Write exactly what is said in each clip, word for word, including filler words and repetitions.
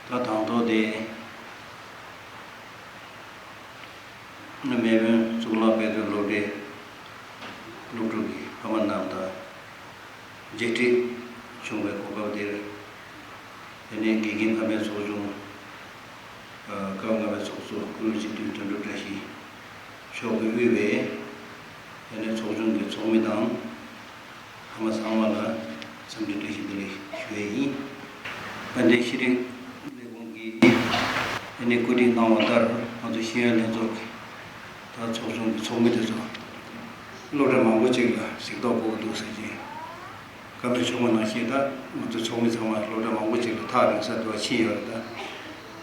ད་དང་ཐོག་དེ་ང་མེལ་བོན་གཙུག་ལག་དཔེ་སྟོན་སློབ་གྲྭའི་སློབ་ཕྲུག་གི་ཕ་མ་རྣམས་དང་མཇལ་འཕྲད་བྱུང་བའི་གོ་སྐབས་དེར། དེ་ནས་དགེ་རྒན་ཕ་མའི་ཚོགས་ཆུང་། ཨ། སྐབས་ལྔ་པའི་ཚོགས་གཙོ་སྐུ་ངོ་སྤྱི་འཐུས་དོན་གྲུབ་བཀྲ་ཤིས་མཆོག་གིས་དབུས་པའི་དེ་ནས་ཚོགས་ཆུང་གི་ཚོགས་མི་དང་། ཕ་མ་ཚང་མ་ལ་འཚམས་འདྲི་བཀྲ་ཤིས་བདེ་ལེགས་ཞུ་ཡས་ཡིན། དཔལ་ལྡན་ཤེས་རིག་ལས་ཁུངས་ཀྱིས་དེ་ནས་བཀོད་སྒྲིག་གནང་བ་ལྟར། ང་ཚོ་ཤེས་ཡོན་ལྷན་ཚོགས་ཀྱི་ད་ཚོགས་ཆུང་གི་ཚོགས་མི་དེ་ཚོ་སློབ་གྲྭ་མང་པོ་ཅིག་ལ་གཟིགས་རྟོག་དགོས་ཀྱི་འདུག་ཟེར་གྱིན། བཀའ་མོལ་བྱུང་བ་ནང་བཞིན། ད་ང་ཚོ་ཚོགས་མི་ཚང་མ་སློབ་གྲྭ་མང་པོ་ཅིག་ལ་ཐག་རིང་ས་དུ་བ་ཕྱིན་ཡོད་རེད། ད་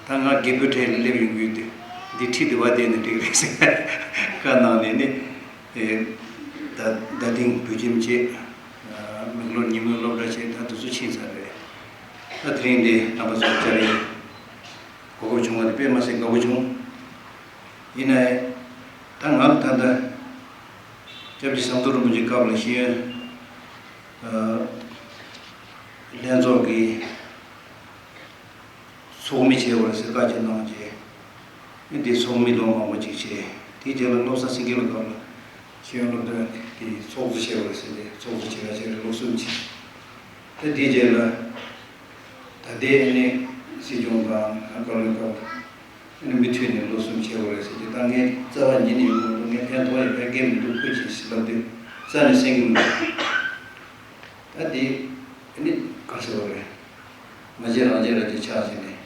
ད་ང་རྒད་པོའི་གྲས་ལ་སླེབས་ཡོང་གི་ཡོད་དུས། འདི་ཁྲིད་དུ་བ་བསྡད་ན་འགྲིག་རེད་ཟེར་བཀའ་གནང་ནས་ནི། ཨེ། ད་ད་ཐེངས་བོད་ཁྱིམ་བྱས། ཨ། མེག་ལོར་ཉིན་མོའི་སློབ་གྲྭ་བྱས། ད་དེ་ཚོ་ཕྱིན་ཚར་རེད། ད་དེ་རིང་འདི་རྣམ་པ་ཚོར་བཅར་ཡས་གོ་སྐབས་བྱུང་བ་དེ་དཔེ་མ་སྲིད་དགའ་པོ་བྱུང་། ཡིན་ནའི་ད་ང་ལ་ད་ལྟ་སྐྱབས་རྗེ་ཟམ་གདོང་རིན་པོ་ཆེའི་སྐབས་ལ་ཤེས་ཡོན། ཨ། ལྷན་ཚོགས་ཀྱི་ཚོགས་མི་བྱས་པ་རེད་ཟེར་བཀའ་ཅིག་གནང་རྗེས། ཨ། འདི་ཚོགས་མི་ལོ་མང་པོ་ཅིག་བྱས། དེའི་རྗེས་ལ་བློ་བཟང་སེང་གེ་ལགས་སྐབས་ལ་ཤེས་ཡོན་སློབ་སྟོན་གྱི་ཚོགས་གཙོ་བྱས་པ་རེད་ཟེར་ཏེ། ཚོགས་གཙོ་བྱེད་ཀ་བྱས་རེད། ལོ་གསུམ་ཅིག་ད་དེའི་རྗེས་ལ་ད་ལྟའི་ཨ་ནི་སྲིད་སྐྱོང་དང་བཀའ་བློན་སྐབས་ཨ་ནི་མུ་མཐུད་ནས་ལོ་གསུམ་བྱས་པ་རེད་ཟེར་ཏེ། ད་ངས་རྩ་བ་ཉིད་ནས་ཡོང་གི་མི་འདུག་ངས་ཕན་ཐོགས་ཡོད་པའི་སྐད་མི་འདུག་ཁུལ་གྱིས་ཟེར་ལབ་དུས་རྩ་ནས་གསན་གྱི་མི་འདུག་ད་དེ་ནི་ག་ཟེར་བ་རེད། མ་བྱས་རང་བྱས་ར་ཅིག་ཆགས་བྱས་ནས་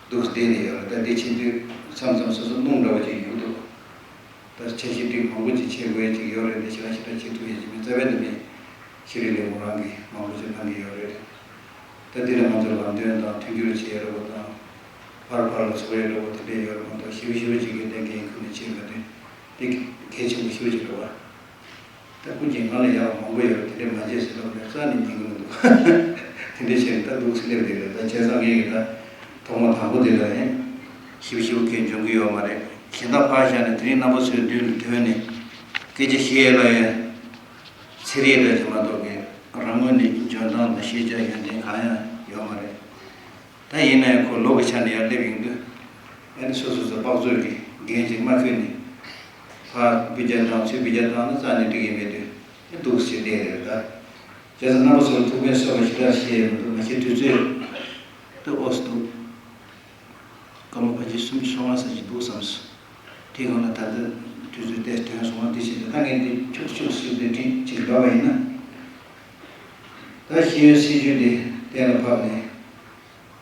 འདུག་བསྡད་ནས་ཡོད་རེད། ད་དེ་བྱེད་དུས་མཚམས་མཚམས་སོ་སོ་སྣུམ་འདྲ་བོ་ཅིག་ཡོང་འདུག་ད་འཆར་གཞི་སྒྲིག་མང་པོ་ཅིག་བྱེད་དགོས་ཅིག་ཡོད་རེད། དེ་ཞེ་དྲག་ཞེ་དྲག་བྱེད་ཐུབ་ཡས་ཅིག་མེད། རྩ་བའི་འདི་ནས་ཤེས་རིག་ལས་ཁུངས་རང་གིས་མང་པོ་ཅིག་གནང་གི་ཡོད་རེད། ད་དེ་ལ་ང་ཚོ་ལམ་སྟོན་དང་མཐུན་འགྱུར་བྱེད་ཡས་འདྲ་བོ་དང་། ཕར་ཕར་ལ་ཚོགས་ཡས་འདྲ་བོ་དེ་འདྲས་ཡོད་རེད་མ་གཏོགས། ཞེ་པོ་ཞེ་པོ་ཅིག་གི་གཏན་འཁེལ་ཁུལ་ནས་བྱེད་མ་ཐུབ། དེ་གལ་ཆེན་པོ་ཞེ་པོ་ཅིག་རེད་བ། ད་ཀུན་གྱིས་ང་ལ་ཡག་མང་པོ་ཡོད་རེད། དེ་འདྲས་མ་བྱེད་ཟེར་ལབ་ནས་རྩ་ནས་ཉན་གྱི་མི་འདུག་དེ་འདྲས་བྱས་ནས་ད་འདུག་སེ་སླེབས་བསྡད་རེད། ད་བྱས་ཙང་ངས་ད་ཐོག་མ་དང་པོ་དེ་ལ་ཡང་ཞིབ་ཞིབ་སྐད་འཇོག་གི་ཡོད་མ་རེད། གཞན་དག་ཕར་བཞག་ནས་དེ་རིང་རྣམ་པ་ཚོའི་མདུན་ལ་ཐོན་ནས་སྐད་ཆ་བཤད་ཡས་ལ་ཡང་ཚེ་རིང་རེད་ཅེས་མ་གཏོགས་ཀྱི་རང་ངོས་ནས་འཇོན་ཐང་དང་ཤེས་བྱ་ཡོན་ཏན་གང་ཡང་ཡོད་མ་རེད། ད་ཡིན་ནའི་ཁོ་ལོ་གི་ཆ་ནས་ཡར་སླེབས་ཡོང་དུས། ཨ་ནི་སོ་སོ་སོ་དཔག་ཚོད་ཀྱི་འགན་ཅིག་མ་འཁྱོལ་ནས་ཕར་འབུད་རྒྱག་དང་ཚུར་འབུད་རྒྱག་བཏང་ན་རྩ་ནས་འགྲིག་གི་མེད་དུས། ཨ། འདུག་སེ་བསྡད་རེད། ད་བྱས་ཙང་རྣམ་པ་ཚོར་ཐུགས་ཕན་གསོས་པ་ཞེ་དྲག་བཤད་ཡོད་མི་འདུག་མ་གཞི་དུས་ཚོད་ད་ཨོ་སི་འདུག་སྐར་མ་ཕལ་ཆེར་སུམ་ཅུ་སོ་ལྔ་ཙམ་ཞིག་འདུག་བསམ་སོང་། དེའི་སྒང་ལ་ད་ལྟ་དུས་ཚོད་དེ་ཐོན་སོང་བ། དེ་བཞིན་དུ་ད་ངས་འདི་ཆུག་ཆུག་ཞིག་དེ་བྲིས་ཅིག་འགྲོ་བ་ཡིན་ན། ད་ཤེས་ཡོན་སྲིད་བྱུས་འདི་གཏན་ལ་ཕབ་ནས།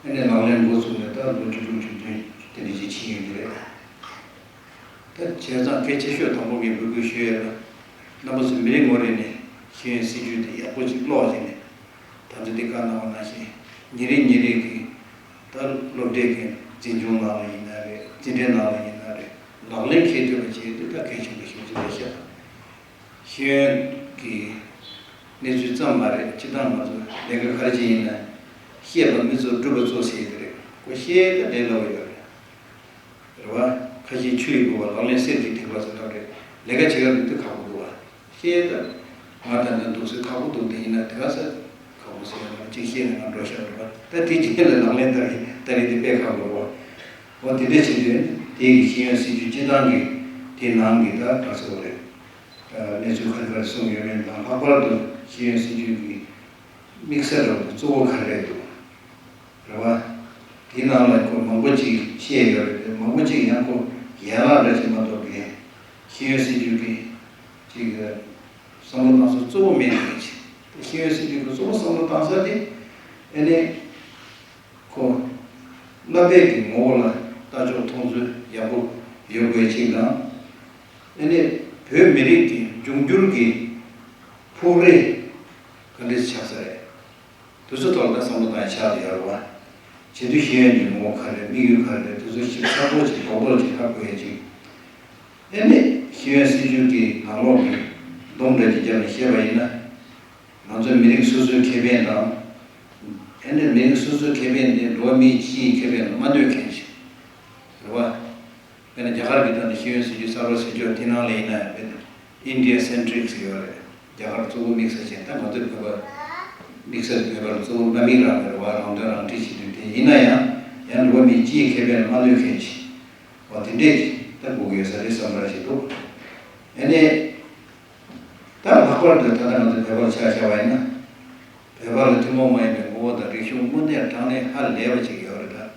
ཨ་ནི་ལག་ལེན་འགོ་བཙུགས་ནས་ད་ལོ་བཅུ་དྲུག་བཅུ་བདུན་དེ་འདྲ་ཅིག་ཕྱིན་ཡོད་ཀྱི་རེད། ད་བྱས་ཙང་གལ་ཆེ་ཤོས་དང་པོ་ངས་འབོད་སྐུལ་ཞུ་ཡས་ལ། རྣམ་པ་ཚོས་མི་རེ་ངོ་རེ་ནས་ཤེས་ཡོན་སྲིད་བྱུས་དེ་ཡག་པོ་ཅིག་ཀློག་བྱས་ནས། ད་ལྟ་འདི་བཀའ་གནང་བ་ནང་བཞིན་ཉིན་རེ་ཉིན་རེ་གི་ད་སློབ་གྲྭའི་གི་འཛིན་སྐྱོང་ནང་ལ་ཡིན་ན་རེད། འཛིན་གྲྭའི་ནང་ལ་ཡིན་ན་རེད། ལག་ལེན་འཁེལ་ཐུབ་པ་བྱེད་དུས་ད་གལ་ཆེན་པོ་ཞིག་ཅིག་རེད་ཤག་ཤེས་ཡོན་གྱི་གནས་ཚུལ་ཙམ་མ་རེད། སྤྱིར་བཏང་ང་ཚོ་ལས་ཀ་ག་རེ་བྱེད་ཡིན་ན། ཤེས་པ་མི་གཙོ་སྒྲུབ་པ་གཙོ་ཟེར་གྱི་རེད། ཁོ་ཤེས་ད་ལས་སླ་པོ་ཡོད་རེད། རེད་བ། ཁ་ཞེ་ཆུ་ཡི་ལྦུ་བ། ལག་ལེན་གསེར་གྱི་ཐིགས་པ་ཟེར་ལབ་རེད། ལས་ཀ་བྱེད་ཡག་དེ་དུས་ཁག་པོ་འདུག་བ། ཤེས་ད། ང་ད་ནི་འདུག་སེ་ཁག་པོ་འདུག་དེ་ཡིན་ན་དེ་ག་ས་ཁག་པོ་ཟེར་ཡག་ཅིག་ཤེས་ནས་ང་འགྲོ་ཤག་རེད་བ། ད་དེ་རྗེས་ལ་ལག་ལེན་བསྟར་བསྟར་ཡས་དེ་དཔེ་ཁག་པོ་རེད་བ། འོ་དེ་འདྲ་བྱེད་དུས་དེ་གི་ཤེས་ཡོན་སྲིད་བྱུས་སྤྱིར་བཏང་གི་དེ་ནང་གི་ད་ག་ཟེར་བ་རེད། གནས་ཚུལ་ག་རེ་ག་རེ་གསུངས་ཡོད་མེད་དང་། ལྷག་པར་དུ་ཤེས་ཡོན་སྲིད་བྱུས་ཀྱི་དམིགས་བསལ་རང་གཙོ་བོ་ག་རེ་རེད་འདུག་རེད་བ། དེའི་ནང་ལ་ཁོ་མང་པོ་ཅིག་བཤད་ཡོད་རེད་དེ། མང་པོ་ཅིག་ཡང་ཁོ་ཡན་ལག་འདྲ་ཅིག་མ་གཏོགས་པའི་ཤེས་ཡོན་སྲིད་བྱུས་ཀྱི་ཅིག་བསམ་བློ་གཏོང་ས་གཙོ་བོ་མེད་པ་ཅིག་དེ་ཤེས་ཡོན་སྲིད་བྱུས་ཀྱི་གཙོ་བོ་བསམ་བློ་གཏོང་ས་དེ་ཨ་ནི། ཁོ་བསླབ་པའི་གི་ངོ་བོ་ལ་ལྟ་ཕྱོགས་མཐོང་ཚུལ་ཡག་པོ་ཡོད་དགོས་ཅིག་དང་། ཨ་ནི་བོད་མི་རིགས་ཀྱི་འབྱུང་འགྱུར་གྱི་ཕུགས་རེ་ག་འདྲས་ཆགས་ས་རེད། དེ་ཚོ་ཐོག་ལ་ད་བསམ་བློ་བཏང་ཡ་ཆགས་བསྡད་ཡོད་རེད་བ། བྱེད་དུས་ཤེས་ཡོན་གྱི་ངོ་བོ་ག་རེ་རེད། དམིགས་ཡུལ་ག་རེ་རེད། དེ་ཚོ་ཞིབ་ཚགས་པོ་ཅིག་རྡོག་རྡོག་ཅིག་ཧ་གོ་ཡ་ཅིག་ཨ་ནི་ཤེས་ཡོན་སྲིད་བྱུས་ཀྱི་ནང་ལོགས་ཀྱི་སྡོམ་འདྲ་ཅིག་བརྒྱབ་ནས་བཤད་པ་ཡིན་ན། ང་ཚོའི་མི་རིགས་སོ་སོའི་ཁེ་ཕན་དང་། ཨ་ནི་མི་རིགས་སོ་སོའི་ཁེ་ཕན་དེ་འགྲོ་བ་མི་སྤྱིའི་ཁེ་ཕན་ལ་མ་ལྟོས་མཁན་ཞིག་རེད་བ། དཔེར་ན་རྒྱ་གར་གྱི་ཐོག་ནས་ཤེས་ཡོན་སྲིད་བྱུས་གསར་པ་ཟེར་རྒྱུ་དེ་ནང་ལ་ཡིན་ན་ཡང་དཔེར་ན་India centric ཟེར་ཡོད་རེད། རྒྱ་གར་གཙོ་བོ་དམིགས་བསལ་བྱས། ད་ང་ཚོའི་བོད་པ་དམིགས་བསལ་བོད་པ་ལ་གཙོ་བོ་དམིགས་རང་རེད་བ། རང་དོན་རང་འཁྲི་བྱེད་དུས་དེ་ཡིན་ན་ཡང་། ཡིན་སྤྱིའི་ཁེ་ཕན་ལ་མ་གནོད་མཁན་ཞིག་འོ་དེ་འདྲས་ད་དགོས་ཀྱི་ཡོད་ས་རེད་བསམ་པ་ཞིག་འདུག་ཨ་ནི། ད་ལྷག་པར་དུ་ད་ལྟ་ང་ཚོ་བོད་པར་ཆ་བཞག་པ་ཡིན་ན། བོད་པ་ལ་ཐུན་མོང་མ་ཡིན་པའི་ངོ་བོ་དང་རིག་གཞུང་དངོས་གནས་དྲང་གནས་ཧ་ལས་པ་ཅིག་ཡོད་རེད་ད།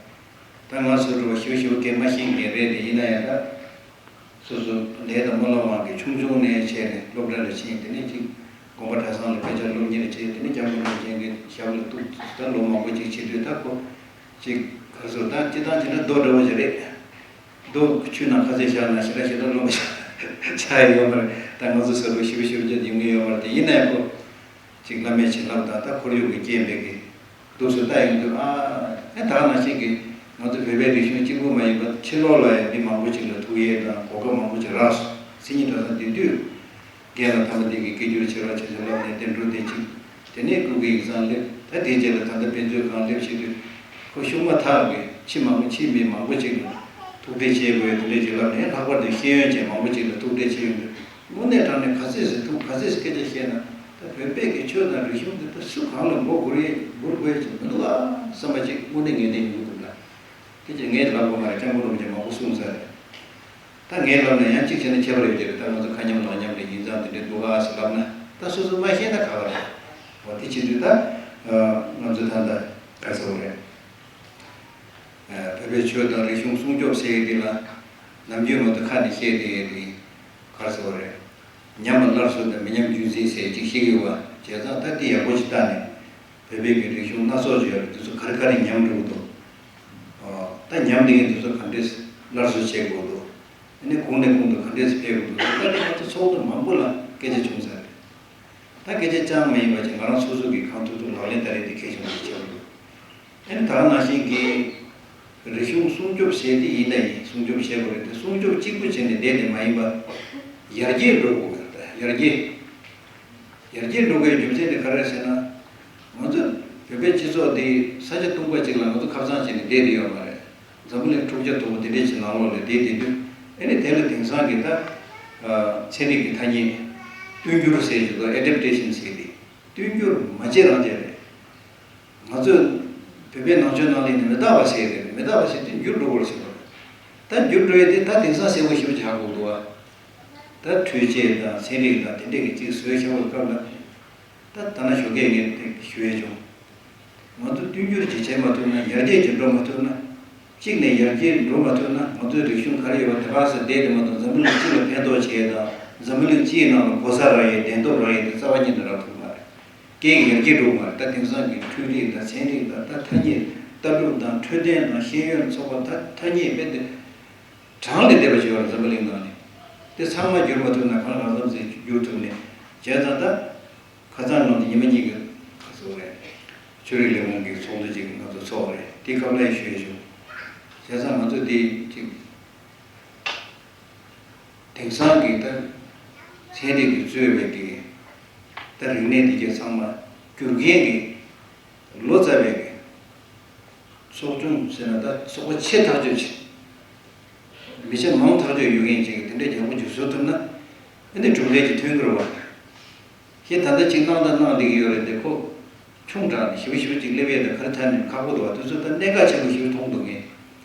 ད་ང་ཚོ་འགྲོ་བ་ཞུ་ཞུ་སྐད་མ་ཤེས་མཁན་རེད་དེ་ཡིན་ན་ཡང་ད། སོ་སོ་ལས་དང་རྨོ་ལགས་དབང་གིས་ཆུང་ཆུང་ནས་བྱས་ནས་སློབ་གྲྭ་ལ་ཕྱིན། དེ་ནས་ཅིག་དགོན་པ་གྲྭ་ཚང་ལ་དཔེ་ཆ་སློབ་གཉེར་བྱས། དེ་ནས་སྐྱབས་མགོན་རིན་པོ་ཆེ་གི་ཞབས་ལ་གཏུགས། ད་ལོ་མང་པོ་ཅིག་བྱེད་དུས་ད་ཁོ་ཅིག་ག་རེ་ཟེར། ད་སྤྱིར་བཏང་བྱས་ན་རྡོ་འདྲ་བོ་ཞིག་རེད། རྡོ་ཆུ་ནང་ཁ་ཚིག་བཞག་ན་ཞེ་དྲག་ཞེ་དྲག་རློན་པ་ཆགས་ཡོད་མ་རེད། ད་ང་ཚོ་ཟེར་བ་ཞིབ་ཞིབ་ཅིག་ཡོང་གི་ཡོད་མ་རེད་དེ། ཡིན་ན་ཡང་ཁོ་ཅིག་བླ་མའི་བྱིན་རླབས་དང་ད་ཁོར་ཡུག་གི་རྐྱེན་པས་ཀྱི་འདུག་སེ་ལྟ་ཡོང་དུས། ཨ་ཨེ་ད་ག་ནང་བཞིན་གྱི་ང་ཚོ་བོད་པའི་རིག་གཞུང་གཅིག་པུ་མ་ཡིན་པར་ཕྱི་ལོགས་ལ་ཡང་མི་མང་པོ་ཅིག་ལ་ཐུག་ཡས་དང་གོ་སྐབས་མང་པོ་ཅིག་རག་སོང་། མཚན་ཉིད་གྲྭ་ཚང་དེ་དུས་རྒན་ལགས་ཐ་མ་དེ་གིས་སྐད་སྒྱུར་བྱེད་རོགས་བྱེད་ཅེས་ལབ་ནས་བསྟན་འགྲོ་དེ་གཅིག་དེ་ནས་སྐུ་སྒེར་ཡིག་ཚང་སླེབས། ད་དེའི་རྗེས་ལ་ད་ལྟ་དཔེ་མཛོད་ཁང་སླེབས་བྱེད་དུས་ཁོ་ཤུགས་མ་ཐག་གི་ཕྱི་མང་པོ་ཕྱིའི་མི་མང་པོ་ཅིག་ལ་ཐུག་འཕྲད་བྱེད་དགོས་དེ་འདྲས་ཅིག་ལབ་ནས། ལྷག་པར་དུ་ཤེས་ཡོན་ཅན་མང་པོ་ཅིག་ལ་ཐུག་འཕྲད་བྱེད་ཡོང་དུས། དངོས་གནས་དྲང་གནས་ག་ཚོད་ཟིག་ཐུག་ག་ཚོད་ཟིག་སྐད་ཆ་བཤད་ན། ད་བོད་པའི་གི་ཆོས་དང་རིག་གཞུང་འདི་ད་སུ་གང་ལ་མགོ་སྒུར་ཡས་སྒུར་དགོས་ཡས་ཅིག་མི་འདུག་ཨ་བསམ་པ་ཅིག་དངོས་གནས་ངས་བསྟན་ཡོང་གི་འདུག་ལ། དེ་ཅིག་ངས་ལབ་དགོས་མ་རེད། སྐྱབས་མགོན་རིན་པོ་ཆེ་མང་པོ་གསུངས་ཚར་རེད། ད་ངས་ལབ་ན་ཡང་གཅིག་བྱས་ན་ཁྱད་པར་ཡོད་ཀྱི་རེད། ད་ང་ཚོ་ཁ་མཉམ་ལག་མཉམ་རེད། ཡིན་ཙང་དེ་འདྲའི་འདུག་ཨ་ཟེར་ལབ་ན་ད་སོ་སོ་མ་ཤེས་ན་ག་བ་རེད། འོ་དེ་བྱེད་དུས་ད་ང་ཚོ་ད་ལྟ་ག་ཟེར་བ་རེད། བོད་པའི་ཆོས་དང་རིག་གཞུང་སྲུང་སྐྱོབ་ཟེར་ཡས་འདི་ལ་ནམ་རྒྱུན་ང་ཚོ་ཁ་ནས་བཤད་བསྡད་ཡས་དེ་ག་རེ་ཟེར་བ་རེད། ཉམས་པ་སླར་གསོ་དང་མི་ཉམས་རྒྱུན་འཛིན་ཟེར་ཅིག་བཤད་ཀྱི་ཡོད་པ་བྱས་ཙང་། ད་དེ་ཡག་པོ་ཞིག་བལྟས་ནས་བོད་པའི་གི་རིག་གཞུང་སྣ་ཚོགས་ཅིག་ཡོད་རེད། དེ་ཚོ་ག་རེ་ག་རེ་ཉམས་འགྲོ་གི་འདུག་ད་ཉམས་བསྡད་མཁན་དེ་ཚོ་ག་འདྲས་སླར་གསོ་བྱེད་དགོས་འདུག་ཨ་ནི་གོང་ནས་གོང་དུ་ག་འདྲས་འཕེལ་དགོས་འདུག་ད་དེ་ང་ཚོ་ཚོགས་འདུ་མང་པོ་ལ་སྐད་ཆ་བྱུང་ཚར་རེད། ད་སྐད་ཆ་ཅང་མ་ཡིན་པ་ཅིག་ང་རང་སོ་སོ་གིས་གང་ཐུབ་ཐུབ་ལག་ལེན་བསྟར་ཡས་དེ་གལ་ཆེན་པོ་ཞིག་ཆགས་འདུག་ཨ་ནི་ད་ག་ནང་བཞིན་གྱི་རིག་གཞུང་སྲུང་སྐྱོབ་བྱས་ཏེ་ཡིན་ན་ཡིན། སྲུང་སྐྱོབ་བྱེད་དགོས་རེད་དེ། སྲུང་སྐྱོབ་གཅིག་པུ་བྱས་ནས་བསྡད་དེ་མ་ཡིན་པར་ཡར་རྒྱས་འགྲོ་དགོས་རེད། ད་ཡར་རྒྱས་ཡར་རྒྱས་འགྲོ་དགོས་རྒྱུ་མཚན་དེ་ག་རེ་རེད་ཟེར་ན། ང་ཚོ་བོད་པའི་སྤྱི་ཚོགས་འདི་ས་ཆ་སྟོང་པ་གཅིག་ལ་ང་ཚོ་ཁ་ཚང་བྱས་ནས་བསྡད་དེ་ཡོད་མ་རེད། འཛམ་བུ་གླིང་འཁྲུག་ཆ་དོད་པོ་དེ་འདྲའི་ཅིག་ནང་ལོགས་ལ་བསྡད་བསྡད་དུས། ཨ་ནི་དེ་ལ་དེང་སང་གི་ད་ཚན་རིག་གི་ཐ་སྙད་བསྟུན་འགྱུར་ཟེར་གྱི་འདུག adaptation ཟེར་གྱི། བསྟུན་འགྱུར་མ་བྱེད་རང་བྱས་རེད། ང་ཚོས་བོད་པའི་ནང་ཆོས་ནང་ལ་ནི་མི་རྟག་པ་ཟེར་གྱི་རེད། མི་རྟག་པ་ཟེར་དུས་འགྱུར་འགྲོ་དགོས་ཟེར་བ་རེད། ད་འགྱུར་འགྲོ་ཡས་དེ་ད་དེང་སང་གསལ་པོ་ཞེ་པོ་ཅིག་ཧ་གོ་འདུག་བ། ད་འཕྲུལ་ཆས་དང་ཚན་རིག་དང་དེ་འདྲས་ཀྱི་ཅིག་བཟོས་བཞག་པའི་སྐབས་ལ། ད་ད་ན་ཞོགས་ཀས་ངས་དེ་ཞུ་ཡས་བྱུང་། ང་ཚོ་བསྟུན་འགྱུར་ཅིག་བྱེད་མ་ཐུབ་ན། ཡར་རྒྱས་ཅིག་འགྲོ་མ་ཐུབ་ན། གཅིག་ནས་ཡར་རྒྱས་འགྲོ་མ་ཐུབ་ན་ང་ཚོའི་རིག་གཞུང་ག་རེ་ཡོད་པ་དེ་ག་ས་བསྡད་དེ་མ་གཏོགས་འཛམ་བུ་གླིང་སྤྱི་ལ་ཕན་ཐོགས་བྱེད་ཡས་དང་། འཛམ་བུ་གླིང་སྤྱིའི་ནང་ལ་གོ་ས་རག་ཡས་གདན་ཐོབ་རག་ཡས་དེ་རྩ་བ་ཉིད་ནས་རག་ཐུབ་མ་རེད། སྐད་ཡིག་ཡར་རྒྱས་འགྲོ་མ་རེད། ད་དེང་སང་གི་འཕྲུལ་རིག་དང་ཚན་རིག་དང་། ད་ཐ་སྙད་ལྟ་གྲུབ་དང་འཕྲོད་བསྟེན་དང་ཤེས་ཡོན་ཚོགས་པ། ད་ཐ་སྙད་དཔེ་དེ་གྲངས་ལས་འདས་པ་ཞིག་ཡོད་རེད་འཛམ་བུ་གླིང་ནང་ནས། དེ་ཚང་མ་བསྒྱུར་མ་ཐུབ་ན་གང་ལ་གང་འཚམ་ཞིག་བསྒྱུར་ཐུབ་ནས། བྱས་ཙང་ད་ཁ་སང་ནང་དུ་ཉི་མ་གཉིས་ཀྱི་ག་ཚོད་རེད། ཆོས་རིག་ལས་ཁུངས་ཀྱི་ཚོགས་འདུ་ཅིག་ང་ཚོ་ཚོགས་རེད། དེ་སྐབས་ལ་ཡང་ཞུ་ཡས་བྱུང་། བྱས་ཙང་ང་ཚོ་དེ་ཅིག་དེང་སང་གི་ད་ཚན་རིག་གིས་གཙོས་པའི་གི་ད་རིག་གནས་འདི་གའི་ཚང་མ་བསྒྱུར་མཁན་གྱི་ལོ་ཙཱ་བའི་གི་ཚོགས་ཆུང་ཟེར་ན་ད་ཚོགས་པ་ཆེ་ཐག་ཆོད་ཅིག་མི་ཆེ་མང་ཐག་ཆོད་ཡོད་མཁན་ཅིག་གིས་དེ་འདྲའི་རྒྱག་པོ་ཅིག་བཟོ་ཐུབ་ན། ཨ་ནི་གྲུབ་འབྲས་ཅིག་ཐོན་གྱི་རེད་བ། ཁྱེད་ད་ལྟ་ཅིག་གནང་དང་གནང་བསྡད་ཀྱི་ཡོད་རེད་དེ། ཁོ་ཆུང་དྲགས་ནས་ཞེ་པོ་ཞེ་པོ་ཅིག་སླེབས་ཡས་དང་ག་རེ་ཐད་ནས་ཁག་པོ་འདུག་བ། དེ་ཚོ་ད་གནད་འགག་ཆེན་པོ་ཞེ་པོ་མཐོང་འདུག་ངས།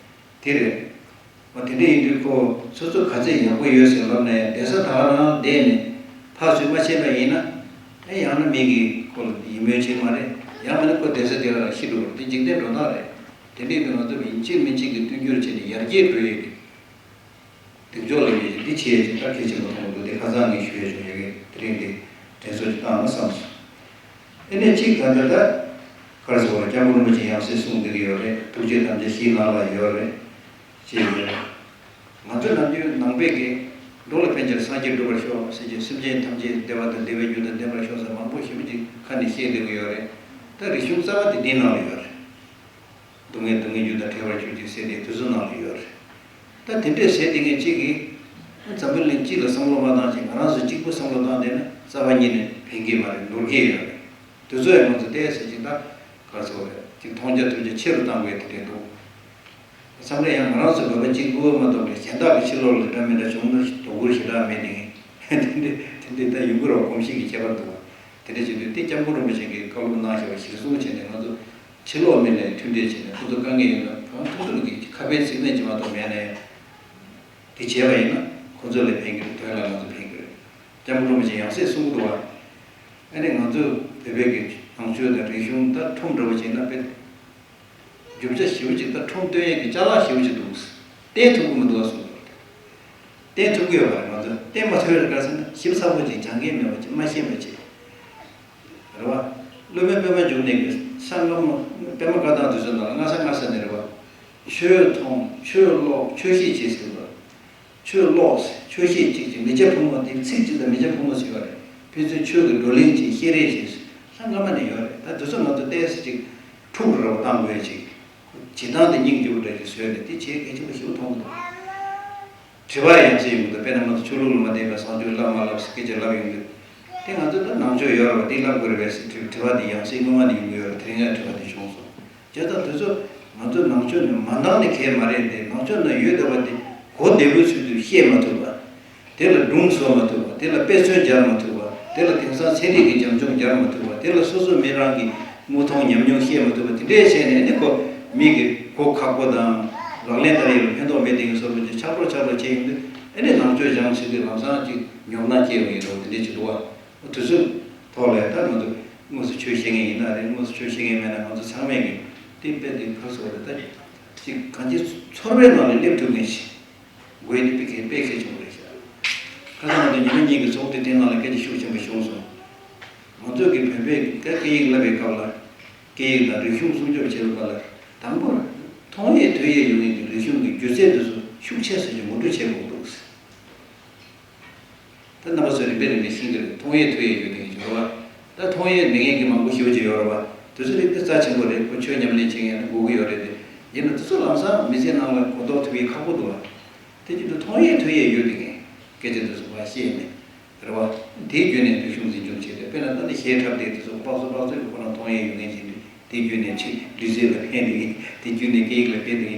དེ་རེད། འོ་དེ་འདྲ་ཡིན་དུས་ཁོ་སོ་སོ་ག་ཚད་ཡག་པོ་ཡོད་ཟེར་ལབ་ན་ཡང་བསྡད་ས་ད་ག་རང་བསྡད་ནས་ཕར་ཚུར་མ་ཕྱིན་པ་ཡིན་ན། ཨེ་ཡང་ན་མི་གིས་ཁོ་ལ་ཡིད་སྨོན་བྱེད་མ་རེད། ཡང་མིན་ན་ཁོ་བསྡད་ས་དེ་ལ་ཤི་འགྲོ་བ་རེད། དེ་འཇིག་རྟེན་འགྲོ་སྟངས་རེད། དེ་འདྲ་ཡིན་དུས་ང་ཚོ་ཡིན་གཅིག་མིན་གཅིག་གི་མཐུན་འགྱུར་བྱས་ནས་ཡར་རྒྱས་འགྲོ་ཡས་ཀྱི་གདེང་འཇོག་ལས་ཀྱི་འདི་བྱས་ཡས་ཅིག་ད་གལ་ཆེན་པོ་མཐོང་གི་འདུག་དེ་ཁ་སང་ངས་ཞུ་ཡས་བྱུང་། ཡ་གི་དེ་རིང་འདི་དྲན་གསོ་ཅིག་བཏང་ན་བསམ་སོང་། ཨེ་ནས་གཅིག་ད་ལྟ་ད་ག་རེ་ཟེར་བ། སྐྱབས་མགོན་རིན་པོ་ཆེ་ཡང་སེ་གསུངས་བསྡད་ཀྱི་ཡོད་རེད། ཐུགས་རྗེ་ཐམས་ཅད་གཞིའི་ནང་ལ་ཡོད་རེད། ཅེས་ཡོད། ང་ཚོ་ནམ་རྒྱུན་ནང་པའི་གི་འགྲོ་ལ་ཕན་ཕྱིར་སངས་རྒྱས་འགྲུབ་པར་ཤོག་ཟེར་གྱི། སེམས་ཅན་ཐམས་ཅད་བདེ་བ་དང་བདེ་བའི་རྒྱུ་དང་ལྡན་པར་ཤོག་ཟེར་མང་པོ་ཞེ་པོ་ཅིག་ཁ་ནས་བཤད་བསྡད་ཀྱི་ཡོད་རེད། ད་རིག་གཞུང་རྩ་བ་དེ་འདིའི་ནང་ལ་ཡོད་རེད། སྡུག་བསྔལ་སྡུག་བསྔལ་རྒྱུ་དང་བྲལ་བར་གྱུར་ཅིག་ཟེར་དེ་དེ་ཚོའི་ནང་ལ་ཡོད་རེད། ད་དེ་འདྲས་ཟེར་དེ་ངས་གཅིག་གིས་འཛམ་བུ་གླིང་སྤྱི་ལ་བསམ་བློ་མ་བཏང་ཅིག་ང་རང་ཚོ་གཅིག་པུ་བསམ་བློ་བཏང་བསྡད་ན་རྩ་བ་ཉིད་ནས་ཕན་གྱི་མ་རེད། ནོར་གྱི་ཡོད་རེད། དེ་ཚོ་ཡང་ང་ཚོ་བལྟས་ཟེར་ཅིག་ད་ག་རེ་ཟེར་དགོས་རེད། ཅིག་མཐོང་རྒྱ་ཐོས་རྒྱ་ཆེ་རུ་བཏང་དགོས་དེ་འདྲས་འདུག་མཚམས་རེ་ཡང་ང་རང་ཚོ་བོད་པ་གཅིག་པུ་མ་གཏོགས་པའི་གཞན་དག་གི་ཕྱི་ལོགས་ལ་འདྲ་མི་འདྲ་བྱུང་ན་དོ་ཁུར་ཞེ་དྲག་མེད་དེ། དེ་འདྲས་དེ་འདྲས་ད་ཡོང་གི་རེད་བ། གོམས་གཤིས་ཀྱི་ཁྱད་པར་འདུག་བ། དེ་འདྲ་བྱེད་དུས་དེ་སྐྱབས་མགོན་རིན་པོ་ཆེ་གིས་བཀའ་སློབ་གནང་བཞག་པ་གཞིར་བཟུང་བྱས་ནས་ང་ཚོ་ཕྱི་ལོགས་མི་ལ་མཐུན་འབྲེལ་བྱས་ནས་ཁོ་ཚོ་དཀའ་ངལ་ཡོད་ན་གང་ཐུབ་ཐུབ་ཀྱིས་ པའི་ཚིག་དོན་གྱི་མ་གཏོགས་མེད་ནས། དེ་བྱས་པ་ཡིན་ན་ཁོ་ཚོ་ལ་ཕན་གྱི་རེད། དོན་ལ་ང་ཚོ་ཕན་གྱི་རེད། སྐྱབས་མགོན་རིན་པོ་ཆེ་ཡང་སེ་གསུང་གི་འདུག་བ། ཨ་ནི་ང་ཚོ་བོད་པའི་གི་ནང་ཆོས་དང་རིག་གཞུང་ད་ཁྲོམ་འདྲ་བོ་བྱས་ན་དཔེ་རྒྱུ་ཆ་ཞེ་པོ་ཅིག་ད་ཁྲོམ་སྟོན་ཡས་ཀྱི་ཅ་ལག་ཞེ་པོ་ཅིག་འདུག། བསྟན་ཐུབ་ཀྱི་མི་འདུག་བ་གསུངས་འདུག། བསྟན་ཐུབ་ཀྱི་ཡོད་པ་རེད། ང་ཚོ་བསྟན་མ་ཐུབ་ཡོད་རེད། ག་ཟེར་ན་ཞིབ་ཚགས་པོ་ཅིག་སྦྱང་མཁན་མེད་པ་ཅིག་མ་ཤེས་པ་ཅིག་རེད་བ། སློབ་དཔོན་པད་མ་འབྱུང་གནས་ཀྱི་ས་སྔ་མོ་པད་མ་བཀའ་ཐང་དུས་ཚོད་ནང་ལ་སྔ་ས་སྔ་ས་ནས་རེད་བ། ཆོས་མཐོང་ཆོས་ཀློག་ཆོས་བཤད་བྱེད་ཟེར་བ། ཆོས་ཀློག་ཟེར་ཆོས་བཤད་ཅིག་ཅིག་མི་སྐྱ་ཕོ་མོ་དེ་ཚིག་ཅིག་དང་མི་སྐྱ་ཕོ་མོ་ཟེར་བ་རེད། ཕན་ཚུན་ཆོས་ཀྱི་བགྲོ་གླེང་བྱེད་བཤད་རེས་བྱེད་ས་སྔ་མ་ནས་ཡོད་རེད། ད་དུས་ཚོད་ང་ཚོ་བལྟས་ས་ཅིག་འཁྲུག་རེ་བ་བཏང་དགོས་ཅིག་བྱེད་སྟངས་དེ་སྙིང་རྗེ་པོ་འདྲ་ཅིག་བཟོས་ནས་དེ་བྱེད་གལ་ཆེན་པོ་ཞིག་མཐོང་གི་འདུག། དྲི་བ་ཡང་སེ་ཡོང་གི་འདུག། དཔེར་ན་ང་ཚོ་ཆོས་ལུགས་ལ་མ་བརྟེན་པའི་བཟང་སྤྱོད་བསླབ་མ་བསླབ་ཟེར་སྐད་ཆ་ལབ་ཡོང་གི། དེ་ང་ཚོ་ད་ནང་ཆོས་ཡོད་རེད་བ། དེ་བསླབ་དགོས་རེད་བས་ཟེར་དྲི་དྲི་བ་དེ་ཡང་སེ་སྔོན་མ་ནས་ཡོང་གི་ཡོད་རེད། དེ་རིང་ཡང་དྲི་བ་དེ་བྱུང་སོང་། བྱས་ཙང་དེ་ཚོ་ང་ཚོ་ནང་ཆོས་ནི་མ་འདང་ནི་གལ་མ་རེད་དེ། ནང་ཆོས་ནང་ཡོད་བསྡད་པ་དེ་གོ་བདེ་པོའི་ཚུལ་དུ་བཤད་མ་ཐུབ་པ། དེ་ལ་སྒྲུང་བཟོ་མ་ཐུབ་པ། དེ་ལ་དཔེ་མཚོན་སྦྱར་མ་ཐུབ་པ། དེ་ལ་དེང་སང་ཚན་རིག་གི་རྒྱབ་ལྗོངས་སྦྱར་མ་ཐུབ་པ། དེ་ལ་སོ་སོ་མི་རང་གི་དངོས་མཐོང་ཉམས་མྱོང་བཤད་མ་ཐུབ་པ་དེ་འདྲས་བྱས་ནས་ནི་ཁོ་མི་གི་གོ་ཁག་པོ་དང་ལག་ལེན་བསྟར་ཡས་ལ་ཕན་ཐོགས་མེད་དེ་གི་བཟོ་འདྲ་ཅིག་ཆགས་འགྲོ་ཆགས་འགྲོ་བྱས་ཡོང་དུས། ཨ་ནི་ནང་ཆོས་སྦྱང་ཚུལ་དེ་ལམ་སང་ཅིག་ཉོབ་སྣང་སྐྱེ་ཡོང་གི་འདུག། དེ་འདྲས་ཅིག་འདུག་བ། དུས་ཚོད་ཐོག་ལ་ད་ང་ཚོ་དངོས་སུ་ཆོས་བཤད་མཁན་ཡིན་ན་རེད། དངོས་སུ་ཆོས་བཤད་མཁན་མེད་ན་ང་ཚོ་ཚང་མས་ཀྱི་དེ་དཔེ་དེ་ཁག་སོགས་རེད། ད་ཅིག་གང་ཅི་ཚོར་བའི་ནང་ལ་སླེབས་ཐུབ་མཁན་ཞིག་དགོས་ཡས་དེ་དཔེ་གལ་དཔེ་གལ་ཆེན་པོ་རེད་ཤག། ཁ་སང་ང་ཚོ་ཉི་མ་གཉིས་ཀྱི་ཚོགས་དུས་དེ་ནང་ལ་སྐད་ཆ་ཤུགས་ཆེན་པོ་བྱུང་སོང་། ང་ཚོ་གི་བོད་པའི་སྐད་སྐད་ཡིག་བསླབ་པའི་སྐབས་ལ། སྐད་ཡིག་དང་རིག་གཞུང་སྲུང་སྐྱོབ་བྱེད་པའི་སྐབས་ལ། དང་པོར་མཐོང་ཡས་ཐོས་ཡས་ཡོད་མཁན་གྱི་རིག་གཞུང་གི་སྒྱུ་རྩལ་དེ་ཚོ་ཤུགས་ཆེ་ཙམ་གྱིས་ངོ་སྤྲོད་བྱེད་དགོས་འདུག། ད་རྣམ་པ་ཚོས་རིམ་པས་རིམ་པས་ཤེས་ཀྱི་རེད། མཐོང་ཡས་ཐོས་ཡས་ཡོད་མཁན་ཅིག་ཡོད་རེད་བ། ད་མཐོང་ཡས་མེད་མཁན་གྱི་མང་པོ་ཞེ་པོ་ཅིག་ཡོད་རེད་བ། དེ་ཚོ་ལས་དེ་རྩ་ཆེན་པོ་རེད། ཁོ་ཆོས་ཉམས་ལེན་བྱེད་མཁན་ལ་དགོས་ཀྱི་ཡོད་རེད་དེ། ཡིན་ན་དེ་ཚོ་ལམ་སང་མི་ཚེ་ནང་ལ་གོ་རྟོགས་ཐུབ་ཡས་ཁག་པོ་འདུག་བ། དེ་བཞིན་དུ་མཐོང་ཡས་ཐོས་ཡས་ཡོད་མཁན་སྐད་ཆ་དེ་ཚོ་ཕར་བཤད་ནས་རེད་བ། དེའི་བརྒྱུད་ནས་རིག་གཞུང་འཛིན་སྐྱོང་བྱས་ཏེ། དཔེར་ན་ད་ནི་གཞས་འཁྲབ་དེ་དེ་ཚོ་སྤགས་བཟོ་སྤགས་བཟོ་གི་ཁོ་རང་མཐོང་ཡས་ཡོད་མཁན་ཅིག་འདུག། དེ་བརྒྱུད་ནས་ཅིག་ལུས་རྩལ་ལ་ཕན་བདེ། དེ་བརྒྱུད་ནས་སྐད་ཡིག་ལ་ཕན་བདེ།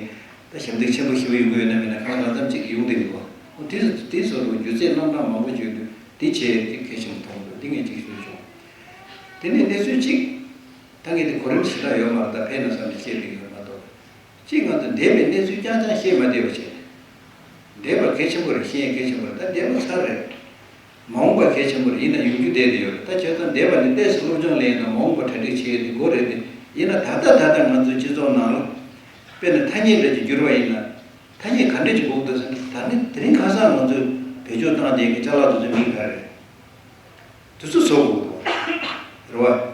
ད་ཞབས་འདེགས་ཆེན་པོ་ཞེ་པོ་ཡོང་གི་ཡོད་ན་མེད་ན་ཁ་ལ་ཙམ་ཅིག་ཡོང་བསྡད་ཀྱི་འདུག། འོ་དེ་དེ་བཟོ་འདྲ་སྒྱུ་རྩལ་རྣམ་གྲངས་མང་པོ་ཅིག་ཡོད་དུས་དེ་བྱས་ཏེ་གལ་ཆེན་པོ་མཐོང་འདུག། འདི་ངས་ཅིག་ཞུ་ཆོག། དེ་ནས་གནས་ཚུལ་གཅིག། ད་ངས་དེ་གོ་རིམ་ཞེ་དྲག་ཡོད་མ་རེད། ད་ཕན་ན་བསམ་ནས་བཤད་བསྡད་ཀྱི་ཡོད་མ་གཏོགས། གཅིག་ང་ཚོ་འདས་པའི་གནས་ཚུལ་རྐྱང་རྐྱང་བཤད་མ་བསྡད་པ་བྱས། འདས་པ་གལ་ཆེན་པོ་རེད། བཤད་ཡས་གལ་ཆེན་པོ་རེད། ད་འདས་པ་ཚར་རེད། མ་འོངས་པ་གལ་ཆེན་པོ་རེད། ཡིན་ན་ཡོང་རྒྱུ་བསྡད་དེ་ཡོད་རེད། ད་བྱས་ཙང་འདས་པ་ནས་ཏོག་ཙམ་སློབ་སྦྱོང་ལེན་དང་མ་འོངས་པ་གྲ་སྒྲིག་བྱེད་ཡས་དེ་དགོས་རེད་དེ། ཡིན་ན་ད་ལྟ་ད་ལྟ་ང་ཚོའི་སྤྱི་ཚོགས་ནང་ལ་དཔེར་ན་ཐ་སྙད་འདྲ་ཅིག་བསྒྱུར་བ་ཡིན་ན། ཐ་སྙད་ག་འདྲ་ཅིག་དགོས་འདུག་ཟེར་ན། ད་ནི་དེ་རིང་ཁ་སང་ང་ཚོས་བེད་སྤྱོད་བཏང་བསྡད་མཁན་ཅ་ལག་དེ་ཚོ་མིང་ག་རེ་རེད། དེ་ཚོ་བཟོ་དགོས་འདུག། རེད་བ།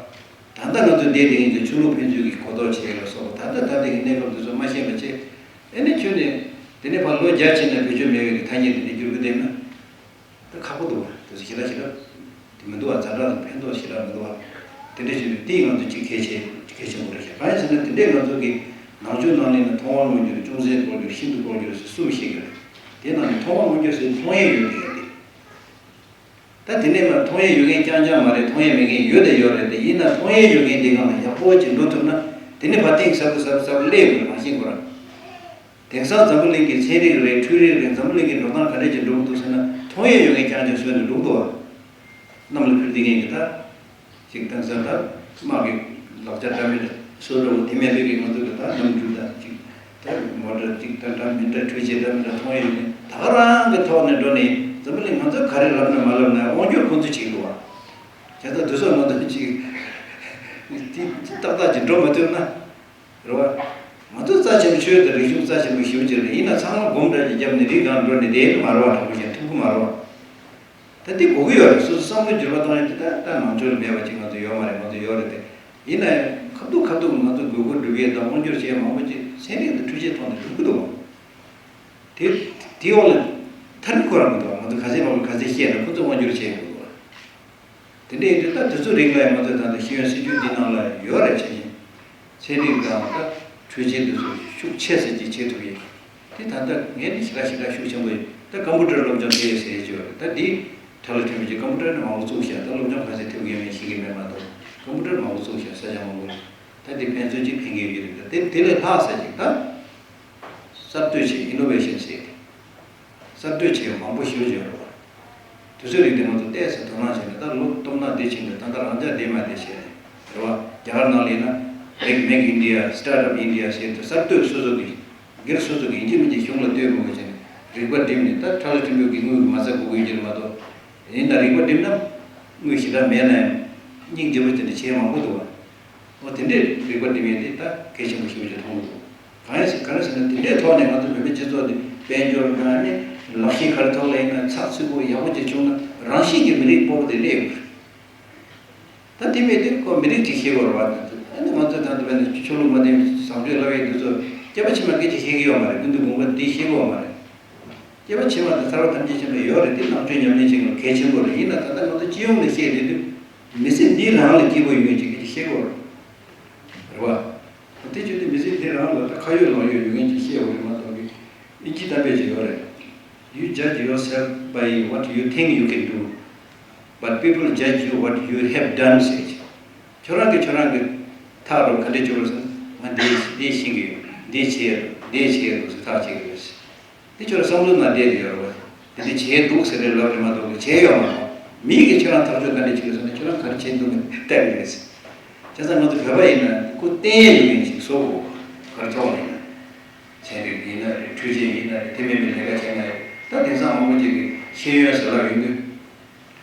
ད་ལྟ་ང་ཚོ་འདས་དེ་ཡིན་ཏེ་ཆོས་ལུགས་ཕན་ཚུན་གྱི་གོ་རྟོགས་བྱེད་ཡས་ལ་སོགས་པ། ད་ལྟ་ད་ལྟའི་གནས་སྐབས་དེ་ཚོ་མ་ཤེས་པ་བྱས། ཨེ་ནས་ཁྱོན་ནས་དེ་ནས་ཕར་ལོ་བརྒྱ་ཕྱིན་ན་བེད་སྤྱོད་མེད་པའི་གི་ཐ་སྙད་དེ་འདྲ་བསྒྱུར་གི་བསྡད་ན། ད་ཁག་པོ་འདུག་བ། དེ་ཚོ་ཞེ་དྲག་ཞེ་དྲག་དེ་མི་འདུག་བ། ཛ་དྲག་དང་ཕན་ཐོགས་ཞེ་དྲག་མི་འདུག་བ། དེ་འདྲ་བྱས་ནས་དེ་ང་ཚོ་གཅིག་གལ་ཆེ་གལ་ཆེན་པོ་རེད་ཤག། གང་ཡིན་ཟེར་ན་དེ་འདྲས་ང་ཚོ་གི་ནང་ཆོས་ནང་ལ་ཡིན་ན་མཐོང་བ་མངོན་གྱུར། ཅུང་ཟད་ལྐོག་གྱུར། ཤིན་ཏུ་ལྐོག་གྱུར་ཟེར་གསུམ་བཤད་ཀྱི་རེད། དེ་ནང་ནས་མཐོང་བ་མངོན་གྱུར་ཟེར་མཐོང་ཡས་ཡོད་དེ་ཡོད་དེ། ད་དེ་ནས་མར་མཐོང་ཡས་ཡོད་མཁན་རྐྱང་རྐྱང་མ་རེད། མཐོང་ཡས་མེད་མཁན་ཡོད་དང་ཡོད་རེད་དེ། ཡིན་ན་མཐོང་ཡས་ཡོད་མཁན་དེ་སྒང་ལ་ཡག་པོ་ཅིག་འགྲོ་ཐུབ་ན། དེ་ནས་ཕར་གཏིང་ཟབ་ཏུ་ཟབ་ཏུ་ཟབ་ཏུ་སླེབས་དགོས། རང་བཞིན་ཁོ་རང་། དེང་སང་འཛམ་བུ་གླིང་གི་ཚན་རིག་རེད། འཕྲུལ་རིག་རེད། འཛམ་བུ་གླིང་གི་འགྲོ་སྟངས་ག་འདྲ་ཅིག་འགྲོ་གི་འདུག་ཟེར་ན། མཐོང་ཡས་ཡོད་མཁན་རྐྱང་རྐྱང་བཟོས་ནས་འགྲོ་གི་འདུག་བ། གནམ་ལ་འཕུར་བསྡད་མཁན་གྱི་ད། ཅིག་དེང་སང་ད་དམག་གི་ལག་ཆ་འདྲ་མི་འདྲ་བཟོ་འདྲ་བོ་དེ་མེད་པའི་གི་ང་ཚོ་གི་ད་གནམ་གྲུ་ད་ཅིག་ད་མོ་ཊ་ཅིག་ད་འདྲ་མི་འདྲ་འཕྲུལ་ཆས་འདྲ་མི་འདྲ་མཐོང་ཡས་ཡོད་མཁན་ད་ག་རང་གི་ཐོག་ནས་འགྲོ་ནས་འཛམ་བུ་གླིང་ང་ཚོ་ག་རེ་ལབ་ན་མ་ལབ་ན་དབང་སྒྱུར་ཁོང་ཚོས་བྱེད་ཀྱི་འདུག་བ། བྱས་ཙང་དུས་ཚོད་ང་ཚོ་ཅིག་དེ་ཏག་ཏག་ཅིག་འགྲོ་མ་ཐུབ་ན། རེད་བ། ང་ཚོ་རྩ་ཆེན་པོ་ཆོས་དང་རིག་གཞུང་རྩ་ཆེན་པོ་ཞེ་པོ་ཅིག་རེད། ཡིན་ན་ཚང་མ་སྒོམ་འདྲ་ཅིག་བརྒྱབ་ནས་རི་སྒང་འགྲོ་ནས་བསྡད་ནི་མ་རེད་བ། དྲང་པོ་བཤད་ན་ཐུབ་ཀྱི་མ་རེད་བ། ད་འདི་དགོས་ཀྱི་ཡོད་རེད། སོ་སོ་བསམ་བློ་འགྱུར་བ་གཏོང་ཡ་དེ་ད་ལྟ་ནང་ཆོས་ལ་མེད་པ་ཅིག་ང་ཚོ་ཡོད་མ་རེད། ང་ཚོ་ཡོད་རེད་དེ། ཡིན་ན་ཡང་ཁ་ཐུག་ཁ་ཐུག་ང་ཚོ་དགོས་མཁོ་སྒྲུབ་ཡས་དང་དབང་སྒྱུར་བྱེད་ཡས་མང་པོ་ཅིག་ཚན་རིག་དང་འཕྲུལ་ཆས་ཐོག་ནས་སྒྲུབ་ཀྱི་འདུག་བ། དེ་དེའི་འོག་ལ་ཐར་ནི་ཁོ་རང་མི་འདུག་བ། ང་ཚོ་ག་ཚད་མང་པོ་ག་ཚད་བཤད་ན་ཁོ་ཚོ་དབང་སྒྱུར་བྱེད་ཡས་མི་འདུག་བ། དེ་འདྲ་ཡིན་དུས་ད་དེ་ཚོ་རིགས་ལ་ཡང་ང་ཚོས་ད་ལྟ་ཤེས་ཡོན་སྲིད་བྱུས་འདི་ནང་ལ་ཡོད་རེད། བྱས་ཙང་ཚན་རིག་དང་ད་འཕྲུལ་ཆས་དེ་ཚོ་ཤུགས་ཆེ་ཙམ་ཅིག་བྱེད་ཐུབ་ཡས། དེ་ད་ལྟ་ངས་ནི་ཞེ་དྲག་ཞེ་དྲག་ཤུགས་ཆེན་པོ་ཡོད། ད་ཀམ་པུ་ཊར་སློབ་སྦྱོང་བྱེད་ཡས་ཟེར་ཡས་ཅིག་ཡོད་རེད། ད་འདི་གྲ་ལ་ཐོན་པའི་ཀམ་པུ་ཊར་ནི་མང་པོ་བཙུགས་ཤག། ད་སློབ་སྦྱོང་ག་ཚད་ཐེབས་ཀྱི་ཡོད་མེད་ཤེས་ཀྱི་མེད་མ་གཏོགས། ཀམ་པུ་ཊར་མང་པོ་བཙུགས་ཤག། ས་ཆ་མང་པོ་ལ། ད་འདི་ཕན་ཚུན་གཅིག་ཕན་གྱི་ཡོད་ཀྱི་རེད། ད་དེ་དེ་ལས་ལྷག་ས་ཅིག་ད་གསར་གཏོད་བྱེད། ཨི་ནོ་ཝེ་ཤན་ཟེར་ཏེ། གསར་གཏོད་བྱེད་ཡག་མང་པོ་ཞེ་པོ་ཅིག་ཡོད་རེད་བ། དུས་ཚོད་རིག་དེ་ང་ཚོ་ཏོག་ཙམ་དོ་སྣང་བྱས་ནས། ད་ལོ་སྟོང་ཕྲག་འདི་ཕྱིན་ནས་ད་ལྟ་རང་འཇགས་བསྡད་མ་བསྡད་བྱས་ནས་རེད་བ། རྒྱ་གར་ནང་ལ་ཡིན་ན་Make Make India, Start Up India ཟེར་དུས་གསར་གཏོད་སོ་སོ་གི་ སྒེར་སོ་སོ་གི་ཡིན་གཅིག་མིན་གཅིག་གཞུང་ལ་ལྟོས་དགོས་པ་བྱས་ནས་རིག་པ་བསྒྲིམས་ནས། ད་ཁྲ་ལ་ཁྲིམས་ཕུག་གི་དངུལ་གྱི་མ་རྩ་དགོས་ཀྱི་ཡོད་ཀྱི་རེད་མ་གཏོགས། ཡིན་ད་རིག་པ་བསྒྲིམས་ན་དངུལ་ཞེ་དྲག་མེད་ན་ཡང་སྙིང་རྗེ་པོ་བྱས་ནས་བྱེད་མང་པོ་འདུག་བ། འོ་དེ་འདྲས་རིག་པ་བསྒྲིམས་ཡས་དེ་ད་གལ་ཆེན་པོ་ཞིག་ཅིག་མཐོང་གི་འདུག་གང་ཡིན་ཟེར་ག་རེ་ཟེར་ན། དེ་འདྲའི་ཐོག་ནས་ང་ཚོ་བོད་པའི་སྤྱི་ཚོགས་འདི་དཔལ་འབྱོར་དང་ནི་ལག་ཤེས་ག་རེ་ཐོག་ལ་ཡིན་ན་ཚགས་ཚུད་པོ་ཡག་པོ་ཅིག་བྱུང་ན་རང་བཞིན་གྱིས་མི་རིགས་སྤོ་བོ་དེ་སླེབས་ཡོང་གི་རེད། ད་དེ་མེད་དུས་ཁོ་མི་རིགས་ཅིག་ཤེས་དགོས་རེད་བ། ཨ་ནི་ང་ཚོ་ད་ལྟ་བས་ནི་ཆོས་ལུགས་མ་མཐུན་བཟང་སྤྱོད་ལབ་ཡས་འདི་ཚོ་སྐྱེས་པ་ཕྱི་མ་སྐད་ཆ་བཤད་ཀྱི་ཡོད་མ་རེད། ཀུན་ཏུ་དགོངས་པ་འདི་ཤེས་ཀྱི་ཡོད་མ་རེད། སྐྱེས་པ་ཕྱི་མ་དང་ཐར་པ་ཐམས་ཅད་མཁྱེན་པ་ཡོད་རེད། དེ་ནང་ཆོས་ཉམས་ལེན་བྱེད་མཁན་གལ་ཆེན་པོ་རེད། ཡིན་ན་ད་ལྟ་ང་ཚོ་སྤྱི་ཡོངས་ལ་བཤད་བསྡད་དུས་མི་ཚེ་འདི་རང་ལ་སྐྱིད་པོ་ཡོང་མཁན་ཅིག་སྐད་ཆ་བཤད་ཀྱི་ཡོད་རེད། རེད་བ། དེ་བྱས་ཏེ་མི་ཚེ་འདི་རང་ལ་ད་ཁ་ཡོད་ལག་ཡོད་ཡོད་མཁན་ཅིག་བཤད་དགོས་རེད་མ་གཏོགས་ཀྱི། ཨིན་ཇི་གཏམ་དཔེ་ཅིག་ཡོད་རེད། You judge yourself by what you think you can do, but people judge you what you have done ཟེར་གྱི། ཁྱོད་རང་གིས་ཁྱོད་རང་གི་ཐག་རོ་ག་འདྲས་གཅོད་རོགས་ཟེར་ན། ང་འདི་འདི་ཤེས་ཀྱི་ཡོད། འདི་བྱེད་ཡ་རོགས། འདི་བྱེད་ཡ་རོགས་ཟེར་ཐག་བཅད་ཀྱི་ཡོད་ཟེར། འདི་ཁྱོད་རང་བསམ་བློ་ནང་བསྡད་ཡོད་རེད་བ། འདི་འདི་བྱས་འདུག་ཟེར་རེད་ལབ་རེད་མ་གཏོགས་བྱས་ཡོད་མ་རེད། མིས་ཀྱིས་ཁྱོད་རང་ཐག་གཅོད་ག་འདྲས་བྱེད་ཀྱི་ཟེར་ན་ཁྱོད་རང་ག་རེ་བྱས་འདུག་གི་བལྟས་ཀྱི་རེད་ཟེར། བྱས་ཙང་ང་ཚོ་བོད་པ་ཡིན་ན་ཁོ་བསྟན་ཡས་ཡོད་མཁན་ཞིག་བཟོ་དགོས། ག་རེ་ཐོག་ནས་ཡིན་ན། ཚན་རིག་ཡིན་ན་རེད། འཕྲུལ་ཆས་ཡིན་ན་རེད། དེ་མིན་པའི་ལས་ཀ་བྱས་ན་རེད། ད་དེང་སང་མང་པོ་ཅིག་གིས་ཤེས་ཡོན་ཟེར་ལབ་ཡོང་དུས།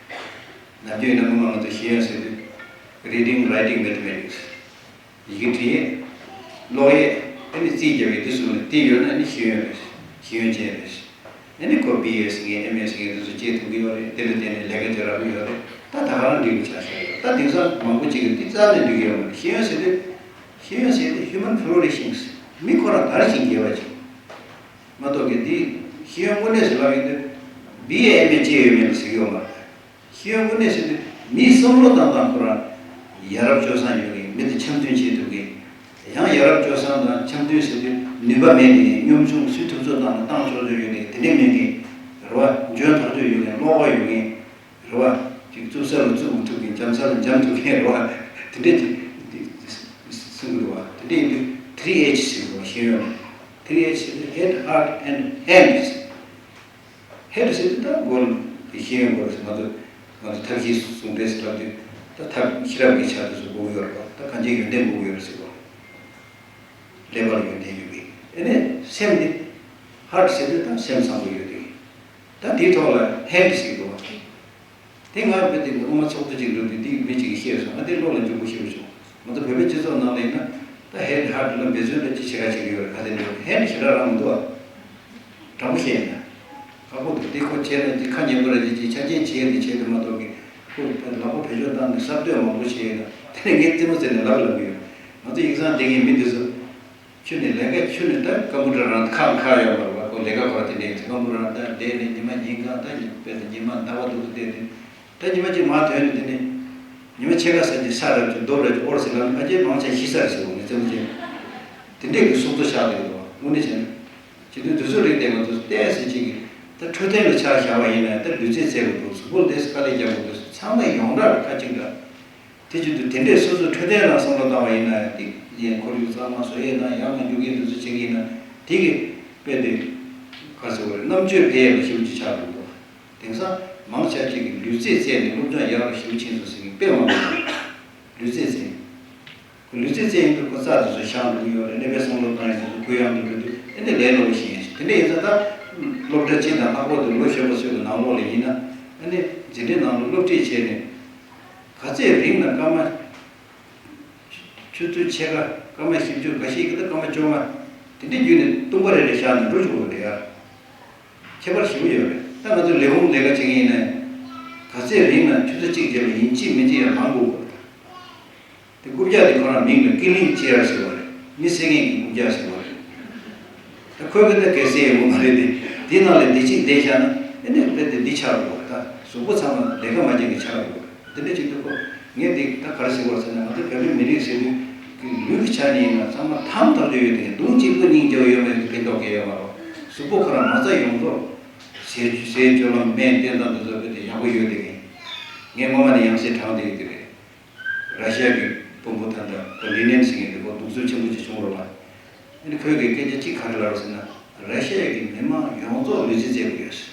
ནམ་རྒྱུན་ཡིན་ན་སྔོན་མ་ང་ཚོ་ཤེས་ཡོན་ཟེར་དུས། Reading, writing, mathematics. ཡི་གེ་འབྲི་ཡས། ཀློག་ཡས། ཨ་ནི་རྩིས་རྒྱབ་ཡས་དེ་གསུམ་ལ་དེ་ཡོད་ན་ཨ་ནི་ཤེས་ཡོན་རེད། ཤེས་ཡོན་ཅན་རེད། ཨ་ནི་ཁོ་བི་ཨེ་ཟེར་མཁན་ཨེམ་ཨེ་ཟེར་མཁན་དེ་ཚོ་སྐྱེལ་ཐུབ་ཀྱི་ཡོད་རེད། དེ་ལ་བརྟེན་ནས་ལས་ཀ་བྱེད་རག་གི་ཡོད་རེད། ད་ད་ག་རང་འགྲིག་གི་ཆགས་བཞག་ཡོད། ད་དེང་སང་མང་པོ་ཅིག་གིས་འདི་རྩ་ནས་འགྲིག་གི་ཡོད་མ་རེད། ཤེས་ཡོན་ཟེར་དུས། ཤེས་ཡོན་ཟེར་དུས་human flourishing ཟེར། མི་ཁོ་རང་དར་ཞིང་རྒྱས་པ་ཅིག་མ་གཏོགས་ཀྱི་འདི་ཤེས་ཡོན་དངོས་གནས་སུ་ལབ་ཡོང་དུས་བི་ཨེ་ཨེམ་ཨེ་ཅི་ཡོད་མེད་ལ་ཟེར་གྱི་ཡོད་མ་རེད། ཤེས་ཡོན་དངོས་གནས་ཟེར་དུས་མིའི་བསམ་བློ་བཏང་སྟངས་ཁོ་རང་ཡ་རབས་སྤྱོད་བཟང་ཡོད་མཁན། མི་དང་འཆམ་མཐུན་བྱེད་ཐུབ་མཁན། ཡང་ཡ་རབས་སྤྱོད་བཟང་དང་འཆམ་མཐུན་ཟེར་དུས་ནུས་པ་མེད་མཁན། གཉོམ་ཆུང་སུའི་ཐུབ་ཚོད་བཏང་ན་བཏང་ཆོག་ཆོག་ཡོད་མཁན་དེ་འདྲས་མེད་མཁན་རེད་བ། འཇོན་ཐག་ཆོད་ཡོད་མཁན། ཀློག་པ་ཡོད་མཁན་རེད་བ། ཅིག་རྩུབ་ས་ལ་རྩུབ་མི་ཐུབ་མཁན། འཇམ་ས་ལ་འཇམ་ཐུབ་མཁན་རེད་བ། དེ་འདྲས་ཅིག་འདི་གསུང་གི་འདུག་བ། དེ་འདྲས་ཡིན་དུས་three H ཟེར་གྱི་འདུག་བ། ཤེས་ཡོན་three H ཟེར་དུས་head, heart and hand ཟེར། ཧེ་ཌི་ཟེར་དུས་ད་མགོ་ལ་དེ་ཤེས་ཡོན་མགོ་ལ་ཟེར། ང་ཚོ་ང་ཚོ་ཐབས་ཤེས་ཟུང་འབྲེལ་ཟེར་ལབ་དུས་ད་ཐབས་ཤེས་རབ་ཀྱི་ཆ་དེ་ཚོ་དགོས་ཀྱི་ཡོད་རེད་པ། ད་གང་ཅིའི་ཡོན་ཏན་དགོས་ཀྱི་ཡོད་རེད་ཟེར་བ། ཀླད་པ་ལ་ཡོན་ཏན་ཡོད་པའི། ཨེ་ནས་སེམས་དེ་ཧར་ཊི་ཟེར་དུས་ད་སེམས་བཟང་པོ་ཡོད་དེ། ད་དེའི་ཐོག་ལ་ཧེ་ཌི་ཟེར་གྱི་འདུག་བ། དེ་སྔར་བོད་དེ་སྔོན་མ་ཚོགས་འདུ་ཅིག་འགྲོ་དུས་དེའི་མི་གཅིག་གིས་བཤད་སོང་། ང་དེ་བློ་ལ་འཇུག་པོ་ཞེ་པོ་བྱུང་། ང་ཚོ་བོད་པའི་སྤྱི་ཚོགས་ནང་ལ་ཡིན་ན་ད་ཧེ་ཌི་ཧར་ཊི་ལ་འབད་བརྩོན་འདྲ་ཅིག་བྱེད་ག་བྱེད་ཀྱི་ཡོད་རེད། ག་དེ་འདྲ་ཧེ་ཌི་ཞེ་དྲག་རང་མི་འདུག་ཨ། དྲང་པོ་བཤད་ཡིན་ན། ཁག་པོ་འདུག་དེ་ཁོ་བྱས་ན་ཅིག་ཁ་ཉན་པོ་རེད། ཅིག་ཅིག་ཆ་རྐྱེན་བྱས་ཏེ་བྱས་ཏེ་མ་གཏོགས་ཀྱི་ཁོ་ལག་པ་བེད་སྤྱོད་བཏང་ནས་གསར་གཏོད་མང་པོ་བྱས་ཡིན་ན། དེ་ནས་ངས་རྩེད་མོ་རྩེ་ནས་ལབ་ལབ་ཀྱི་ཡོད། ང་ཚོ་ཡིག་ཚང་བསྡད་མཁན་མི་འདི་ཚོ། ཁྱོད་ནི་ལས་ཀ་ཁྱོད་ནི་ད་ཀམ་པུ་ཊར་རང་ཁ་ཁ་ཡོད་མ་རེད་པ། ཁོ་ལས་ཀ་ཁོ་ར་དེ་འདྲས་ཀམ་པུ་ཊར་རང་ད་བསྡད་ནས་ཉི་མ་ཉིན་གང་ད་ཉི་དཔེ་ད་ཉི་མ་ཟླ་བ་དུ་དུ་བསྡད་དེ། ད་ཉི་མ་གཅིག་མར་ཐོན་ནས་དེ་ནས་ཉི་མ་ཕྱེད་ཀ་ཟ་ཅིག་ས་རབ་ཅིག་རྡོ་རབ་ཅིག་ཨོར་ཟེར་ལབ་ནས་ཨ་ཅེ་མང་ཆེ་ཤི་ས་རེད་ཟེར་བ་ནི་རྩེད་མོ་རྩེ། དེ་འདྲས་ཀྱི་སྲོག་རྩོལ་བཞག་བསྡད་ཀྱི་འདུག་དངོས་གནས་བྱས་ན། བྱེད་དུས་དུས་ཚོད་རིགས་དེ་ང་ཚོ་ཏོག་ཙམ་ཅིག་གིས་ད་འཕྲོད་བསྟེན་ལ་ཆ་བཞག་པ་ཡིན་ན་ད་ལུས་རྩལ་རྩེ་དགོས་འདུག་གཟུགས་པོ་ལ་ཏོག་ཙམ་དཀའ་ལས་རྒྱག་དགོས་འདུག་ཚང་མ་ཡོངས་གྲགས་ཁ་གཅིག་འདྲ། དེ་བྱེད་དུས་དེ་འདྲས་སོ་སོའི་འཕྲོད་བསྟེན་ལ་བསམ་བློ་བཏང་བ་ཡིན་ན་ཡང་ཏིག་ཡན་ཁོར་ཡུག་གཙང་མ་བཟོ་ཡས་དང་ཡང་ན་རྒྱུག་ཡས་དེ་ཚོ་བྱེད་ཀྱི་ཡིན་ན་དེ་གི་དཔེ་དེ་ག་ཟེར་བ་རེད། རྣམ་དཔྱོད་འཕེལ་ཡས་ལ་ཞེ་པོ་ཅིག་ཆགས་འགྲོ་འདུག་དེང་སང་མང་ཆེ་ཅིག་གིས་ལུས་རྩལ་རྩེས་ནས་སློབ་སྦྱོང་ཡག་རུ་ཞེ་པོ་ཕྱིན་སོང་ཟེར་མཁན་དཔེ་མང་པོ་འདུག་ལུས་རྩལ་རྩེས། ཁོ་ལུས་རྩལ་རྩེ་ཡོང་དུས་ཁོ་རྩ་དེ་ཚོ་ཤང་འགྲོ་གི་ཡོད་རེད། ཀླད་པའི་བསམ་བློ་བཏང་ཡོང་དུས་ཁོ་གུ་ཡངས་དུ་འགྲོ་དུས་ཨེ་འདི་ལས་སླ་པོ་ཞིག་ཡིན་ཞིང་། དེ་འདྲ་ཡིན་ཙང་ད་སློབ་གྲྭ་སྤྱི་དང་ལྷག་པར་དུ་ལོ་གཞོན་པ་ཚོའི་ནང་ལོགས་ལ་ཡིན་ན་ཨ་ནི་འཛིན་གྲྭའི་ནང་ལ་སློབ་ཁྲིད་བྱས་ནས་ག་ཚད་རིང་ན་སྐར་མ་ཆུ་ཚོད་ཕྱེད་ཀ་སྐར་མ་བཞི་བཅུ་འགའ་ཞིག་གི་ད་སྐར་མ་བཅོ་ལྔ་དེ་འདྲ་བརྒྱུད་ནས་ལྟུང་བ་རེ་རེ་བཞག་ནས་འགྲོ་ཆོག་གི་རེད་ཡ། ཁྱད་པར་ཞེ་པོ་ཡོད་རེད། ད་ང་ཚོ་ལས་ཁུངས་ལས་ཀ་བྱེད་མཁན་ཡིན་ན་ག་ཚད་རིང་ན་ཆུ་ཚོད་གཅིག་བརྒྱབ་པ་ཡིན་གཅིག་མིན་གཅིག་ཡར་ལངས་དགོས་པ། དེ་རྐུབ་བཀྱག་དེ་ཁོ་རང་མིང་ལ་ཀི་ལིང་ཅེར་ཟེར་བ་རེད། མི་བསད་མཁན་གྱི་རྐུབ་བཀྱག་ཟེར་བ་རེད། ད་ཁོས་གི་ད་གལ་སྲིད་ཡོང་གི་མ་རེད་དེ། དེའི་ནང་ལ་འདི་གཅིག་བསྡད་བཞག་ན་ཨེ་ནས་དཔེ་དེ་འདི་ཆགས་འགྲོ་བ། ད་གཟུགས་པོ་ཚང་མ་ལས་ཀ་མ་བྱེད་མཁན་ཆགས་འགྲོ་བ། དེ་འདྲ་ཅིག་འདུག་གོ། ངས་འདི་ད་ག་རེ་ཟེར་དགོས་ཟེར་ན་ང་ཚོ་བོད་པའི་མི་རིགས་ཟེར་དུས་ཀྱི་ལུས་ཀྱི་ཆ་ནས་ཡིན་ན་ཚང་མ་ཐང་ཐག་ཆོད་ཡོད་དེ་གདུང་གཅིག་པུ་སྙིང་རྗེ་པོ་ཡོད་མེད་ཀྱི་ཕན་ཐོགས་གང་ཡོད་མ་རེད། གཟུགས་པོ་ཁོ་རང་མ་རྩ་ཡོངས་རྫོགས་ཟས་ཟས་སྤྱོད་ལམ་སྨན་བསྟེན་སྟངས་དེ་ཚོ་དཔེ་དེ་ཡག་པོ་ཡོད་དེ། ངས་སྔོན་མ་ནས་ཡང་སེ་དྲངས་བསྡད་ཡོད་དེ་རེད། ར་ཤི་ཡ་གི་དཔོན་པོ་ད་ལྟ་ཁོ་ལི་ནན་ཟེར་མཁན་དེ་ཁོ་གདུང་སེམས་ཆེན་པོ་ཅིག་བྱུང་རོགས་ལ། ཨ་ནི་ཁོས་གི་སྐད་ཆ་གཅིག་ག་རེ་ལབ་རོགས་ཟེར་ན། ར་ཤི་ཡ་གི་མི་མང་ཡོངས་རྫོགས་ལུས་རྩལ་རྩེ་གི་ཡོད་ཟེར།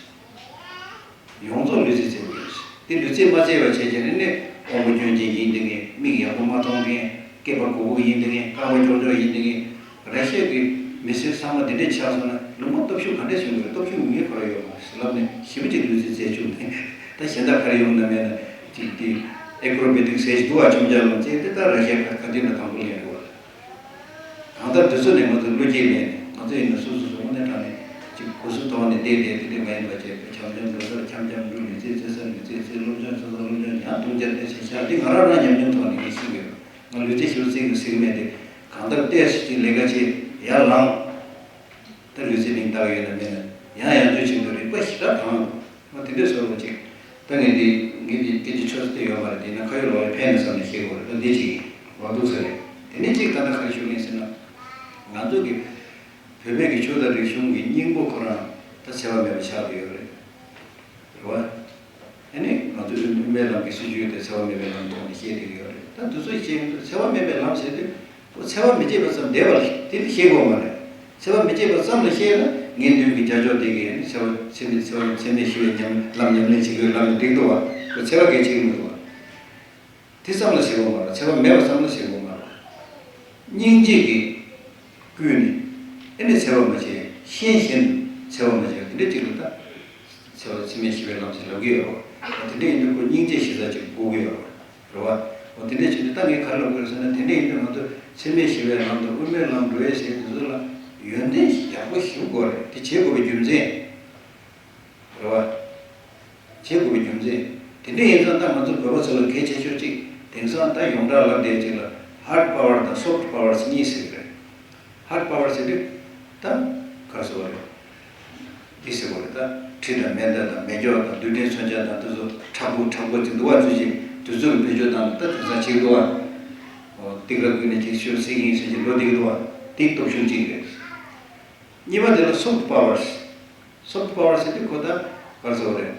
ཡོངས་རྫོགས་ལུས་རྩལ་རྩེ་གི་ཡོད་ཟེར། དེ་ལུས་རྩལ་མ་རྩེ་བ་བྱས་བྱས་ནས་ནི་དབང་པོ་སྐྱོན་ཅན་ཡིན་དེ་ངས། མིག་ཡག་པོ་མ་མཐོང་མཁན། སྐེད་པ་གུག་གུག་ཡིན་དེ་ངས། རྐང་པ་ཀྱོག་ཀྱོག་ཡིན་དེ་ངས། ར་ཤི་ཡ་གི་ མི་སེར་ཚང་མ་འདི་འདྲས་ཆགས་སོང་ན་ལུང་པ་སྟོབས་ཤུགས་ག་འདྲས་བྱུང་དགོས། སྟོབས་ཤུགས་མི་ཁོ་ར་ཡོད་མ་རེད་ཟེར་ལབ་ནས་ཞེ་པོ་ཅིག་ལུས་རྩལ་རྩེད་བཅུག་ནས། ད་གཞན་དག་ག་རེ་ཡོང་ན་མེད་ན་ཅིག་དེ་ཨེ་ཀྲོ་བེ་ཊིག་ཟེར་ཞིག་འདུག་ཨ། ཆོམ་རྐྱལ་ལ་རྩེད་དེ་ད་ར་ཤ་ཁ་ཁ་དུས་ན་དང་པོ་ལེན་དགོས་རེད། གང་ལྟར་དུས་ཚོད་ནས་ང་ཚོ་བློ་སྐྱེད་ལེན་ནས་ང་ཚོ་ཡིན་ན་སོ་སོ་སོ་དངོས་གནས་དྲང་ནས་ཅིག་གོ་སུ་ཐོག་ནས་བསྡད་བསྡད་དེ་འདྲས་མ་ཡིན་པ་བྱས་པའི་འཆམ་འཆམ་འགྲོ་ས་འཆམ་འཆམ་འགྲོ། ལུས་རྩལ་རྩེ་ས་ལུས་རྩལ་རྩེ། སློབ་སྦྱོང་རྩེ་ས་སློབ་སྦྱོང་ཡང་རྡུང་རྒྱག་བསྡད་བྱས་ཤག་འདི་ང་རང་རང་ཉམས་མྱོང་ཐོག་ནས་ངས་ཤེས་ཀྱི་ཡོད། ང་ལུས་རྩལ་ཞེ་པོ་རྩེ་གི་ཟེར་གི་མེད་དེ། གང་ལྟར་ཏོག་ཙམ་ཅིག་ལས་ཀ་བྱེད་ཡར་ལངས། ད་ལུས་རྩལ་མིང་བཏགས་ཡོད་ན་མེད་ན་ཡང་ཡང་བསྐྱར་བྱེད་དུས་རིག་པ་ཞེ་དྲག་གང་འདུག་ང་དེ་འདྲས་བཟོ་རོགས་ཅིག་ད་ངས་འདི་ངས་འདི་སྐད་ཆ་ཆོད་ས་དེ་ཡོད་མ་རེད། དེ་ན་ཁ་ཡོད་ལོག་ཡོད་ཕན་ནས་བསམ་ནས་བཤད་དགོས་རེད། ད་འདི་ཅིག་ལོག་འདུག་ཟེར་རེད། དེ་ནས་ཅིག་ད་ལྟ་ག་རེ་ཞུ་ཡིན་ཟེར་ན། ང་ཚོ་གི་བོད་པའི་གི་ཆོས་དང་རིག་གཞུང་གི་སྙིང་པོ་ཁོ་རང་ད་འཚེ་བ་མེད་པ་ཆགས་བསྡད་ཡོད་རེད། རེད་བ། ཨ་ནི་ང་ཚོའི་དབུ་མའི་ལམ་གྱི་སྲིད་བྱུས་དེ་འཚེ་བ་མེད་པའི་ལམ་ཐོག་ནས་བཤད་བསྡད་ཀྱི་ཡོད་རེད། ད་དུས་ཚོད་ཅིག་འཚེ་བ་མེད་པའི་ལམ་ཟེར་དུས་ཁོ་འཚེ་བ་མི་བྱེད་པ་ཙམ་བསྡད་པ་དེ་ཤེས་དགོས་མ་རེད། འཚེ་བ་མི་བྱེད་པ་ཙམ་ལ་ཤེས་ན་ངས་མདུན་གྱི་རྒྱ་ཕྱོགས་དེ་གས་འཚེ་བ་འཚེ་མེད་འཚེ་བ་འཚེ་མེད་ཞི་བའི་ཉམས་ལམ་ཉམས་ལེན་བྱེད་དགོས་ལབ་ནས་འགྲིག་འདུག་བ། ཁོ་འཚེ་བ་གས་བྱེད་ཀྱི་མི་འདུག་བ། དེ་ཙམ་ལ་ཞེ་དགོས་མ་རེད། འཚེ་བ་མེད་པ་ཙམ་ལ་ཞེ་དགོས་མ་རེད། སྙིང་རྗེ་གིས་བསྐུལ་ནས་ཨེ་ནས་འཚེ་བ་མ་བྱེད། ཤེས་བཞིན་འཚེ་བ་མ་བྱེད། དེ་འདྲ་ཅིག་ལ་ད་འཚེ་བ་འཚེ་མེད་ཞི་བའི་ལམ་ཞེས་ལབ་ཀྱི་ཡོད་རེད་བ། དེ་འདྲ་ཡིན་དུས་ཁོ་སྙིང་རྗེ་ཞེ་ས་ཅིག་དགོས་ཀྱི་ཡོད་རེད་བ། རེད་བ། འོ་དེ་འདྲ་བྱེད་དུས་ད་ངས་ག་རེ་ལབ་དགོས་རེད་ཟེར་ན། དེ་འདྲ་ཡིན་དུས་ང་ཚོ་འཚེ་མེད་ཞི་བའི་ལམ་དང་དབུ་མའི་ལམ་འགྲོ་ཡས་ཟེར་དེ་ཚོ་ལ་ཡོན་ཏན་ཡག་པོ་ཞིག་དགོས་རེད། དེ་བྱེད་དགོས་པའི་རྒྱུ་མཚན། རེད་བ། བྱེད་དགོས་པའི་རྒྱུ་མཚན། དེ་འདྲ་ཡིན་ཙང་ད་ང་ཚོ་བོད་པ་ཚོ་ལ་གལ་ཆེ་ཤོས་གཅིག་དེང་སང་ད་ཡོངས་གྲགས་ལབ་བསྡད་ཅིག་ལ་ཧར་ཌི་པ་ཝར་དང་སོཕ་ཊི་པ་ཝར་གཉིས་ཟེར་གི་རེད། ཧར་ཌི་པ་ཝར་ཟེར་དུས་ད་ག་རེ་ཟེར་བ་རེད། འདི་ཟེར་བ་རེད། ད་གྲི་དང་མེ་མདའ་དང་མེ་སྒྱོགས་དང་རྡུལ་ཕྲན་མཚོན་ཆ་དང་དེ་ཚོ་མཁྲེགས་པོ་མཁྲེགས་པོ་ཅིག་འདུག་བ། ཚུལ་བཞིན་དུས་ཚོད་ལ་བེད་སྤྱོད་བཏང་ནས་ད་དེང་སང་བྱེད་ཀྱི་འདུག་བ། ཏིག་ར་ཀུན་ནས་ཁྱེད་ཤོད་སྲིད་ཡིན་ཟེར་གྱི་འགྲོ་བསྡད་ཀྱི་འདུག་བ། དེ་སྟོབས་ཤུགས་གཅིག་རེད། གཉིས་པ་དེ་ལ་སོཕ་ཊི་པ་ཝར། སོཕ་ཊི་པ་ཝར་ཟེར་དུས་ཁོ་ད་ག་རེ་ཟེར་བ་རེད།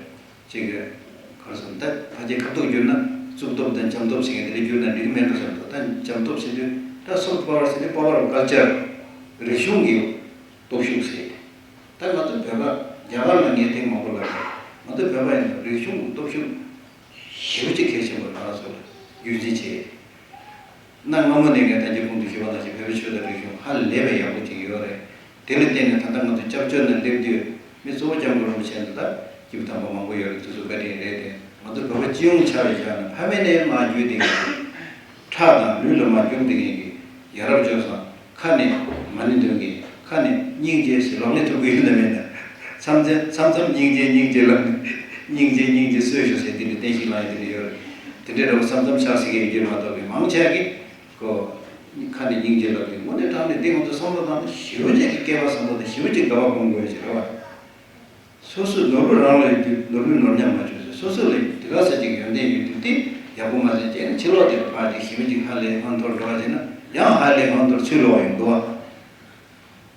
ཅིག་ག་རེ་ཟེར་ད་ཕལ་ཆེར་ཁ་ཐུག་བསྒྱུར་ན་གཙུག་སྟོབས་དང་འཇམ་སྟོབས་ཟེར་མཁན་དེ་འདྲ་བསྒྱུར་ན་འགྲིག་གི་མེད་འགྲོ་བསམ་འདུག་ད་འཇམ་སྟོབས་ཟེར་དུས་ད་སོཕ་ཊི་པ་ཝར་ཟེར་དུས་པ་ཝར་ཨོཕ་ཀལ་ཅར། རིག་གཞུང་གི་སྟོབས་ཤུགས་ཟེར། ད་ང་ཚོ་བོད་པ་རྒྱ་གར་ལ་ངས་ཐེངས་མང་པོ་ལབ་རེད། ང་ཚོ་བོད་པ་ཡིན་ན་རིག་གཞུང་གི་སྟོབས་ཤུགས་ཞེ་པོ་ཅིག་གལ་ཆེན་པོ་རང་སོ་ལ་རྒྱུན་འཛིན་བྱེད། གནའ་སྔ་མོ་ནས་ངས་ད་ལྟའི་གོང་དུ་ཞུས་པ་ནང་བཞིན་བོད་པའི་ཆོས་དང་རིག་གཞུང་ཧ་ལས་པའི་ཡག་པོ་ཅིག་ཡོད་རེད། དེ་ལ་བརྟེན་ནས་ད་ལྟ་ང་ཚོ་སྐྱབས་བཅོལ་ནང་སླེབས་དུས་མི་གཙོ་བོ་སྐྱབས་མགོན་རིན་པོ་ཆེ་འདི་དག་སྐྱིད་པོ་དམ་པ་མང་པོ་ཡོད་རེད། དེ་ཚོ་བཀའ་དྲིན་རེད་དེ། ང་ཚོ་བོད་པ་སྤྱི་ཡོངས་ཆ་བའི་ཆ་ནས་ཕ་མེས་ནས་མར་བརྒྱུད་དེ་ཁྲག་དང་ལུས་ལ་མར་བརྒྱུད་དེ་ངེད་ཀྱི་ཡ་རབས་སྤྱོད་བཟང་ཁ་ནས་མ་ཎི་འདོན་གྱི་ཁ་ནས་སྙིང་རྗེ་ཞེས་ལག་ལེན་ཐུབ་ཀྱི་ཡོད་ན་མེད་ན། མཚམས་མཚམས་མཚམས་མཚམས་སྙིང་རྗེ་སྙིང་རྗེ་ལབ་ནས་སྙིང་རྗེ་སྙིང་རྗེ་གསོས་ཤོག་ཟེར་དེ་འདྲའི་བསྟན་བཤིག་ལངས་ཡོད་དེ་འདྲ་ཡོད་རེད། དེ་འདྲའི་འདྲ་པོ་མཚམས་མཚམས་ཆགས་སྲིད་ཀྱི་ཡོད་རྒྱུ་མ་གཏོགས་པའི་མང་ཆེ་གི་ཁོ་ཁ་ནས་སྙིང་རྗེ་ལབ་ཀྱི་དངོས་གནས་དྲང་གནས་དེ་ང་ཚོ་བསམ་བློ་བཏང་ན་ཞེ་པོ་ཅིག་གི་སྐལ་བ་བཟང་པོ་དང་ཞེ་པོ་ཅིག་དགའ་བ་སྒོམ་དགོས་ཡོད་ཅིག་རེད་བ། སོ་སོའི་ནོར་བུ་རང་ལ་ཡོད་དུས་ནོར་བུའི་ནོར་ཉམས་མ་བཅོས་ཟེར། སོ་སོ་ལ་དེ་ག་ས་ཅིག་ཡོན་ཏན་ཡོད་དུས་དེ་ཡག་པོ་མ་ཟད་ཀྱང་ཕྱི་ལོགས་དེར་ཕར་ཅིག་ཞེ་པོ་ཅིག་ཧ་ལས་ཧོན་ཐོར་འགྲོ་བ་བྱས་ན་ཡང་ཧ་ལས་ཧོན་ཐོར་ཚུར་ལོག་ཡོང་འདུག་བ།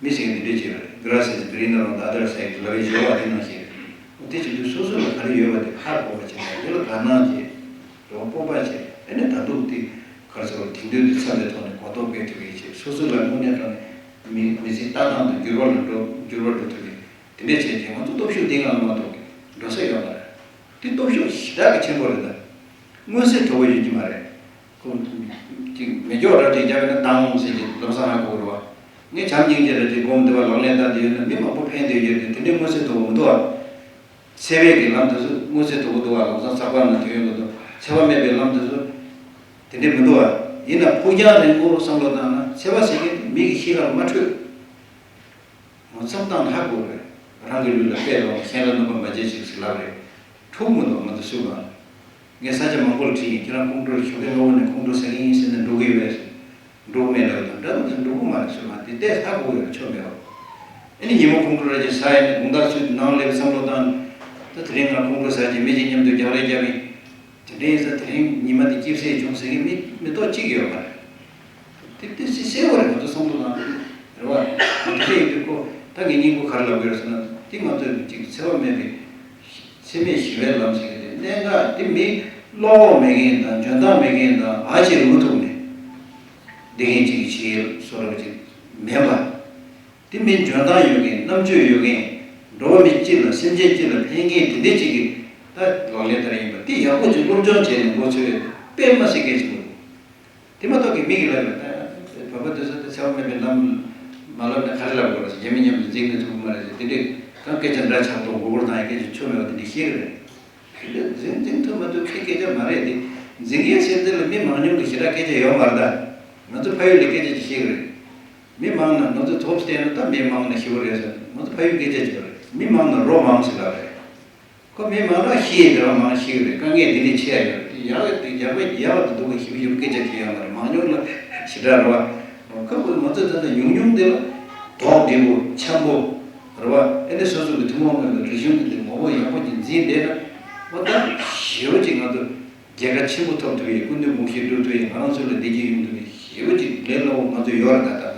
མི་ཞིག་འདི་འདྲས་བྱས་པ་རེད། Grass is greener on the other side ལབ་པའི་བརྗོད་པ་དེ་ནང་བཞིན་རེད། དེ་བྱེད་དུས་སོ་སོ་ལ་ག་རེ་ཡོད་པ་དེ་ཧ་གོ་བ་བྱས་ནས་དེ་ལ་དགའ་སྣང་བྱས། རེ་བ་སྤོབས་པ་བྱས། ཨ་ནི་ད་དུང་དེ་ག་རེ་ཟེར་བ་དེང་དུས་དེ་འཚམས་པའི་ཐོག་ནས་གོ་རྟོགས་སྤེལ་ཐུབ་ཡས་བྱས། སོ་སོ་ལ་དངོས་གནས་དྲང་ནས་མི་མི་ཚེའི་ལྟ་སྟངས་དང་འགྱུར་བ་ལ་འགྲོ་འགྱུར་བ་འགྲོ་ཐུབ་ཡས་དེ་འདྲས་བྱས་ཀྱི་ང་ཚོ་སྟོབས་ཤུགས་དེ་ངང་མ་གཏོགས་འགྲོ་ས་ཡོད་མ་རེད། དེ་སྟོབས་ཤུགས་ཞེ་དྲག་གི་ཆེན་པོ་རེད་ད། མངོན་གསལ་དོད་པོ་ཡོད་ཀྱི་མ་རེད། ཁོ་ཅིག་མེ་སྒྱོགས་འདྲ་ཅིག་བརྒྱབ་ན་དང་ཟེར་གྱི་ལམ་སང་ཧ་གོ་རེད་བ། ངས་བྱམས་སྙིང་རྗེ་ལ་ཅིག་སྒོམ་བསྡད་པ་ལག་ལེན་བསྟར་བསྡད་ཡོད་ན་མི་མང་པོ་ཕན་བསྡད་ཡོད་རེད། དེ་འདྲའི་མངོན་གསལ་དོད་པོ་མི་འདུག་བ། འཚེ་བའི་གི་ལམ་དེ་ཚོ་མངོན་གསལ་དོད་པོ་འདུག་བ། ལམ་སང་ཚགས་པར་ནང་དོན་ཡོད་མི་འདུག་འཚེ་བ་མེད་པའི་ལམ་དེ་ཚོ་དེ་འདྲའི་མི་འདུག་བ། ཡིན་ན་ཕུགས་རྒྱང་རིང་པོ་བསམ་བློ་བཏང་ན་འཚེ་བ་ཟེར་མཁན་དེ་མི་གི་ཤེས་རབ་མ་འཕྲོད། ངོ་མཚར་བཏང་ནས་ཧ་གོ་རེད། རང་གི་ལུས་ལ་དཔེ་ལོངས་གཞན་ལ་གནོད་པ་མ་བྱེད་ཅིག་ཟེར་ལབ་རེད། འཁྲུག་མི་འདུག་ང་ཚོ་སུས་གང་། ངས་ས་ཆ་མང་པོ་ལ་དྲིས་ཡིན། ཁྱེད་རང་ཁོང་ཁྲོ་ཞོགས་ཀས་སྔ་པོ་ནས་ཁོང་ཁྲོ་ཟ་གི་ཡིན་ཟེར་ནས་འགྲོ་གི་ཡོད་པས། འགྲོ་གི་མེད་ལབ་དང་འདྲ་མི་འདུག་འགྲོ་གི་མ་རེད་ཟེར་བ་དེ་ལྟས་ཧ་གོ་ཡོད་ཆོ་མེད་བ། ཨ་ནི་ཉིན་མོ་ཁོང་ཁྲོ་ར་ཅིག་ཟ་ཡིན་ན་དགོང་དག་ཚུར་ནང་སླེབས་བསམ་བློ་བཏང་། ད་དེ་རིང་ང་ཁོང་ཁྲོ་ཟ་ཅིག་མི་གཅིག་མཉམ་དུ་རྒྱག་རེས་རྒྱབ་ཡིན། དེ་འདྲ་ཡིན་ཙང་དེ་རིང་ཉི་མ་འདི་སྐྱིད་སེ་བྱུང་ཟེར་མཁན་མི་མི་ཐོག་གཅིག་ཡོད་མ་རེད། དེ་དེ་སྲིད་གསལ་བོ་རེད། ང་ཚོ་བསམ་བློ་བཏང་རེད་བ། དེ་འདྲ་ཡིན་དུས་ཁོ་ད་ངས་སྙིང་པོ་ག་རེ་ལབ་དགོས་རེད་ཟེར་ན་དེ་ང་ཚོས་ཅིག་འཚེ་བ་མེད་པའི་འཚེ་མེད་ཞི་བའི་ལམ་ཟེར་གྱི་དེ་གནད་འགག་དེ་མི་བློ་ཁོག་མེད་མཁན་དང་འཇོན་ཐང་མེད་མཁན་དང་ཨ་ཅེ་རུ་ཐུག་ནས་བསྡད་མཁན་ཅིག་གི་བྱེད་ཡུལ་བཟོ་འདྲ་ཅིག་མེད་པ། དེ་མིན་འཇོན་ཐང་ཡོད་མཁན་རྣམ་དཔྱོད་ཡོད་མཁན་འགྲོ་བ་མི་སྤྱི་ལ་སེམས་ཅན་སྤྱི་ལ་ཕན་མཁན་དེ་འདྲས་ཅིག་གིས་ད་ལག་ལེན་བསྟར་ཡིན་པ་དེ་ཡག་པོ་ཅིག་སློབ་སྦྱོང་བྱས་ནས་འགོ་ཚུགས་ཡོད་དཔེ་མ་སྲིད་མཁན་ཞིག་འདུག་དེ་མ་གཏོགས་ཀྱི་མི་གི་ལབ་ཡོད་ད་བོད་པ་དེ་ཚོ་དེ་འཚེ་བ་མེད་པའི་ལམ་ མ་ལབ་ན་ག་རེ་ལབ་དགོས་རེད་ཟེར། རྗེས་མ་མཉམ་དུ་འཛིང་ནས་ཐུབ་ཀྱི་མ་རེད་ཟེར། དེ་འདྲས་གང་སྐད་ཆ་འདྲ་ཆགས་ཐོག་མགོ་སྐོར་བཏང་ཡ་སྐད་ཆ་ཆོ་མེད་པ་དེ་འདྲས་བཤད་ཀྱི་རེད། དེ་འདྲས་འཛིང་འཛིང་ཐུབ་མ་ཐུབ་ཁྱེད་སྐད་ཆ་མ་རེད་དེ། འཛིང་ཡས་ཟེར་དེ་ལ་མི་མང་ཉུང་གི་ཞེ་དྲག་སྐད་ཆ་ཡོད་མ་རེད་ད། ང་ཚོ་ཕ་ཡུལ་ལ་སྐད་ཆ་ཅིག་བཤད་ཀྱི་རེད། མི་མང་ན་ང་ཚོ་ཐོབ་བལྟས་ན་ད་མི་མང་ན་ཞེ་པོ་རེད་ཟེར། ང་ཚོ་ཕ་ཡུལ་སྐད་ཆ་ཅིག་ཡོད་རེད། མི་མང་ན་རོ་མང་ཟེར་ལབ་རེད། ཁོ་མི་མང་རང་ཤི་ཡི་དེ་རང་མང་ཤི་གི་རེད། དཀའ་ངལ་འདི་ནས་ཆེ་ཡ་ཡོད་རེད། ཡག་ཡག་པ་ཡག་པ་འདུག་གི་ཞིབ་ཞིབ་སྐད་ཆ་དྲིས་ཡོད་མ་རེད། མང་ཉུང་ལ་ཞེ་དྲག་རེད་བ། ཁོ་བོས་ང་ཚོ་ད་ལྟ་ཉུང་ཉུང་འདི་ལ་དོགས་འདྲི་བོ་འཆམ་པོ་རེད་བ། ཨེ་ནས་སོ་སོ་གི་ཐུན་མོང་མ་ཡིན་པའི་རིག་གཞུང་འདི་འདི་ངོ་བོ་ཡག་པོ་ཅིག་འཛིན་བསྡད་ན་འོ་ད་ཞེ་པོ་ཅིག་ང་ཚོ་རྒྱལ་ཁ་ཆེན་པོ་ཐོབ་ཐུབ་ཡི། སྐུ་མདུན་དགོངས་བཞེད་སྒྲུབ་ཐུབ་ཡི། ང་རང་ཚོ་ལ་བདེ་སྐྱིད་ཡོང་ཐུབ་ཡི། ཞེ་པོ་ཅིག་ལས་སླ་བོ་ང་ཚོ་ཡོད་རེད་ད་ད་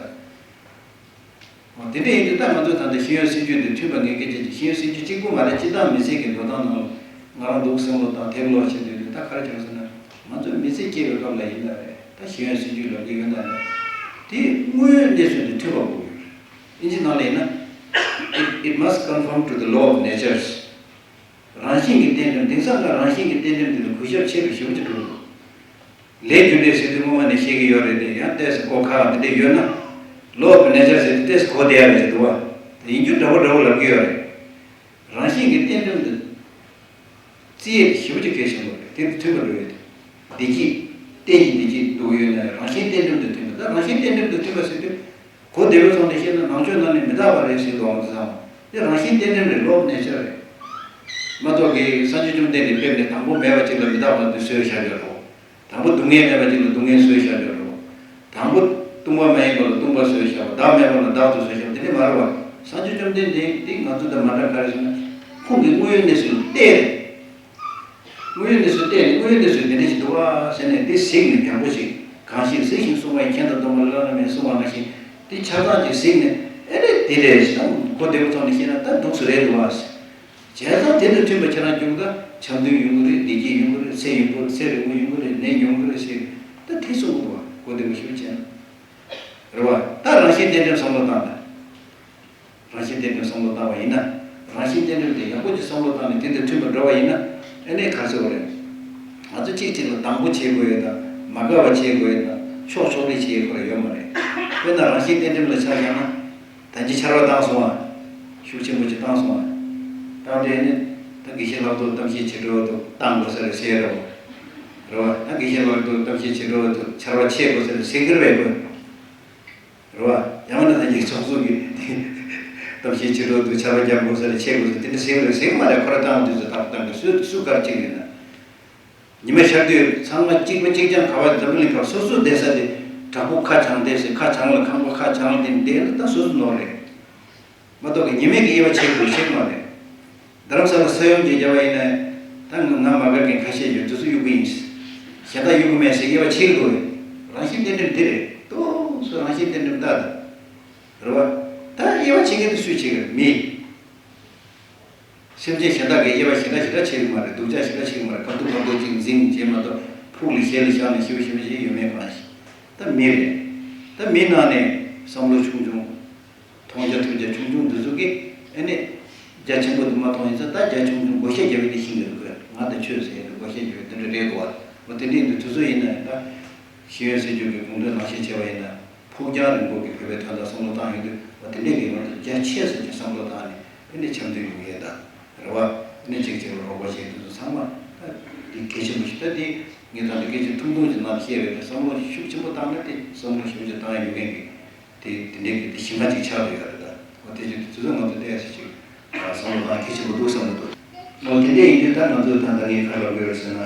ལྟ། དེ་འདྲ་ཡིན་དུས་ད་ང་ཚོ་ད་ལྟ་ཤེས་ཡོན་སྲིད་བྱུས་འདི་མཐུན་པ་ངེས་གལ་ཆེ་ཆེ། ཤེས་ཡོན་སྲིད་བྱུས་གཅིག་པུ་མ་རེད། སྤྱི་བཏང་མི་སེར་གྱི་འགྲོ་སྟངས་ནང་ལ་ང་རང་འདུག་བསམ་བློ་བཏང་ཐེབས་ཀློག་བྱེད་དུས་ད་ག་རེ་བྱུང་ཟེར་ན། ང་ཚོ་མི་ཚེ་སྐྱེལ་བའི་སྐབས་ལ་ཡིན་ན་རེད། ད་ཤེས་ཡོན་སྲིད་བྱུས་ལབ་ཀྱི་ཡོད་ན་རེད། དེ་དངོས་ཡོད་གནས་ཚུལ་འདི་མཐུན་པ་དགོས་ཀྱི་ཡོད་རེད། ཨིན་ཇི་ནང་ལ་ཡིན་ན། It, it must conform to the law of natures. རང་བཞིན་གྱི་རྟེན་འབྲེལ། དེང་སང་ང་རང་བཞིན་གྱི་རྟེན་འབྲེལ་འདི་ལ་གུས་ཞབས་ཆེ་རུ་ཞེ་པོ་ཅིག་འགྲོ་འདུག་ལས་རྒྱུ་འབྲས་ཟེར་དུས་སྔོན་མ་ནས་བཤད་ཀྱི་ཡོད་རེད་དེ། ཡང་ཏོག་ཙམ་གོ་ཁག་འདི་འདྲ་ཡོད་ན། Law of nature ཟེར་དུས་ཏོག་ཙམ་གོ་བདེ་ཡ་རེད་ཅེས་འདུག་བ། དེ་ཡིན་རྒྱུ་འདྲ་པོ་འདྲ་པོ་ལབ་ཀྱི་ཡོད་རེད། རང་བཞིན་གྱི་རྟེན་འབྲེལ་འདི་རྩིས་ཡས་དེ་ཞེ་པོ་ཅིག་གལ་ཆེན་པོ་རེད། དེ་མཐུན་པ་འགྲོ་ཡོད་དེ། བདེ་སྐྱིད། རྟེན་གྱི་བདེ་སྐྱིད་འདུག་ཡོད་ན་རང་བཞིན་རྟེན་འབྲེལ་དུ་མཐུན་པ། ད་རང་བཞིན་རྟེན་འབྲེལ་དུ་མཐུན་པ་ཟེར་དུས། གོ་བདེ་པོའི་ཐོག་ནས་བཤད་ན་ནང་ཆོས་ནང་ནས་མི་རྟག་པ་རེད་ཟེར་འདུག་ཨང་ཙི་ཚང་། དེ་རང་བཞིན་རྟེན་འབྲེལ་རེད། Law of nature རེད། མ་གཏོགས་ཀྱི་སངས་རྒྱས་བཅོམ་ལྡན་འདས་ཕེབས་ནས་དང་པོ་མེད་པ་ཅིག་ལ་མི་རྟག་པ་འདི་བཟོས་བཞག་ཡོད་རེད། དང་པོ་སྡུག་བསྔལ་མེད་པ་ཅིག་ལ་སྡུག་བསྔལ་བཟོས་བཞག་ཡོད་རེད། དང་པོ་སྟོང་པ་མ་ཡིན་པ་ལ་སྟོང་པ་བཟོས་བཞག་པ། བདག་མེད་པ་ལ་བདག་ཏུ་བཟོས་བཞག་པ་དེ་འདྲ་མ་རེད་བ། སངས་རྒྱས་བཅོམ་ལྡན་འདས་འདི་ང་ཚོ་དང་མ་འདྲ་ག་རེ་ཟེར་ན། ཁོང་གིས་དངོས་ཡོད་གནས་ཚུལ་ལ་བལྟས་ནས། དངོས་ཡོད་གནས་ཚུལ་བལྟས་ནས་དངོས་ཡོད་གནས་ཚུལ་འདི་འདྲ་ཞིག་འདུག་བ་ཟེར་ནས་འདི་གཟིགས་ནས་ཡག་པོ་ཞིག་གང་ཞིག་གཟིགས་ཤིང་གསུང་བ་ཡི། མཁྱེན་དང་སྟོན་པ་བླ་ན་མེད་གསུངས་པ་ནང་བཞིན་འདི་ཆ་ཚང་ཅིག་གཟིགས་ནས། ཨེ་རེད་དེ་རེད་ཟེར་ན་གོ་བདེ་པོ་ཐོག་ནས་བཤད་ན་ད་འདུག་སེ་རེད་འདུག་བ་ཟེར། བྱས་ཙང་དེ་དང་མཐུན་པ་ཁྱེད་རང་སྐྱོང་ད་འཆམ་མཐུན་ཡོང་གི་རེད། བདེ་སྐྱིད་ཡོང་གི་རེད། ཚེ་ཡོང་གི་རེད། ཚེ་རིང་པོ་ཡོང་གི་རེད། ནད་ཉུང་གི་རེད་ཟེར། ད་དེ་གསུང་གི་འདུག་བ། གོ་བདེ་པོ་ཞིག་བྱས་ན། རེད་བ། ད་རང་བཞིན་རྟེན་འབྲེལ་བསམ་བློ་བཏང་ད། རང་བཞིན་རྟེན་འབྲེལ་བསམ་བློ་བཏང་བ་ཡིན་ན། རང་བཞིན་རྟེན་འབྲེལ་དེ་ཡག་པོ་ཅིག་བསམ་བློ་བཏང་ནས་དེ་དང་མཐུན་པར་འགྲོ་བ་ཡིན་ན། ཨ་ནི་ག་ཚོད་རེད། ང་ཚོ་གཅིག་གཅིག་ལ་སྡང་པོ་བྱེད་དགོས་ཡོད་དང་། མ་དགའ་བ་བྱེད་དགོས་ཡོད་དང་། ཕྱོགས་ཕྱོགས་རིས་བྱེད་དགོས་ཡོད་མ་རེད། དཔེར་ན་རང་བཞིན་རྟེན་འབྲེལ་ལ་ཆ་བཞག་ན། ད་ཅི་ཆར་པ་བཏང་སོང་ཨ། ཤུགས་ཆེན་པོ་ཅིག་བཏང་སོང་ཨ། བཏང་དུས་ཨ་ནི། ད་དགེ་བཤེས་ལགས་ཚོ་གཏམ་བཤད་བྱེད་འགྲོ་འདུག་བཏང་དགོས་ས་རེད་ཟེར་རོ། རེད་བ། ད་དགེ་བཤེས་ལགས་ཚོ་གཏམ་བཤད་བྱེད་འགྲོ་འདུག་ཆར་པ་ཆད་དགོས་ས་རེད་ཟེར་གི་རེད་པས། རེད་བ། ཡང་ན་ད་ངའི་ཚོགས་གཙོ་གིས་གཏམ་བཤད་བྱེད་འགྲོ་འདུག་ཆར་པ་རྒྱག་དགོས་ས་རེད། ཆད་དགོས་ས་རེད། དེ་འདྲ་ཟེར་གི་རེད་ཟེར་གི་མ་རེད། ཁོ་རང་བཏང་དུས་ཚོད་ད་བཏང་གི། སུ་སུ་ག་རེ་བྱེད་ཀྱི་ཡོད་ན། ཉི་མ་ཤར་དུས་ཚང་མ་གཅིག་པ་གཅིག་རྐྱང་ག་བ་འཛམ་བུ་གླིང་ཁག་སོ་སོ་བསྡད་ས་དེ། བྲག་ཕུག་ཁ་བྱང་བསྡད་ས། ཁ་བྱང་ལ་ཁང་པ་ཁ་བྱང་ལ་དེ་བསྡད་ན་ད་སོ་སོ་ནོར་རེད། མ་གཏོགས་ཀྱི་ཉི་མའི་གི་དབྱེ་བ་ཕྱེ་དགོས་ཤེས་མ་རེད། རྡ་རམ་ས་ལ་ས་ཡོམ་གྱི་རྒྱབ་པ་ཡིན་ན། ད་ང་ང་མ་དགའ་མཁན་ཁ་ཤས་ཡོད། དེ་ཚོ་གཡུག་གི་ཡིན། གཞན་དག་གཡུག་གི་མེད་ཟེར་དབྱེ་བ་ཕྱེ་གི་འདུག་རང་བཞིན་རྟེན་འབྲེལ་འདི་རེད། ཏོག་ཙམ་རང་བཞིན་རྟེན་འབྲེལ་ལྟ་དང་། རེད་བ། ད་དབྱེ་བ་ཕྱེ་མཁན་དེ་སུས་ཕྱེ་གི་རེད། མི། སེམས་ཅན་གཞན་དག་གི་དབྱེ་བ་ཞེ་དྲག་ཞེ་དྲག་ཕྱེ་གི་མ་རེད། སྡུག་ཅག་ཞེ་དྲག་ཕྱེ་གི་མ་རེད། ག་དུས་ག་དུས་ཅིག་འཛིང་བྱེད་མ་གཏོགས། ཕུགས་ལ་ཞེ་ལ་བཞག་ནས་ཞེ་པོ་ཞེ་པོ་ཞིག་ཡོད་མེད་གང་ཞིག་ད་མི་རེད། ད་མི་ནང་ནས་བསམ་བློ་ཆུང་ཆུང་། མཐོང་རྒྱ་ཐོས་རྒྱ་ཆུང་ཆུང་འདི་ཚོ་གིས་ཨ་ནི། རྒྱ་ཆེན་པོ་དེ་མ་མཐོང་ཡིན་ཙང་ད་རྒྱ་ཆུང་ཆུང་བགོ་བཤའ་རྒྱབ་པའི་དེ་ཤིང་གི་རུ་ཁོས་ང་དང་ཆོས་ཟེར་ཡ་དེ་བགོ་བཤའ་རྒྱབ་པའི་དེ་འདྲ་རེད་འདུག་བ། འོ་དེ་འདྲ་ཡིན་དུས་དེ་ཚོ་ཡིན་ན་ད། ཤེས་ཡོན་སྲིད་བྱུས་ཀྱི་དགོངས་དོན་ནང་བཞིན་བྱས་པ་ཡིན་ན། ཕུགས་རྒྱང་རིང་པོ་གི་བོད་པའི་དོན་དག་བསམ་བློ་བཏང་ཡོང་དུས། འོ་དེ་འདྲ་གི་ང་ཚོ་རྒྱ་ཆེ་ས་ཅིག་བསམ་བློ་བཏང་ནས་ཨ་ནི་འཆམ་མཐུན་ཡོང་ཡས་དང་། རེད་བ། ཨ་ནི་གཅིག་གཅིག་ལ་རོགས་པ་བྱེད་དུས་ཚོ་ཚང་མ། ད་འདི་གལ་ཆེན་པོ་ཞིག་ད་འདི་ངས་ད་འདི་སྐད་ཆ་ཐུང་ཐུང་ཅིག་ནང་བཤད་པའི་བསམ་བློ་ཤུགས་ཆེན་པོ་བཏང་ན་དེ་བསམ་བློ་ཤུགས་ཆེ་བཏང་ཡ་ཡོད་མཁན་གི། དེ་དེ་འདྲའི་གི་དེ་ཞིང་ཁ་ཅིག་ཆགས་བསྡད་ཡོད་རེད་ད། འོ་དེ་ཅིག་དེ་ཚོ་ང་ཚོ་བལྟས་ས་ཅིག་བསམ་བློ་བཏང་གལ་ཆེན་པོ་འདུག་བསམ་གྱི་འདུག་འོ་དེ་འདྲ་ཡིན་དུས་ད་ང་ཚོས་ད་ལྟ་ངས་ག་རེ་ལབ་དགོས་རེད་ཟེར་ན།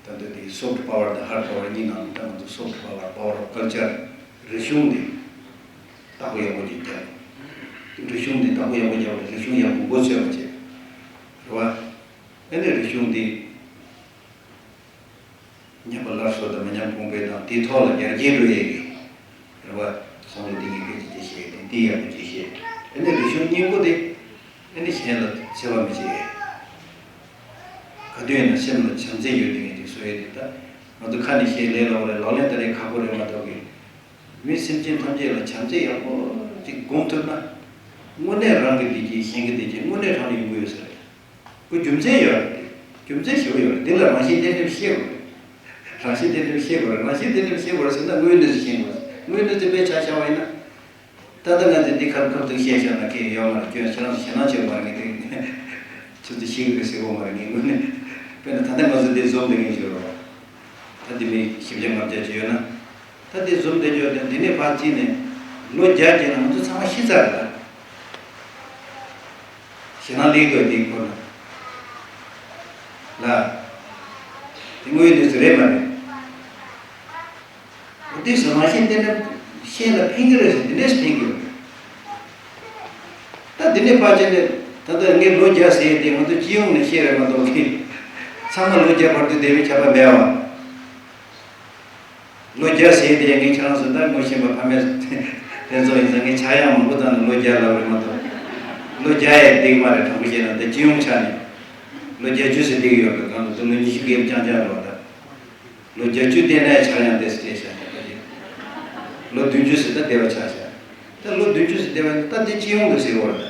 ད་ལྟ་དེ་soft power དང་hard power གཉིས་ནང་ནས་ད་ང་ཚོ་soft power, power of culture རིག་གཞུང་འདི་བདག་པོ་ཡག་པོ་ཅིག་རྒྱབ། རིག་གཞུང་འདི་བདག་པོ་ཡག་པོ་རྒྱབ་པ་རེད། རིག་གཞུང་ཡག་པོ་མགོ་ཚོས་པ་བྱེད། རེད་བ། ཨ་ནི་རིག་གཞུང་འདི། ཉམས་པ་སླར་གསོ་དང་མི་ཉམས་གོང་འཕེལ་དང་དེའི་ཐོག་ལ་ཡར་རྒྱས་འགྲོ་ཡས་ཀྱི། རེད་བ། བསམ་བློ་འདི་ངས་སྐད་ཆ་དེ་བཤད་དེ་འདི་ཡག་པོ་ཅིག་བཤད། ཨ་ནི་རིག་གཞུང་སྙིང་པོ་དེ། ཨ་ནི་གཞན་ལ་འཚེ་བ་མི་བྱེད། ག་དུས་ཡིན་ན་སེམས་ལ་བྱམས་བརྩེ་ཡོད་དེ་ངས་དེ་བཟོ་ཡས་དེ་ད། ང་ཚོ་ཁ་ནས་བཤད་ལས་སླ་བོ་རེད། ལག་ལེན་བསྟར་ཡས་ཁག་པོ་རེད་མ་གཏོགས་ཀྱི། མི་སེམས་ཅན་ཐམས་ཅད་ལ་བྱམས་བརྩེ་ཡག་པོ་ཅིག་སྒོམ་ཐུབ་ན། དངོས་གནས་རང་གི་བདེ་སྐྱིད་གཞན་གྱི་བདེ་སྐྱིད་དངོས་གནས་རང་ལ་ཡོང་གི་ཡོད་ས་རེད། ཁོ་རྒྱུ་མཚན་ཡོད་རེད་དེ། རྒྱུ་མཚན་ཞེ་པོ་ཡོད་རེད། དེ་ལ་རང་བཞིན་རྟེན་འབྲེལ་ཤེས་དགོས་རེད། རང་བཞིན་རྟེན་འབྲེལ་ཤེས་དགོས་རེད། རང་བཞིན་རྟེན་འབྲེལ་ཤེས་དགོས་རེད་ཟེར་ན་དངོས་གནས་སུ་ཤེས་དགོས་རེད། དངོས་གནས་སུ་དཔེ་ཆ་བཞག་པ་ཡིན་ན། ད་ལྟ་ང་ཚོས་འདི་ཁ་ཁ་ཐུག་བཤད་བཞག་ན་ཁྱད་ཡོད་མ་རེད། ཁྱོད་ཁྱེད་རང་ཚོ་ཞེད་སྣང་བྱེད་དགོས་མ་རེད། ངས་དེ་ཁྱོད་ཚོ་ཤེས་ཀྱི་རེད་ཟེར་དགོས་མ་རེད། ངས་དངོས་གནས་དཔེར་ན་ད་ལྟ་ང་ཚོ་འདི་འཛོམས་བསྡད་མཁན་ཞིག་རེད་བ། ད་འདི་མི་བཞི་བརྒྱ་ལྔ་བརྒྱ་ཅིག་ཡོད་ན། ད་འདི་འཛོམས་བསྡད་རྒྱུ་དེ་འདི་ནས་ཕར་ཕྱིན་ནས་ལོ་བརྒྱ་བརྒྱད་ན་ང་ཚོ་ཚང་མ་ཤི་ཚར་རེད་ད། ཞེད་སྣང་སླེབས་འདུག་འདིའི་སྐོར་ལ། ལ། དེ་དངོས་ཡོད་གནས་ཚུལ་རེད་མ་རེད། འོ་དེ་ཚོ་རང་བཞིན་གཏན་འབེབས་ཤེས་ལ་ཕན་གྱི་རེད་ཟེར། དེ་འདྲས་ཕན་གྱི་ཡོད་རེད། ད་འདི་ནས་ཕར་ཕྱིན་ནས་ད་ལྟ་ངས་ལོ་བརྒྱ་ཟེར་ཡས་དེ་ང་ཚོ་སྤྱི་ཡོངས་ནས་བཤད་རེད་མ་གཏོགས་ཀི། ཚང་མ་ལོ་བརྒྱ་བར་དུ་བསྡད་པའི་ཁྱབ་པ་མེད་བ། ལོ་བརྒྱ་ཟེར་ཡས་དེ་ངས་ཁྱེད་རང་ཚོ་ད་ངོ་ཤེས་པ་ཕ་མེས་དེ་ཚོ་ཡིན་ཙང་ངས་ཆག་ཡང་མང་པོ་བཏང་ནས་ལོ་བརྒྱ་ལབ་རེད་མ་གཏོགས། ལོ་བརྒྱ་ཡས་འགྲིག་མ་རེད། དྲང་པོ་བཤད་ན་ད་སྤྱི་ཡོངས་ཆ་ནས་ལོ་བརྒྱད་ཅུ་ཟེར་བསྡད་ཀྱི་ཡོད་རེད། གང་དུ་ལོ་ཉི་ཤུ་བརྒལ་རྐྱང་རྐྱང་རེད་བ་ད། ལོ་བརྒྱད་ཅུ་བསྡད་ནའི་ཆག་ཡང་བསྡད་སྲིད་བསྡད་བཞག་ཡོད་པ་ཞིག་ལོ་བདུན་ཅུ་ཟེར་ད་བསྡད་པ་ཆགས་བཞག་ད་ལོ་བདུན་ཅུ་ཟེར་བསྡད་པ་ད་དེ་སྤྱི་ཡོངས་ལ་ཟེར་བ་རེད།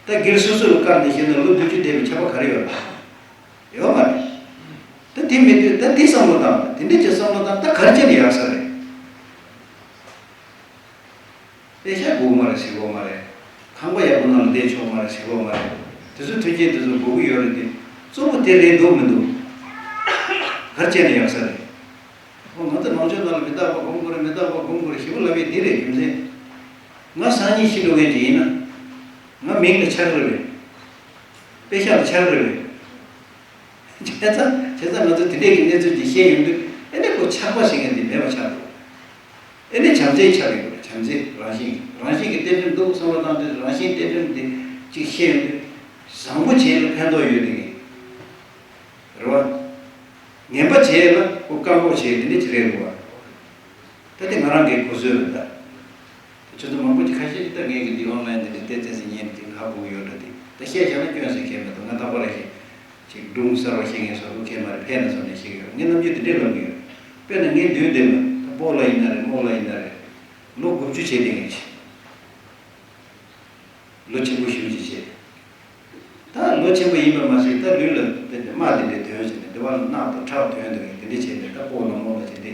ད་སྒེར་སོ་སོ་ལ་བཀར་ནས་བཤད་ན་ལོ་བདུན་ཅུ་བསྡད་པའི་ཁྱབ་པ་ག་རེ་ཡོད་རེད། ཡོད་མ་རེད། ད་དེ་མེད་དུས་ད་དེ་བསམ་བློ་བཏང་། དེ་འདྲས་ཀྱི་བསམ་བློ་བཏང་། ད་ག་རེ་བྱས་ནས་ཡག་ས་རེད། པེ་ཤ་དགོས་མ་རེད་ཟེར་གོ་མ་རེད། ཁང་པ་ཡག་པོ་ནང་ལ་བསྡད་ཆོག་མ་རེད་ཟེར་གོ་མ་རེད། དེ་ཚོའི་མཐུན་རྐྱེན་དེ་ཚོ་དགོས་ཀྱི་ཡོད་རེད་དེ། གཙོ་བོ་དེ་རེད་འདུག་མི་འདུག་ག་རེ་བྱས་ནས་ཡག་ས་རེད། ཨོ་ང་ཚོ་ནང་ཆོས་ནང་ལ་མི་རྟག་པ་སྒོམ་དགོས་རེད། མི་རྟག་པ་སྒོམ་དགོས་རེད་ཞེ་པོ་ལབ་ཡས་འདི་རེད་རྒྱུ་མཚན། ང་སང་ཉིན་ཤི་འགྲོ་མཁན་ཅིག་ཡིན་ན། ང་མིང་ལ་ཆགས་ཀྱི་རེད་པས། དཔེ་ཤག་ལ་ཆགས་ཀྱི་རེད་པས། བྱས་ཙང་བྱས་ཙང་ང་ཚོ་དེ་འདྲས་ཀྱི་གནས་ཚུལ་ཅིག་བཤད་ཡོང་དུས་ཨེ་ནས་ཁོ་ཆགས་པ་ཟེར་མཁན་འདི་མེད་པ་ཆགས་འགྲོ། ཨེ་ནས་བྱམས་བརྩེ་ཆགས་ཡོང་དུས། བྱམས་བརྩེ་རང་བཞིན་རང་བཞིན་གྱི་རྟེན་འབྲེལ་འདུག་བསམ་བློ་བཏང་དུས་རང་བཞིན་རྟེན་འབྲེལ་འདི་ཅིག་བཤད་ཡོང་དུས། བཟང་པོ་བྱས་ལ་ཕན་ཐོགས་ཡོད་དེ་གི་རེད་བ། ངན་པ་བྱས་ལ་ཁོ་བཀག་འགོག་བྱས་དེ་འདྲས་ཅིག་རེད་འདུག་བ། ད་དེ་ང་རང་གི་གོ་སྲོལ་རེད་ད། ཁྱོད་ཚོ་མང་པོ་ཅིག་ཁ་ཤས་ཅིག་ད་ངས་ཀྱི་འདི་ཨོན་ལན་འདི་འདྲ་ཏེ་ཙེ་ཙེ་ཉན་ཅིག་ཧ་གོ་གི་ཡོད་འགྲོ། དེ་ད་བཤད་བཞག་ན་སྐྱོན་ཟེར་མཁན་མེད་དོ། ང་རྟག་པར་རེ་ཞིག་ཅིག་སྒྲུང་གསར་བ་བཤད་མཁན་བཟོ་འདུག་མཁན་མ་རེད། ཕན་ན་བཟོ་ནས་བཤད་ཀྱི་ཡོད། ངས་ནམ་རྒྱུན་འདི་འདྲས་ལབ་ཀྱི་ཡོད། དཔེར་ན་ངའི་མདུན་དེ་ལ་ད་སྤོ་ལགས་ཡིན་ན་རེད། རྨོ་ལགས་ཡིན་ན་རེད། ལོ་དགུ་བཅུ་བྱས་བསྡད་མཁན་ཅིག་ལོ་ཆེན་པོ་ཞེ་པོ་ཅིག་བྱས། ད་ལོ་ཆེན་པོ་ཡིན་པ་མ་ཟད་ད་ལུས་ལ་དེ་དམག་དེ་འདྲས་ཐོན་བྱས་ནས་དེ་བ་ལ་རྣག་དང་ཁྲག་ཐོན་འདུག་གི་དེ་འདྲས་བྱས་ནས་ད་སྤོ་ལགས་རྨོ་ལགས་བྱས་ཏེ།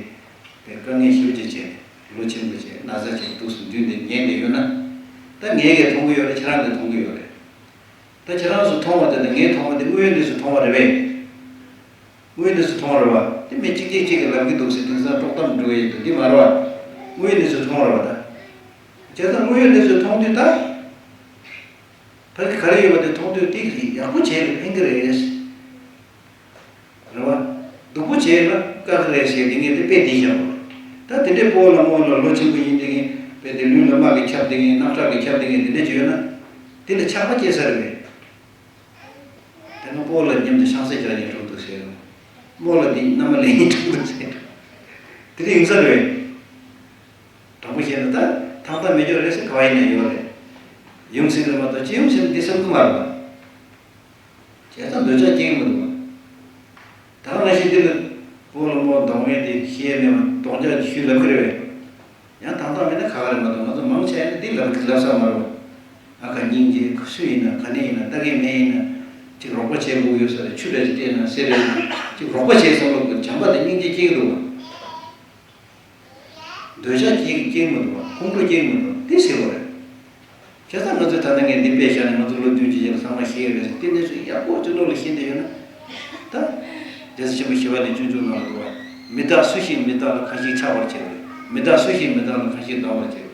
དེ་དཀའ་ངལ་ཞེ་པོ་ཅིག་བྱས་ནས་ལོ་ཆེན་པོ་བྱས་ན་ཚ་བྱས་འདུག་སེ་མདུན་དེ་ཉན་བསྡད་ཡོད་ན། ད་ངས་གས་མཐོང་གི་ཡོད་རེད། ཁྱེད་རང་གས་མཐོང་གི་ཡོད་རེད། ད་ཁྱེད་རང་ཚོ་མཐོང་བ་དེ་དང་ངས་མཐོང་བ་དེ་དངོས་ཡོད་གནས་ཚུལ་མཐོང་བ་རེད་པས། དངོས་ཡོད་གནས་ཚུལ་མཐོང་བ་རེད་པ། དེ་མི་གཅིག་གིས་གཅིག་གིས་ལབ་ཀྱི་འདུག་ཟེར་དེང་སང་དཀྲོག་གཏམ་འགྲོ་གི་ཡོད་འདུག་འདི་མ་རེད་པ། དངོས་ཡོད་གནས་ཚུལ་མཐོང་བ་རེད་པ་ད། བྱས་ཙང་དངོས་ཡོད་གནས་ཚུལ་མཐོང་དུས་ད། ཕ་གི་ག་རེ་ཡོད་པ་དེ་མཐོང་དུས་དེ་ཡག་པོ་བྱས་ནས་ཕན་གི་རེད། རེད་པ། སྡུག་པོ་བྱས་ན་བཀག་གི་རེད་ཟེར་དེ་ངས་དེ་དཔེ་འདི་བཞག་པ་རེད། ད་དེ་འདྲའི་སྤོ་ལགས་རྨོ་ལགས་ལོ་ཆེན་པོ་ཡིན་དེ་ངས་དཔེ་དེ་ལུས་ལ་དམག་གིས་ཁྱབ་དེ་ངས་རྣག་ཁྲག་གིས་ཁྱབ་དེ་ངས་དེ་འདྲ་ཅིག་ཡོད་ན། དེ་ལ་ཆགས་པ་སྐྱེ་ས་རེད་པས། དེ་ན་སྤོ་ལགས་མཉམ་དུ་ཤིང་རྩེ་རྒྱག་ཉེན་འགྲོ་འདུག་ཟེར། རྨོ་ལགས་འདི་མནའ་མ་ལེན་ཉེན་འགྲོ་འདུག་ཟེར། དེ་འདྲ་ཡོང་ས་རེད་པས། དྲང་པོ་བཤད་ན་ད་ཐང་ཐང་མེད་རྒྱུ་རེད་ཟེར་ག་བ་ཡིན་ན་ཡོད་རེད། ཡོང་སྲིད་རེད་མ་གཏོགས་ཅི་ཡོང་སྲིད་འདི་བསམ་གི་མ་རེད་པ། བྱས་ཙང་འདོད་ཆགས་སྐྱེ་གི་མི་འདུག་པ། ད་ག་ནང་བཞིན་འདི་ལ་སྤོ་ལགས་རྨོ་ལགས་གདོང་མེད་དེ་ཤེས་མེད་པ་གདོང་རྒྱག་ཞུས་ལབ་ཀྱི་རེད་པས། ཡང་དང་ཐོག་མེད་ན་ཁ་ཁ་རེད་མ་གཏོགས་ང་ཚོ་མང་ཆེ་ཡང་འདི་ལབ་ལབ་ས་མ་རེད། ཨ་ཁ་སྙིང་རྗེ་སུ་ཡིན་ན་ག་ནས་ཡིན་ན་ལྟ་མཁན་མེད་ཡིན་ན་ཅིག་རོགས་པ་བྱེད་དགོས་ཡོད་ས་རེད། ཆུ་འདྲ་ཅིག་སྤྲད་ན་གསེར་རེད་ཅིག་རོགས་པ་བྱེད་བསམ་བློ་དགོས། བྱམས་པ་དང་སྙིང་རྗེ་སྐྱེ་གི་འདུག་བ། འདོད་ཆགས་སྐྱེ་སྐྱེ་མི་འདུག་བ། ཁོང་ཁྲོ་སྐྱེ་མི་འདུག་བ། འདི་ཟེར་བ་རེད། བྱས་ཙང་ང་ཚོས་ད་ལྟ་ངས་འདི་དཔེ་བཞག་ནས་ང་ཚོ་ལོ་བདུན་ཅུ་རྗེས་ལ་ཚང་མ་ཤེས་ཡོད་རེད་ཟེར་དེ་གནས་ཚུལ་ཡག་པོ་ཅིག་བློ་ལ་ཤེས་བསྡད་ཡོད་ན། ད། རྒྱལ་སྲས་ཆེན་པོ་ཞི་བ་ལྷས་སྤྱོད་འཇུག་ནང་ལ་འདུག་བ། མི་རྟག་སུ་ཞིག་མི་རྟག་ལ་གང་ཞིག་ཆགས་པར་བྱེད། མི་རྟག་སུ་ཞིག་མི་རྟག་ལ་གང་ཞིག་སྡང་བར་བྱེད།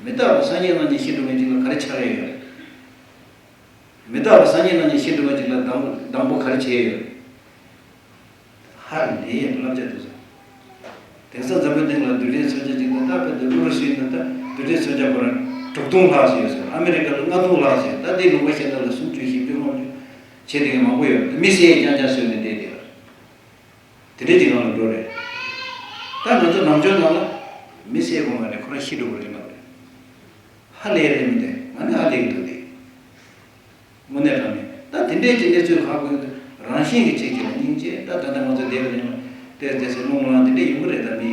མི་རྟག་པ་སངས་རྒྱས་རྣམ་གཉིས་ཤི་འགྲོ་མཁན་ཅིག་ལ་ག་རེ་ཆགས་ཡས་ཡོད་རེད། མི་རྟག་པ་སངས་རྒྱས་རྣམ་གཉིས་ཤི་འགྲོ་མཁན་ཅིག་ལ་སྡང་སྡང་པོ་ག་རེ་བྱས་ཡོད་རེད། ཧ་ལས་ཡས་བསླབ་བྱ་འདུག་ཟེར། དེང་སང་འཛམ་བུའི་སྟེང་ལ་རྡུལ་ཕྲན་མཚོན་ཆ་ཅིག་ད་ལྟ་བོད་དུ་ཨུ་རུ་སུའི་ནང་ད་རྡུལ་ཕྲན་མཚོན་ཆ་ཁོ་རང་དྲུག་སྟོང་ལྷག་ཞིག་ཡོད་ཟེར། ཨ་མེ་རི་ཀ་ལ་ལྔ་སྟོང་ལྷག་ཞིག་ད་ལྟའི་ལུང་པ་ཤེས་ན་ལ་སུམ་ཅུ་བཞི་བཅུ་ལྔ་བཅུ་བྱས་དེ་གའི་མང་པོ་ཡོད། མི་བསད་རྐྱང་རྐྱང་བཟོས་ནས་བསྡད་དེ་ལ། དེ་འདྲའི་ཅིག་ནང་ལ་འགྲོ་རེད། ད་ང་ཚོ་ནང་ཆོས་ནང་ལ་མི་བསད་དགོས་མ་རེད། ཁོ་རང་ཤི་འགྲོ་གི་རེད་ལབ་རེད། ཧ་ལས་རེད་མི་འདུག་ང་ནི་ཧ་ལས་ཀྱི་འདུག་སྟེ། དངོས་གནས་དྲང་གནས་ད་དེ་འདྲའི་ཅིག་གནས་ཚུལ་ཧ་གོ་ཡོད་དུས་རང་བཞིན་གྱི་ཅིག་ཅིག་ལ་སྙིང་རྗེ། ད་ད་ལྟ་ང་ཚོ་བསྡད་པ་ཡིན་ན་ཏོག་ཙམ་རླུང་ལངས་དེ་འདྲ་ཡོང་གི་རེད། ད་མི་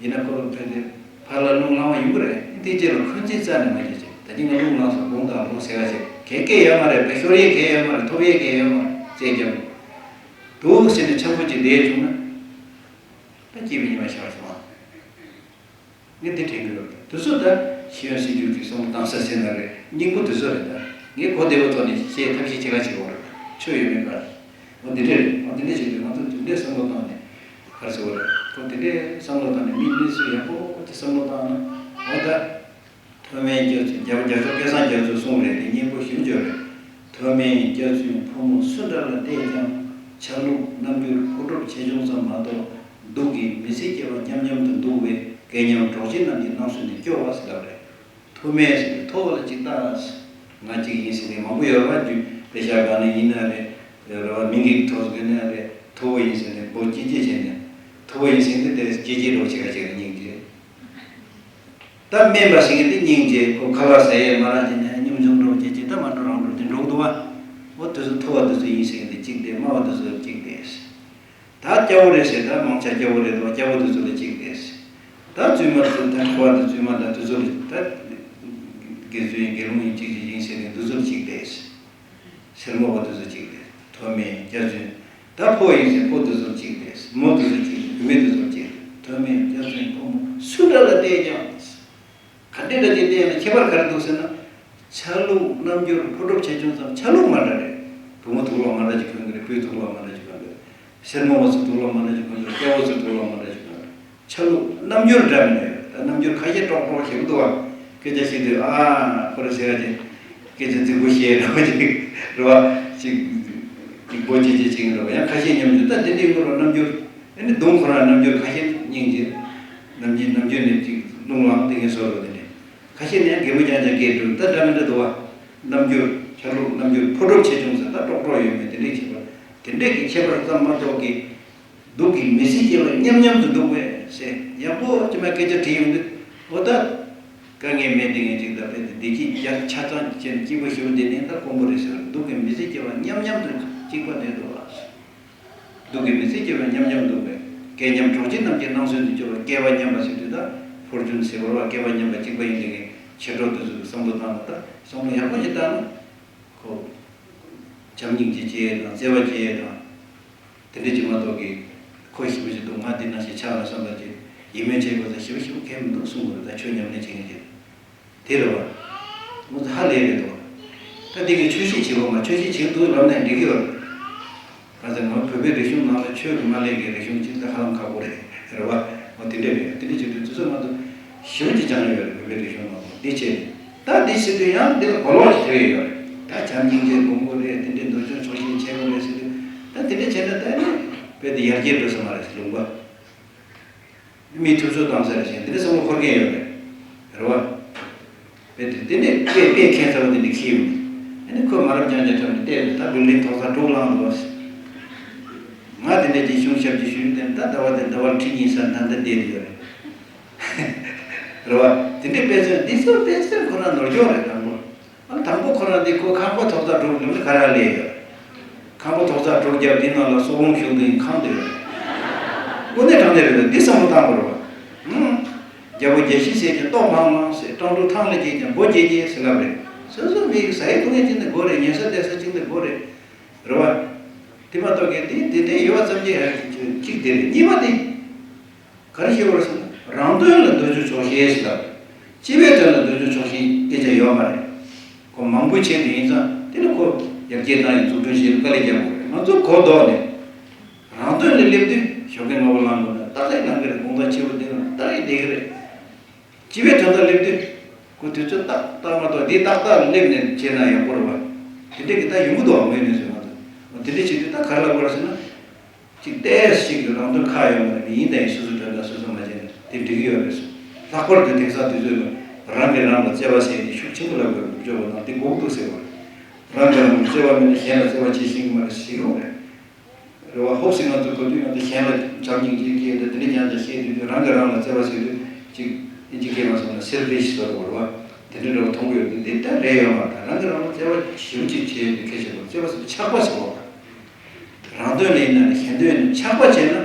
ཡིན་ན་ཁོ་ཕན་ཚུན་ཕར་ལ་རླུང་ལངས་པ་ཡོང་གི་རེད། དེ་རྗེས་ལ་འཁོན་འཛིན་རྩ་ནས་མ་བྱེད་ཅིག་ད་ཅི་ང་རླུང་ལངས་སོང་དགོངས་དག་རླུང་ཟེར་བ་ཅིག་གས་སྐད་ཡོད་མ་རེད། བས་ཤོར་ཡས་གས་ཡོད་མ་རེད། ཐོབ་ཡས་གས་ཡོད་མ་རེད། རྩལ་རྒྱབ་འདུག་ཟེར་ནས་འཆམ་པོ་ཅིག་བསྡད་བྱུང་ན་ད་སྐྱིད་པའི་ཉི་མ་ཤར་སོང་ཨ། ངས་འདི་དྲན་གྱི་ཡོད། དེ་ཚོ་ད་ ཤེས་ཡོན་སྲིད་བྱུས་ཀྱི་བསམ་བློ་བཏང་ས་ཟེར་ན་རེད། སྙིང་པོ་དེ་ཚོ་རེད། ད་ངས་གོ་བདེ་བོ་ཐོག་ནས་བཤད་ཐབས་ཤེས་བྱེད་ག་བྱེད་དགོས་རེད། ཆོས་ཡོད་མེད་པར། འོ་འདི་འདྲས་རེད། འོ་འདི་འདྲས་བྱེད་དུས་ང་ཚོ་དེ་འདྲས་བསམ་བློ་བཏང་ནས་ག་རེ་ཟེར་དགོས་རེད། འོ་དེ་འདྲས་བསམ་བློ་བཏང་ནས་མི་མི་སུ་ཡག་པོ་དེ་བསམ་བློ་བཏང་ན། འོ་ད། ཐོགས་མེད་སྐྱབས་བཙུན། རྒྱལ་བ་རྒྱལ་མཆོག་སྐལ་བཟང་རྒྱ་མཚོས་གསུངས་རེད། དེ་སྙན་པོ་ཞེ་པོ་ཅིག་རེད། ཐོགས་མེད་སྐྱབས་བཙུན་ཕོ་མོ་སུ་འདྲ་ལ་བལྟས་ཀྱང་། ཆ་ལུགས་རྣམ་འགྱུར་ཕོ་གྲུབ་ཆེ་ཆུང་ཙམ་མ་གཏོགས། སྡུག་གིས་མི་སྲིད་སྐྱེ་བ་མཉམ་མཉམ་དུ་འདུག་པས། སྐལ་མཉམ་གྲོགས་བྱེད་རྣམས་ཀྱི་སྣང་ཚུལ་ནི་སྐྱོ་བ་ཟེར་ལབ་རེད། ཐོགས་མེད་ཟེར་ཏེ་མཐོ་བ་ལ་གཅིག་ལྟ། ང་གཅིག་ཡིན་ཟེར་ནས་མང་པོ་ཡོད་རེད་བ། རྒྱུ་དཔེ་ཆ་སྒང་ནས་ཡིན་ན་རེད། རེད་བ། མིང་གི་ཐོག་ཟེར་ན་རེད། མཐོ་བོ་ཡིན་ཟེར་ནས་འབོད་ཅི་ཅི་བྱས་ནས། མཐོ་བོ་ཡིན་ཟེར་ཏེ་དེ་ཅི་ཅི་འགྲོ་བྱེད་ག་བྱེད་ཀྱི་སྙིང་རྗེ། ད་དམན་པ་ཞིག་གིས་དེ་སྙིང་རྗེ། ཁོ་ཁ་ལག་ཟ་ཡས་མ་རག་བྱས་ནས་སྙོམ་ཆུང་འགྲོ་བྱེད་ཀྱི། ད་མ་འགྲོ་རང་འགྲོ་དེ་འགྲོ་གི་འདུག་བ། འོ་དེ་ཚོ་མཐོ་བ་དེ་ཚོ་ཡིན་ཟེར་གྱི་འདི་གཅིག་དེ། དམའ་བ་དེ་ཚོ་གཅིག་དེ། ད་སྐྱ་བོ་རེད་ཟེར། ད་མང་ཆེ་སྐྱ་བོ་རེད་དོ། སྐྱ་བོ་དེ་ཚོ་ལ་གཅིག་དེ། ད་བཙུན་མ་དེ་ཚོ། ད་ཁ་བ་དེ་བཙུན་མ་དང་དེ་ཚོ་ལ། ད་དགེ་ཚུལ་ཡིན་དགེ་སློང་ཡིན་གཅིག་གཅིག་ཡིན་ཟེར་ནས་དེ་ཚོ་ལ་གཅིག་དེ། སེར་མོ་བ་དེ་ཚོ་གཅིག་དེ། ཐོགས་མེད་སྐྱབས་བཙུན། ད་ཕོ་ཡིན་ཟེར། ཕོ་དེ་ཚོ་གཅིག་དེ། མོ་དེ་ཚོ་གཅིག་དེ། བུད་མེད་དེ་ཚོ་གཅིག་དེ། ཐོགས་མེད་སྐྱབས་བཙུན་ཕོ་མོ་སུ་འདྲ་ལ་བལྟས་ཀྱང་། ག་འདྲ་འདྲ་ཅིག་བལྟས་ན་ཁྱད་པར་ག་རེ་འདུག་ཟེར་ན། ཆ་ལུགས་རྣམ་འགྱུར་ཕོ་གྲུབ་ཆེ་ཆུང་ཙམ། ཆ་ལུགས་མ་འདྲ་རེད། བུ་མོ་དུག་ལོག་མ་འདྲ་ཅིག་གོན་གྱི་རེད། བུས་དུག་ལོག་མ་འདྲ་ཅིག་གོན་གྱི་རེད། སེར་མོ་བ་ཚོ་དུག་ལོག་མ་འདྲ་ཅིག་གོན་གྱི་རེད། སྐྱ་བོ་ཚོ་དུག་ལོག་མ་འདྲ་ཅིག་གོན་གྱི་རེད། ཆ་ལུགས་རྣམ་འགྱུར་འདྲ་མི་འདྲ་ཡོད། ད་རྣམ་འགྱུར་ཁ་ཤས་ཀྲོག་ཀྲོག་ཞེ་པོ་འདུག་བ། སྐད་ཆ་བཤད་དུས་ཨ་ཁོ་རེ་ཟེར་ཡ་ཅིག་སྐད་ཆ་རྫིག་པོ་བཤད་འདྲ་བ་ཅིག་རེད་བ། ཅིག་ཅིག་སྒོ་ཅིག་ཅིག་ཅིག་འདྲ་བ། ཡང་ཁ་ཤས་ཉམས་འགྱུར། ད་དེ་འདྲའི་སྐོར་ལ་རྣམ་འགྱུར། ཨ་ནི་གདོང་ཁོ་རང་རྣམ་འགྱུར་ཁ་ཤས་སྙིང་རྗེ། ནམ་རྒྱུན་ནམ་རྒྱུན་ནས་ཅིག་རླུང་ལངས་དེ་ངས་བཟོ་རོགས་དེ་འདྲ། ཁ་ཤས་ནས་ཡང་གད་མོ་རྐྱང་རྐྱང་སྐད་སྒྲོག་ད་འདྲ་མི་འདྲ་འདུག་བ། རྣམ་འགྱུར། ཆ་ལུགས་རྣམ་འགྱུར་ཕོ་གྲུབ་ཆེ་ཆུང་ཟེར། ད་ཀྲོག་ཀྲོག་ཡོད་མེད་དེ་འདྲའི་ཁྱད་པར། དེ་འདྲའི་གི་ཁྱད་པར་ཙམ་མ་གཏོགས་ཀྱི། སྡུག་གིས་མི་སྲིད་སྐྱེ་བ་མཉམ་མཉམ་དུ་འདུག་པས་ཟེར། ཡག་པོ་ཅི་མ་སྐད་ཆ་དྲིས་ཡོང་དུས། འོ་ད་དཀའ་ངལ་མེད་དེ་ངས་ཅིག་ད་དཔེ་དེ་བདེ་སྐྱིད་རྒྱ་ཆ་ཚང་ཅན་སྐྱིད་པོ་ཞེ་པོ་འདི་ནི་ད་དཀོན་པོ་རེད་ཟེར། སྡུག་གིས་མི་སྲིད་སྐྱེ་བ་མཉམ་མཉམ་དུ་གཅིག་པ་འདུས་འདུག་ལ། སྡུག་གིས་མི་སྲིད་སྐྱེ་བ་མཉམ་མཉམ་འདུག་པས། སྐལ་མཉམ་གྲོགས་བྱེད་རྣམས་ཀྱི་སྣང་ཚུལ་དུ་གྱུར་པ། སྐལ་བ་མཉམ་པ་ཟེར་དུས་ད་ཕོར་ཆུན་ཟེར་བ་རེད་བ། སྐལ་བ་མཉམ་པ་གཅིག་པ་ཡིན་དེ་གའི་མཆེད་གྲོགས་དེ་ཚོ་བསམ་བློ་བཏང་ན། ད་བསམ་བློ་ཡག་པོ་ཞིག་བཏང་ན་ཁོ་བྱམས་སྙིང་རྗེ་སྐྱེ་ཡས་དང་། བརྩེ་བ་སྐྱེ་ཡས་དང་། དེ་འདྲ་ཅིག་མ་གཏོགས་ཀྱི་ཁོ་ཞེ་པོ་ཞིག་འདུག་ང་འདི་ནང་བཞིན་ཆགས་ལ་བསམ་པ་ཅིག་ཡིད་སྨོན་བྱེད་དགོས་ས་ཞེ་པོ་ཞེ་པོ་གང་ཡང་མི་འདུག་གསུང་དགོས་རེད། ད་ཆོས་ཉམས་ལེན་བྱེད་མཁན་ཅིག་དེ་རེད་བ། ང་ཚོ་ཧ་ལས་རེད་འདུག་ད་འདི་གི་ཆོས་སྲིད་བྱེད་དགོས་མ། ཆོས་སྲིད་བྱེད་འདུག་ལབ་ནས་འགྲིག་གི་ཡོད་རེད། ག་ཚོད་ང་བོད་པའི་རིག་གཞུང་ནང་ལ་ཆོས་ཀྱི་མ་ལས་ཀྱི་རིག་གཞུང་ཅིག་ད་ཧ་ལམ་ཁག་པོ་རེད། རེད་བ། འོ་དེ་འདྲ་རེད། དེ་འདྲ་བྱེད་དུས་དུས་ཚོད་མ་གཏོགས་ཞེ་པོ་ཅིག་སྦྱངས་ཡོད་རེད། བོད་པའི་རིག་གཞུང་ནང་ལ་འདི་བྱས། ད་འདི་བྱེད་དུས་ཡང་འདི་ལ་གོ་ལོག་ཅིག་རེད་ཡོད་རེད། ད་བྱམས་སྙིང་རྗེ་སྒོམ་དགོས་རེད། དེ་འདྲའི་འདུལ་སྐྱོང་ཕྱོགས་ཞེན་བྱེད་དགོས་རེད་ཟེར་དུས། ད་དེ་འདྲ་བྱས་ན་ད་ནི་དཔེ་དེ་ཡར་རྒྱས་འགྲོ་ས་མ་རེད་ཟེར། ལུང་པ། མི་ཐུབ་ཚོད་བཏང་ས་རེད་ཟེར། དེ་འདྲ་བསམ་བློ་འཁོར་མཁན་ཡོད་རེད། རེད་བ། དཔེ་དེ་དེ་ནས་དཔེ་དཔེ་ཁྱད་མཚར་བ་དེ་འདྲ་ཁྱེར་ཡོང་ནས། ཨ་ནི་ཁོས་མ་རབས་རྐྱང་རྐྱང་འཁྲབ་ནས་བལྟས་པས་ད་བིལ་ཌིང་ཐོག་ས་དྲུག་ལངས་འདུག་ཟེར། ང་དེ་འདྲ་ཅིག་གཞུང་ཞབས་ཀྱི་ཞུས་ཏེ་ད་ཟླ་བ་དེ་ཟླ་བ་ཁྲི་གཉིས་ས་ད་ལྟ་བསྡད་ཡོད་རེད། རེད་བ། དེ་འདྲའི་དཔེ་མཚོན་འདི་ཚོ་དཔེ་མཚོན་ཁོ་རང་ནོར་འཁྱོག་རེད། དང་པོ། ཨ། དང་པོ་ཁོ་རང་འདི་ཁོ་ཁང་པ་ཐོག་ས་དྲུག་ལ་ག་རེ་ལས་ཡོད། ཁང་པ་ཐོག་ས་དྲུག་བརྒྱབ་འདི་ནང་ལ་སོག་རླུང་ཤུགས་འདི་ཁང་དུ་ཡོད། དངོས་གནས་དྲང་གནས་རེད། འདི་བསམ་བློ་བཏང་དགོས་རེད་བ། ཧུམ། རྒྱལ་པོ་རྒྱལ་བཞི་ཟེར་གྱི་ལྟོ་མང་མང་ཟེར། སྤྲང་ཕྲུག་ཐང་ལ་སྐྱེས་ཀྱང་མགོ་སྐྱེས་སྐྱེས་ཟེར་ལབ་རེད། སོ་སོ་མི་ཟ་ཡི་འཐུང་ཡི་གཅིག་ནི་དགོས་རེད། ཉལ་ས་བསྡད་ས་གཅིག་ནི་དགོས་རེད། རེད་བ། དེ་མ་གཏོགས་ཀྱི་དེ་དེ་འདྲའི་ཡོད་པ་ཙམ་གྱིས་ཧ་གཅིག་དེ་རེད། གཉིས་པ་དེ། ག་རེ་བཤད་པ་རེད་ཟེར་ན། རང་དོན་ལ་འདོད་ཆུང་ཆོག་ཤེས་ཞེས་དང་། སྤྱི་པའི་དོན་ལ་འདོད་ཆུང་ཆོག་ཤེས་སྐད་ཆ་ཡོད་མ་རེད། ཁོ་མང་པོ་བྱས་དེ་ཡིན་ཙང་དེ་ནི་ཁོ་ཡར་རྒྱས་བཏང་ཡིན། འཛུགས་སྐྲུན་བྱེད་དུས་དཀའ་ལས་རྒྱག་དགོས་རེད། ང་ཚོ་གོ་ལྡོག་ནས་རང་དོན་ལ་སླེབས་དུས་ཞོགས་ཀས་སྔ་པོ་ལངས་དགོས་ན་ཏག་ཏག་ལངས་ཀྱི་རེད། དགོང་དག་ཕྱི་པོ་བསྡད་ན་ཏག་ཏག་བསྡད་ཀྱི་རེད། སྤྱི་པའི་དོན་དག་སླེབས་དུས་ཁོ་དུས་ཚོད་ཏག་ཏག་མ་གཏོགས་དེ་ཏག་ཏག་སླེབས་ནས་བྱས་ན་ཡག་པོ་རེད་བ། དེ་འདྲ་གི་ད་ཡོང་གི་འདུག་བ། ངོས་ནས་བཟོས་ང་ཚོ་དེ་འདྲ་བྱེད་དུས་ད་ག་རེ་ལབ་དགོས་རེད་ཟེར་ན། གཅིག་ཏོག་ཙམ་ཞིག་གི་རང་དོན་ཁག་ཡོད་མ་རེད། མི་ཡིན་དང་ཡིན། སོ་སོ་དོན་དག་སོ་སོ་མ་བྱས་ན་དེ་འགྲིག་གི་ཡོད་རེད་ཟེར། ལྷག་པར་དུ་དེང་སང་དུས་ཚོད་ལ་རང་གིས་རང་ལ་བརྩེ་བ་ཟེར་དེ་ཤུགས་ཆེན་པོ་ལབ་དགོས་རེད། ནུབ་ཕྱོགས་པ་ནང་དེ་དགོས་འདུག་ཟེར་བ་རེད། རང་གིས་རང་ལ་བརྩེ་བ་མེད་ན་གཞན་ལ་བརྩེ་བ་བྱེད་ཤེས་ཀྱི་མ་རེད་ཟེར་གྱི་ཡོད་རེད། རེད་བ། ཧོབ་སེ་ང་ཚོ་གོ་དུས་ང་ཚོ་གཞན་ལ་བྱམས་སྙིང་རྗེ་སྐྱེས་ཏེ་དེ་འདྲ་ཀྱང་ཀྱང་བཤད་དུས་རང་གིས་རང་ལ་བརྩེ་བ་ཟེར་དུས་གཅིག་ཨིན་ཇི་སྐད་ནང་གསུངས་ན་སེལ་ཕིཤ་ཟེར་བ་རེད་བ། དེ་འདྲ་འདྲ་བོ་མཐོང་གི་ཡོད་དུས་འདི་ལྟར་རེད་ཡོད་མ་རེད། རང་གིས་རང་ལ་བརྩེ་བ་ཞེ་པོ་ཅིག་བྱེད་ཡོད་དུས་ཁྱད་ཆོས་པོ་བརྩེ་བ་ཟེར་དུས་ཆགས་པ་ཟེར་བ་རེད། རང་དོན་ལ་ཡིན་ན་རེད། གཞན་དོན་ཡིན་ན་ཆགས་པ་བྱས་ན།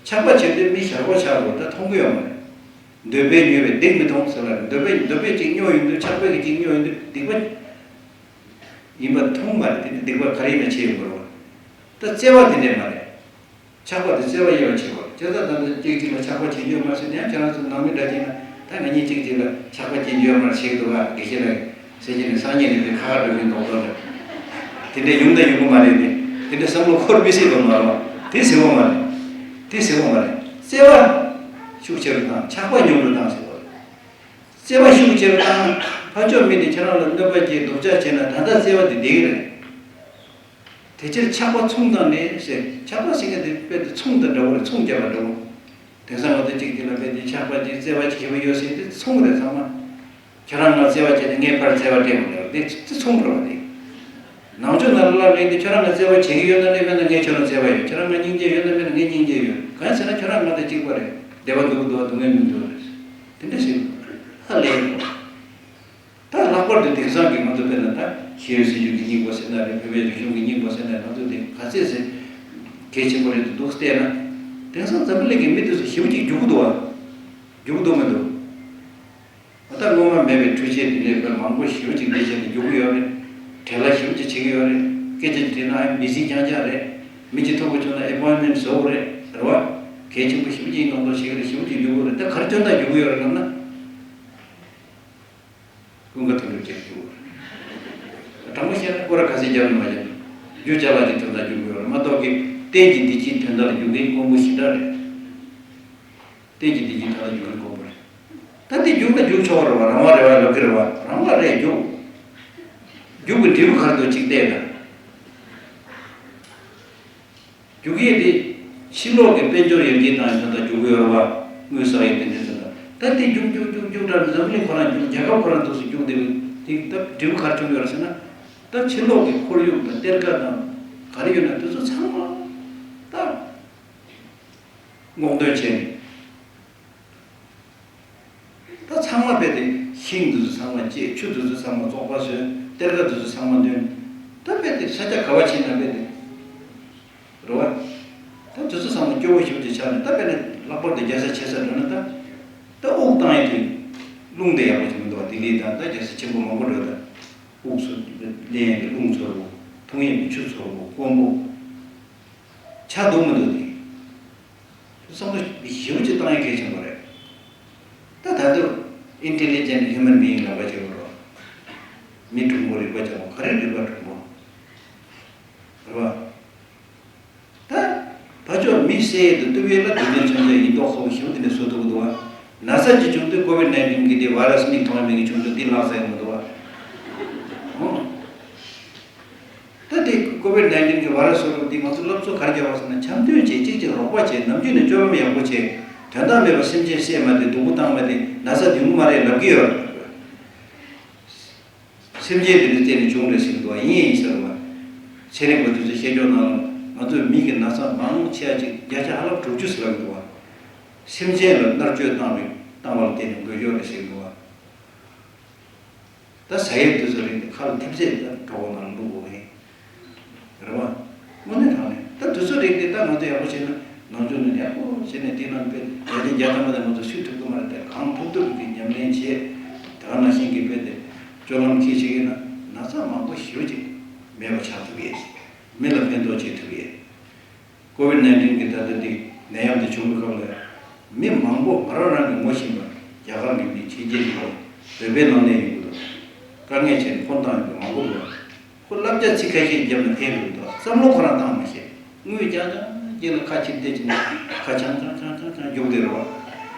ཆགས་པ་བྱེད་དུས་མི་ཞར་པོ་ཆགས་དགོས། ད་མཐོང་གི་ཡོད་མ་རེད། འདོད་པས་མྱོས་པའི་སྡིག་མི་མཐོང་ཟེར་བ་རེད། འདོད་པས་འདོད་པས་ཅིག་སྨྱོ་ཡོང་དུས་ཆགས་པས་ཀྱིས་ཅིག་སྨྱོ་ཡོང་དུས་སྡིག་པ་ཡིན་པ་མཐོང་མ་རེད། དེ་ནི་སྡིག་པ་ག་རེ་ཡིན་ན་བྱེད་ཡོང་དགོས་རེད་བ། ད་བརྩེ་བ་དེ་འདྲས་མ་རེད། ཆགས་པ་དེ་བརྩེ་བ་དབྱེ་བ་ཕྱེ་དགོས་རེད། བྱས་ཙང་ད་ལྟ་གཅིག་གཅིག་ལ་ཆགས་པ་བྱེད་རྒྱུ་ཡོད་མ་རེད་ཟེར་ན་ཡང་ཁྱེད་རང་ཚོ་ནང་མི་འདྲ་གཅིག་ན་ ད་ང་གཉིས་གཅིག་གཅིག་ལ་ཆགས་པ་སྐྱེ་རྒྱུ་ཡོད་མ་རེད་ཞིག་འདུག་ག་དགེ་བཤེས་ལགས་ཟེར་གྱི་ནས་སང་ཉིན་ནས་དེ་ཁ་ཁ་འགྲོ་གིན་རྡོག་རྡོག་རེད། དེ་འདྲའི་ཡོང་དང་ཡོང་གི་མ་རེད་དེ། དེ་འདྲའི་བསམ་བློ་འཁོར་མི་སྲིད་པ་མ་རེད་བ། དེ་ཟེར་བ་མ་རེད། དེ་ཟེར་བ་མ་རེད། བརྩེ་བ་ཤུགས་ཆེ་རུ་བཏང་། ཆགས་པ་ཉུང་རུ་བཏང་ཟེར་བ་རེད། བརྩེ་བ་ཤུགས་ཆེ་རུ་བཏང་། ཕར་ཕྱོགས་མི་དེ་ཁྱེད་རང་ལ་གནོད་པ་སྐྱེལ་སྡུག་ཅག་བྱས་ན་ད་ལྟ་བརྩེ་བ་དེ་བསྡད་ཀྱི་རེད། དེ་ཕྱིར་ཆགས་པ་མཚུངས་དང་ནི་ཟེར། ཆགས་པ་ཟེར་མཁན་དེ་དཔེ་དེ་མཚུངས་དང་འདྲ་བོ་རེད། མཚུངས་རྒྱག་པ་འདྲ་བོ། དེང་སང་ང་ཚོ་གཅིག་གཅིག་ལ་དཔེ་དེ་ཆགས་པ་ཅིག་བརྩེ་བ་ཅིག་ཞེ་པོ་ཡོད་ཟེར། དེ་མཚུངས་རེད་ཚང་མ། ཁྱེད་རང་ང་བརྩེ་བ་བྱས་ཏེ་ངས་ཕར་བརྩེ་བ་སྤྲད་མི་འདུག་དེ་དེ་མཚུངས་འགྲོ་བ་དེ། ནང་ཆོས་ནང་ལ་སླེབས་ཏེ་ཁྱོད་རང་ང་བརྩེ་བ་བྱེད་ཀྱི་ཡོད་ན་རེད། མེད་ན་ངས་ཁྱོད་རང་བརྩེ་བ་ཡོད། ཁྱོད་རང་ང་སྙིང་རྗེ་ཡོད་ན་མེད་ན་ངས་སྙིང་རྗེ་ཡོད། གང་ཡིན་ཟེར་ན་ཁྱོད་རང་ང་དང་གཅིག་པ་རེད། བདེ་བ་འདུག་གི་འདུག་བ། སྡུག་བསྔལ་མི་འདུག་བ་རེད། དེ་འདྲ་ཞིག་ཧ་ལས་ཡོད། ད་ལྷག་པར་དུ་དེང་སང་གི་ང་ཚོ་དཔེར་ན་ད་ཤེས་ཡོན་སྲིད་བྱུས་ཀྱི་སྙིང་པོ་ཟེར་ན་རེད། བོད་པའི་རིག་གཞུང་གི་སྙིང་པོ་ཟེར་ན་རེད། ང་ཚོ་དེ་ག་ཚད་ཟེར་གལ་ཆེན་པོ་རེད་འདུག་བལྟས་ན། དེང་སང་འཛམ་བུ་གླིང་གི་མི་དེ་ཚོ་ཞེ་པོ་ཅིག་རྒྱུག་གི་འདུག་བ། རྒྱུག་གི་འདུག་མི་འདུག་ད་སྔོན་མ་མེད་པའི་འཕྲུལ་ཆས་འདི་འདྲའི་དཔེ་མང་པོ་ཞེ་པོ་ཅིག་འདི་བྱས་ནས་རྒྱུག་གི་ཡོད་རེད། བྲེལ་བ་ཞེ་པོ་ཅིག་བྱེད་ཀྱི་ཡོད་རེད། སྐད་ཆ་ཅིག་དྲིས་ན་ཨ་མི་ཟིག་རྐྱང་རྐྱང་རེད། མི་གཅིག་ཐུག་དགོས་བྱུང་ན་ཨེ་པོའིན་མེན་ཊི་བཟོ་དགོས་རེད། རེད་བ། གལ་ཆེན་པོ་ཞེ་པོ་ཅིག་ཡིན་མདོག་མདོག་བྱེད་ཀྱི་རེད། ཞེ་པོ་ཅིག་རྒྱུག་གི་རེད། ད་ག་རེ་དོན་དག་རྒྱུག་གི་ཡོད་རེད་ལབ་ན། ཀུན་དགའ་དོན་གྲུབ་རྒྱག་རྒྱུག་གི་རེད། དྲང་པོ་བཤད་ན་སྐོར་ར་ག་ཚད་རྒྱབ་ནས་མ་རྒྱབ་ན། རྒྱུ་ཅ་ལག་ཅིག་དོན་དག་རྒྱུག་གི་ཡོད་རེད་མ་གཏོགས་ཀྱི། གཏན་གྱི་བདེ་སྐྱིད་དོན་དག་ལ་རྒྱུག་མཁན་དཀོན་པོ་ཞེ་དྲག་རེད། གཏན་གྱི་བདེ་སྐྱིད་དོན་དག་ལ་རྒྱུག་མཁན་དཀོན་པོ་རེད། ད་དེ་རྒྱུག་ན་རྒྱུག་ཆོག་རེད་བ། རང་དབང་རེད་བ། ལབ་ཀྱི་རེད་བ། རང་དབང་རེད། རྒྱུག་རྒྱུག་གི་འབྲས་བུ་ག་རེ་འདུག་ཅིག་བལྟས་དང་། རྒྱུག་ཡས་དེ་ཕྱི་ལོགས་ཀྱི་དཔལ་འབྱོར་ཡར་རྒྱས་བཏང་ཡས་དོན་དག་རྒྱུག་གི་ཡོད་རེད་བ། དངུལ་བསགས་ཡས་དེ་འདྲ་དོན་དག་ད་དེ་རྒྱུག་རྒྱུག་རྒྱུག་རྒྱུག་དྲག་འཛམ་གླིང་ཁོ་རང་རྒྱུག་རྒྱལ་ཁབ་ཁོ་རང་འདུག་སེ་རྒྱུག་བསྡད་པའི་དེ་ད་འབྲས་བུ་ག་རེ་བྱུང་ཡོད་རེད་ཟེར་ན། ད་ཕྱི་ལོགས་ཀྱི་ཁོར་ཡུག་དང་གཏེར་ཁ་དང་ག་རེ་ཡོད་ན་དེ་ཚོ་ཚང་མ་ད་སྔོག་འདོན་བྱས་ནས། ད་ཚང་མ་རྦད་དེ་ཤིང་འདི་ཚོ་ཚང་མ་བཅད། ཆུ་འདི་ཚོ་ཚང་མ་བཙོག་པ་བཟོས། གཏེར་ཁ་འདི་ཚོ་ཚང་མ་འདོན། ད་རྦད་དེ་ས་ཆ་ག་བ་ཕྱིན་ན་རྦད་དེ་རེད་བ། ད་འདི་ཚོ་ཚང་མ་སྐྱོ་བོ་ཞེ་པོ་ཅིག་ཆགས་ནས། ད་རྦད་ནས་ལྷག་པར་དུ་རྒྱལ་ས་ཆེ་སར་འགྲོ་ན་ད། ད་དབུགས་བཏང་ཡས་དུས་རླུང་དེ་ཡག་པོ་ཅིག་མི་འདུག་བ། ལྡི་ལི་དང་ད་རྒྱལ་ས་ཆེན་པོ་མང་པོ་འགྲོ་ད། དབུགས་སུ་ལེན་ཡས་ཀྱི་རླུང་ཚོར་བོ། འཐུང་ཡས་ཀྱི་ཆུ་ཚོར་བོ། དཀོན་པོ། ཆགས་འདུག་མི་འདུག་དེ། བསམ་བློ་ཞེ་པོ་ཅིག་བཏང་ཡས་གལ་ཆེན་པོ་རེད། ད་ད་དུང་ཨིན་ཊེ་ལི་ཇེན་ཊི་ཧིའུ་མན་བི་ཡིང་ལབ་པ་ཅིག་ཡོད་རེད། མི་གྲུང་པོ་རིག་པ་ཅན་པོ། ག་རེ་རིག་པ་གྲུང་པོ། རེད་བ། ད་ཕར་ཕྱོགས་མི་བསད་ཡས་དང་གཏུབ་ཡས་ལ་དུས་རྒྱུན་མཚོན་ཆ་ཡིན་མདོག་ཁ་པོ་ཞེ་པོ་དེ་འདྲ་བཟོ་ཐུབ་ཀྱི་འདུག་བ། ན་ཚ་ཅིག་བྱུང་དུས་ཀོ་ཝིཌ་ནའིན་ཊིན་གི་དེ་བྷའི་རས་མིག་མཐོང་ཡས་མེད་མཁན་བྱུང་དུས་དེ་ལག་ཟ་ཡས་མི་འདུག་བ། ཨོ། ད་དེ་ཀོ་ཝིཌ་ནའིན་ཊིན་གི་བྷའི་རས་བཟོ་འདྲ་འདི་ང་ཚོ་སློབ་གཙོ་ག་རེ་བརྒྱབ་པ་ཟེར་ན། འཆམ་མཐུན་བྱེད། གཅིག་གཅིག་རོགས་པ་བྱེད། ནམ་རྒྱུན་ནས་སྤྱོད་ལམ་ཡག་པོ་བྱེད། དོན་དག་མེད་པར་སེམས་ཅན་བསད་མ་བསྡད། སྡུག་པོ་བཏང་མ་བསྡད། ན་ཚ་སྡུག་མོ་མ་རེད་ལབ་ཀྱི་ཡོད། སེམས་ཅན་དེ་འདྲ་བསད་ནས་བྱུང་རེད་ཟེར་གྱི་འདུག་བ། ཡིན་ཡིན་ཟེར་བ། ཚན་རིག་པ་དེ་ཚོས་བཤད་ཕྱོགས་ནང་ལ་ང་ཚོས་མི་གི་ན་ཚ་མང་ཆེ་བ་ཅིག་བརྒྱ་ཆ་ཧ་ལམ་དྲུག་ཅུ་ཟེར་ལབ་ཀྱི་འདུག་བ། སེམས་ཅན་ལ་མནར་གཅོད་བཏང་བའི་བཏང་བ་ལ་བརྟེན་ནས་འགོས་ཀྱི་ཡོད་རེད་ཟེར་གྱི་འདུག་བ། ད་ཟ་ཡས་དེ་ཚོ་རིགས་དེ་ཁ་ལ་ཐེབས་ཚད་ད་གྲོགས་པོ་ནང་བླུག་དགོས་ཀྱི་རེད་བ། དངོས་གནས་དྲང་གནས་ད་དེ་ཚོ་རིགས་དེ་ད་ང་ཚོ་ཡག་པོ་བྱས་ན། ནམ་རྒྱུན་ནས་ཡག་པོ་བྱས་ནས་དེ་ནང་དཔེ་བརྒྱ་ཆ་བརྒྱ་ཐམ་པ་དེ་ང་ཚོ་སུས་ཐུབ་ཀྱི་མ་རེད་དེ། གང་ཐུབ་ཐུབ་ཀྱིས་ཉམས་ལེན་བྱས། དེ་ག་ནང་བཞིན་གྱི་དཔེ་དེ་སྤྱོད་ལམ་འཁྱེར་བྱེད་ཀྱི་ན་ན་ཚ་མང་པོ་ཞེ་པོ་ཅིག་མེད་པ་ཆགས་ཐུབ་ཡས། མི་ལ་ཕན་ཐོགས་བྱེད་ཐུབ་ཡས། ཀོ་ཝིཌ་ནའིན་ཊིན་གི་ད་ལྟ་འདི་ནད་ཡམས་འདི་བྱུང་བའི་སྐབས་ལ། མི་མང་པོ་ང་རང་རང་གིས་ངོ་ཤེས་པ། རྒྱ་གར་གྱི་མི་ཕྱི་རྒྱལ་གྱི་མི། བོད་པའི་ནང་ནས་ཡོང་གི་འདུག་དཀའ་ངལ་ཆེ་ནས་ཕོན་བཏང་ཡོང་གི་མང་པོ་འདུག་ཁོ་བསླབ་བྱ་ཚིག་ཁ་ཤས་བརྒྱབ་ནས་ཕེབས་ཡོང་གི་འདུག་བསམ་བློ་ཁོ་རང་བཏང་མ་ཤེས། དངུལ་རྐྱང་རྐྱང་རྐྱང་ལ་ཁ་ཕྱིར་བལྟས་བྱས་ནས་ཁ་འཆང་འཆང་འཆང་འཆང་འཆང་རྒྱུག་བསྡད་རེད་བ།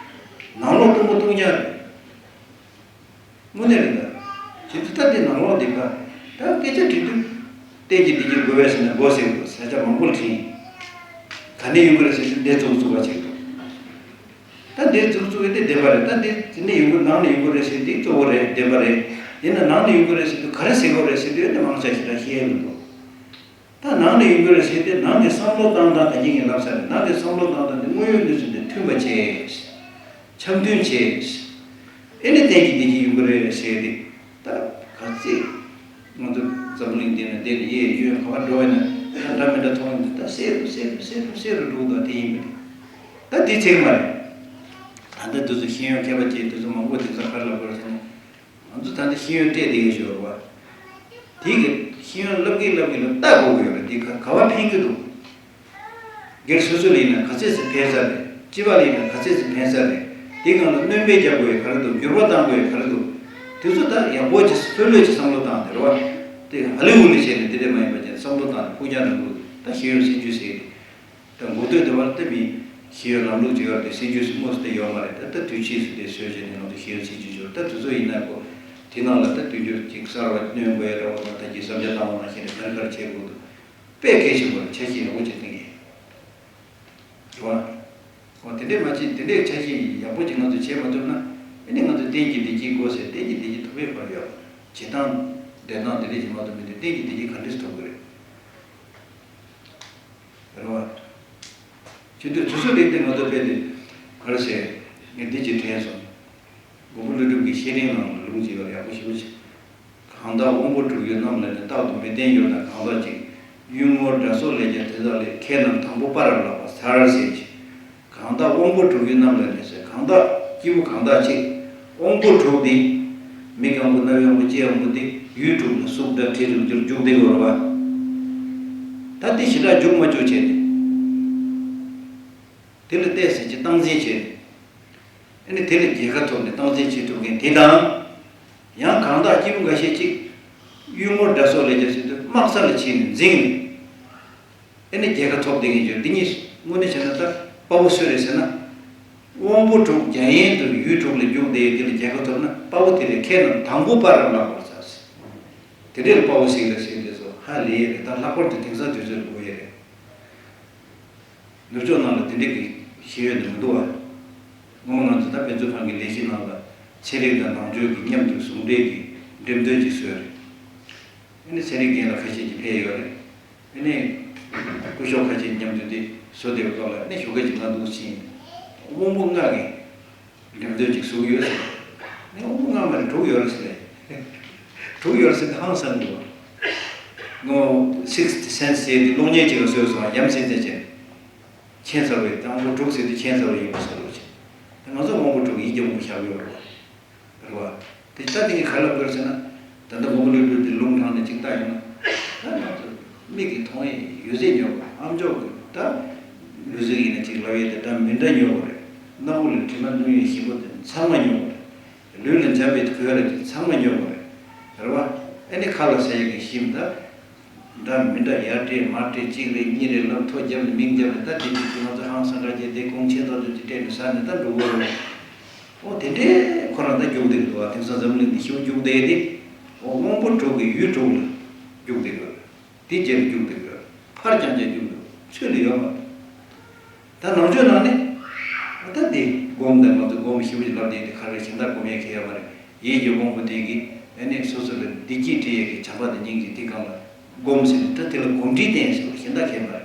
ནང་ལོགས་སྟོང་པ་སྟོང་རྐྱང་རེད། དངོས་གནས་རེད་ད། བྱེད་དུས་ད་འདི་ནང་ལོགས་འདི་ག་ད་སྐད་ཆ་དྲི་དུས། གཏན་གྱི་བདེ་སྐྱིད་དགོས་པས་ཟེར་ན་དགོས་ཟེར་གི་འདུག་ས་ཆ་མང་པོ་ལ་དྲིས། ག་ནས་ཡོང་གི་རེད་ཟེར་དུས་འདི་བཙུགས་བཙུགས་པ་བྱེད་འདུག་ད་འདི་བཙུགས་བཙུགས་པའི་དེ་བདེན་པ་རེད། ད་འདི་འདི་ནས་ཡོང་གི། ནང་ནས་ཡོང་གི་རེད་ཟེར་དུས་གཙོ་བོ་རེད། བདེན་པ་རེད། ཡིན་ན་ནང་ནས་ཡོང་གི་རེད་ཟེར་དུས་ག་རེ་ཟེར་དགོས་རེད་ཟེར་དུས་དེ་མང་ཆེ་ཞེ་དྲག་ཤེས་ཡ་མི་འདུག་ད་ནང་ནས་ཡོང་གི་རེད་ཟེར་ཏེ། ནང་གི་བསམ་བློ་བཏང་སྟངས་ད་གིན་ངས་ལབ་ཚར་རེད། ནང་གི་བསམ་བློ་བཏང་སྟངས་དེ་དངོས་ཡོད་གནས་ཚུལ་དང་མཐུན་པ་བྱས། འཆམ་མཐུན་བྱས། ཨེ་ནི་གཏན་གྱི་བདེ་སྐྱིད་ཡོང་གི་རེད་ཟེར་ཏེ། ད་ག་ཚད་ང་ཚོ་འཛམ་བུ་གླིང་འདི་ན་བསྡད་ནས་གཡས་གཡོན་ག་པར་འགྲོ་བ་ན་ད་འདྲ་མི་འདྲ་མཐོང་ཡོང་དུས། ད་གསལ་རུ་གསལ་རུ་གསལ་རུ་གསལ་རུ་འགྲོ་འདུག་དེ་ཡིན་པ་རེད། ད་དེ་ཚད་མ་རེད། ད་ལྟ་དུས་ཚོད་ཤེས་ཡོན་མཁས་པ་བཅས་དུས་ཚོད་མང་པོ་དེང་སང་ག་རེ་ལབ་དགོས་རེད་ཟེར་ན། ང་ཚོ་ད་ལྟ་ཤེས་ཡོན་སྤྲད་བསྡད་ཡོད་ཞོར་བ། དེ་གི་ཤེས་ཡོན་བསླབ་ཀྱི་བསླབ་ཀྱི་ལ་ལྟ་དགོས་ཀྱི་ཡོད་རེད། དེ་ག་ག་བ་ཕན་གྱི་འདུག་སྒེར་སོ་སོ་ལ་ཡིན་ན་ག་ཚད་ཙམ་ཕན་ས་རེད། སྤྱི་པ་ལ་ཡིན་ན་ག་ཚད་ཙམ་ཕན་ས་རེད། དེའི་སྒང་ལ་སྣོན་པ་རྒྱག་དགོས་ཡ་ག་རེ་འདུག་འགྱུར་བ་གཏང་དགོས་ཡ་ག་རེ་འདུག་དེ་ཚོ་ད་ཡག་པོ་ཅིག་ལྷོད་ལྷོད་ཅིག་བསམ་བློ་བཏང་དེ་རེད་བ། དེ་ཧ་ལི་ཧུ་ལི་བྱས་ནས་དེ་འདྲས་མ་ཡིན་པ་ཅན་བསམ་བློ་བཏང་ནས་ཕུགས་རྒྱང་རིང་པོ་ད་ཤེས་ཡོན་སྲིད་ཇུས་ཟེར་ཏེ། ད་འགོ་སྟོད་དེ་བར་དེ་མིན་ཤེས་ཡོན་ལམ་ལུགས་ཅིག་ཡོད་དེ་སྲིད་ཇུས་སུ་དངོས་སུ་དེ་ཡོད་མ་རེད། ད་ད་དུས་ཕྱིས་སུ་དེ་བཟོས་བྱས་ནས་ང་ཚོ་ཤེས་ཡོན་སྲིད་ཇུས་ཅིག་ཡོད། ད་དེ་ཚོ་ཡིན་ན་གོ་དེ་ནང་ལ་ད་དུས་འགྱུར་ཅིག་གསར་བ་སྣོན་དགོས་ཡ་འདྲ་བོ་དང་། ད་ཀྱི་བསམ་འཆར་བཏང་བ་ནང་བཞིན་རེད། ག་རེ་ག་རེ་བྱེད་དགོས་འདུག་དཔེ་གལ་ཆེན་པོ་རེད། འཆར་གཞི་ཡག་པོ་ཅིག་བཏིང་ཡིན། རེད་བ། འོ་དེ་འདྲས་མ་བྱེད། དེ་འདྲས་འཆར་གཞི་ཡག་པོ་ཅིག་ང་ཚོས་བྱེད་མ་ཐུབ་ན། ཨ་ནི་ང་ཚོས་གཏན་གྱི་བདེ་སྐྱིད་དགོས་ཟེར། གཏན་གྱི་བདེ་སྐྱིད་ཐོབ་པའི་བར་ཡོད། བྱེད་སྟངས་འགྲོ་སྟངས་དེ་འདྲས་ཅིག་མ་ཐུབ་མི་དེ་གཏན་གྱི་བདེ་སྐྱིད་ག་འདྲས་སུ་ཐོབ་ཀྱི་རེད། རེད་བ། བྱེད་དུས་དུས་ཚོད་རིགས་དེ་ང་ཚོ་དཔེ་དེ་ག་རེ་ཟེར། ངས་འདི་ཅིག་དྲན་སོང་། མགོན་པོ་ཀླུ་སྒྲུབ་ཀྱི་བཤེས་སྤྲིང་ནང་ལ་ལུང་ཅིག་ཡོད་རེད། ཡག་པོ་ཞེ་པོ་ཅིག་གང་དག་དབང་པོ་དྲུག་ཡུལ་རྣམས་ལ་ནི། རྟག་ཏུ་མི་བརྟན་གྱུར་ན་གང་དག་ཅིག་གཡུལ་ངོར་དགྲ་སོགས་ལས་ཀྱང་དེ་དག་ལས། ཁྱེད་རྣམས་དང་པོ་དཔའ་རབ་ལག་པར་འཚལ་ཟེར་གྱི། གང་དག་དབང་པོ་དྲུག་ཡུལ་རྣམས་ལ་ནི་ཟེར། གང་དག་སྐྱེས་བུ་གང་དག་ཅིག་དབང་པོ་དྲུག་དེ། མིག་དབང་པོ་རྣ་བའི་དབང་པོ་ལྕེའི་དབང་པོ་དེ་ཡུལ་དྲུག་ལ་གཟུགས་སྒྲ་དྲི་རོ་རྒྱུར་འཇུག་བསྡད་ཡོད་རེད་བ། ད་དེ་ཞེ་དྲག་འཇུག་མ་འཇུག་བྱས་ནས། དེ་ལ་བལྟས་ཟིན་གྱི་སྟངས་འཛིན་བྱས། ཨ་ནི་དེ་ལ་རྒྱལ་ཁ་ཐོབ་ནས་སྟངས་འཛིན་བྱེད་ཐུབ་མཁན་དེ་དང་། ཡང་གང་དག་སྐྱེས་བུ་འགའ་ཞིག་ཅིག་གཡུལ་ངོར་དགྲ་སོགས་ལས་ཀྱང་ཟེར་དུས་དམག་ས་ལ་ཕྱིན་ནས་འཛིང་ནས། ཨ་ནི་རྒྱལ་ཁ་ཐོབ་བསྡད་མཁན་ཅིག་འདི་གཉིས་དངོས་གནས་བྱས་ན་ད་དཔའ་བོ་སུ་རེད་ཟེར་ན། དབང་པོ་དྲུག་རྒྱ་ཡན་དུ་ཡུལ་དྲུག་ལ་རྒྱུག་བསྡད་ཡོད། དེ་ལ་རྒྱལ་ཁ་ཐོབ་ན་དཔའ་བོ་དེ་རེད། ཁྱེད་རྣམས་དང་པོ་དཔའ་རབ་ལག་པར་འཚལ་ཟེར། དེ་འདྲའི་དཔའ་བོ་ཞིག་རེད་ཟེར། དེ་ཚོ་ཧ་ལས་རེད། ད་ལྷག་པར་དུ་དེང་སང་དུས་ཚོད་ལ་དགོས་ཡས་རེད། ནུབ་ཕྱོགས་ནང་ལ་དེ་འདྲའི་གི་ཤེས་ཡོན་དེ་མི་འདུག་བ། སྔོན་མ་ང་ཚོ་ད་དཔེ་མཛོད་ཁང་གི་ལས་གཞི་ནང་ལ་ཚན་རིག་དང་ནང་ཆོས་ཀྱི་མཉམ་དུ་ཟུང་འབྲེལ་གྱི་འགྲེམས་སྟོན་ཅིག་བཟོས་རེད། ཨ་ནི་ཚན་རིག་འགན་ལ་ཁ་ཤས་ཀྱིས་ཕེབས་ཡོད་རེད། ཨ་ནི་སྐུ་ཞབས་ཁ་ཤས་མཉམ་དུ་དེ་བཟོ་བསྡད་པའི་ཐོག་ལ། ཨ་ནི་ཞོགས་ཀས་ཀྱི་ང་འདུག་ཕྱིན། དབང་པོ་ལྔ་གི་འགྲེམས་སྟོན་ཅིག་བཟོ་གི་ཡོད་ཟེར། ངས་དབང་པོ་ལྔ་མ་རེད། དྲུག་ཡོད་རེད་ཟེར་ནས། དྲུག་ཡོད་རེད་ཟེར་ནས་ཧང་སངས་འདུག་ངོ་། སིགས་སི་སེན་སི་ཟེར་དེ་གློག་བརྙན་ཅིག་ལ་བཟོས་སོང་། ཡ་མཚན་ཅན་ཅན། ཁྱད་མཚར་བའི་དབང་པོ་དྲུག་ཟེར་དུས་ཁྱད་མཚར་བ་ཡིན་པ་བཟོ་འདུག་ཅེས། ད་ང་ཚོ་དབང་པོ་དྲུག་ཡིད་ཀྱི་དབང་པོ་བཞག་གི་ཡོད་རེད་བ། རེད་བ། དེ་ད་དེ་གི་ག་རེ་ལབ་དགོས་རེད་ཟེར་ན། ད་ལྟ་མགོན་པོ་ཀླུ་སྒྲུབ་དེ་ལུང་དྲངས་ནས་ཅིག་བལྟ་ཡོང་ན། ད་ང་ཚོ་མིག་གིས་མཐོང་ཡས་ཡོད་ཚད་ཉོ་དགོས། ཨ་མཆོག་གི་ད་ལུས་རྩལ་ཡིན་ན་ཅིག་ལབ་ཡས་དེ་འདྲ་མི་འདྲ་ཉོ་དགོས་རེད། སྣ་བུག་ལ་དྲི་མ་བཏོན་ཡས་ཞིམ་པོ་དེ་ཚང་མ་ཉོ་དགོས་རེད། ལུས་ལ་འཇམ་པའི་གོས་ར་དེ་ཚང་མ་ཉོ་དགོས་རེད། རེད་བ། ཨ་ནི་ཁ་ལ་ཟ་ཡས་ཀྱི་ཞིམ་ད། འདྲ་མི་འདྲ་ཡར་སྤྲད་མར་སྤྲད། གཅིག་རེ་གཉིས་རེ་ལབ་ཐོ་བརྒྱབ་ནས་མིང་བརྒྱབ་ནས། ད་དེ་དུས་ང་ཚོ་ཧང་སང་དྲག་བྱས་དེ་གོང་ཆེན་ཏོག་ཙམ་ཅིག་སྤྲད་ནས་ཟ་ནས་ད་འགྲོ་གི་རེད། ཨོ་དེ་འདྲའི་ཁོ་རང་ད་རྒྱུགས་བསྡད་འདུག་བ། དེང་སང་འཛམ་གླིང་འདི་ཤིའུ་རྒྱུགས་བསྡད་དེ། ཨོ་དབང་པོ་དྲུག་གི་ཡུལ་དྲུག་ལ་རྒྱུགས་བསྡད་དགོས། དེ་རྗེས་ལ་རྒྱུགས་བསྡད་དགོས། ཕར་རྐྱང་རྐྱང་རྒྱུགས་འདུག་ཚོད་ལ་ཡོད་མ་རེད། ད་ནང་ཆོས་ནང་ནི། ད་འདི་སྒོམ་དང་ང་ཚོ་སྒོམ་ཞིབ་ལབ་དེ་དེ་ག་རེ་གཞན་དག་སྒོམ་ཡས་ཁེལ་ཡོད་མ་རེད། ཡིད་ཀྱི་དབང་པོ་དེ་གིས་ཨ་ནི་སོ་སོ་ལ་བདེ་སྐྱིད་སྤྲད་ཡས་ཀྱི་བྱམས་པ་དང་སྙིང་རྗེ་དེ་གང་ལ་སྒོམ་ཟེར་ནས། ད་དེ་ལ་གོམས་འདྲིས་བསྟེན་ཟེར་བ་གཞན་དག་ཁེལ་མ་རེད།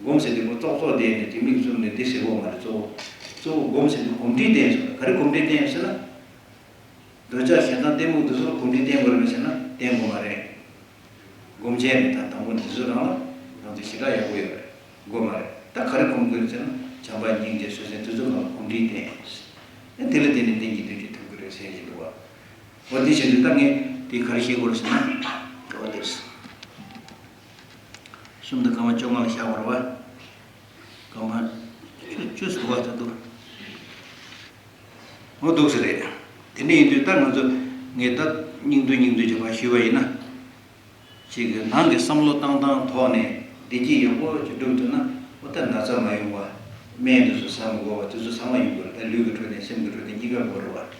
སྒོམ་ཟེར་དུས་ཁོ་ཙོག་ཙོག་བསྡད་ནས་དེ་མིག་བཙུམ་ནས་དེ་ཟེར་དགོས་མ་རེད། གཙོ་བོ་གཙོ་བོ་སྒོམ་ཟེར་དུས་གོམས་འདྲིས་བསྟེན་ཟེར་བ། ག་རེ་གོམས་འདྲིས་བསྟེན་ཟེར་ན། འདོད་ཆགས་ཞེ་སྡང་གཏི་མུག་དེ་ཚོ་ལ་གོམས་འདྲིས་བསྟེན་དགོས་རེད་པས་ཟེར་ན་བསྟེན་དགོས་མ་རེད། སྒོམ་ཆེན་རེད། ད་དང་པོ་འདི་ཚོ་རང་ལ་ང་ཚོ་ཞེ་དྲག་ཡག་པོ་ཡོད་རེད། དགོས་མ་རེད། ད་ག་རེ་སྒོམ་དགོས་ཟེར་ན་བྱམས་པ་སྙིང་རྗེ་བཟོད་བསྲན་དེ་ཚོ་གང་ལ་གོམས་འདྲིས་བསྟེན། ཨེ་དེ་ལ་བརྟེན་ནས་གཏན་གྱི་བདེ་སྐྱིད་ཐོབ་ཀྱི་རེད་ཟེར་གྱི་འདུག་བ། འོ་དེ་བཞིན་དུ་ད་ངས་དེ་ག་རེ་བཤད་དགོས་རེད་ཟེར་ན། འོ་དེ་གསུམ་དང་སྐར་མ་བཅོ་ལྔ་ལ་བཞག་པ་རེད་བ། སྐར་མ་བཅུ་ཟིན་པ་ད་འདུག་འོ་འདུག་ཟེར་རེད། དེ་འདྲ་ཡིན་དུས་ད་ང་ཚོ་ངས་ད་སྙིང་བསྡུས་སྙིང་བསྡུས་ཀྱི་བར་ཞུས་པ་ཡིན་ན། ཅིག་གི་ནང་གི་བསམ་བློ་བཏང་སྟངས་ཐོག་ནས་བདེ་སྐྱིད་ཡག་པོ་ཅིག་སྒྲུབ་ཐུབ་ན། འོ་ད་ན་ཚ་མ་ཡོང་བ། སྨན་དེ་ཚོ་ཟ་མི་དགོས་པ། དེ་ཚོ་ཚང་མ་ཡོང་དགོས་རེད། ད་ལུས་ཀྱི་ཁྲོད་ནས་སེམས་ཀྱི་ཁྲོད་ནས་གཉིས་ཀ་དགོས་རེད་བ།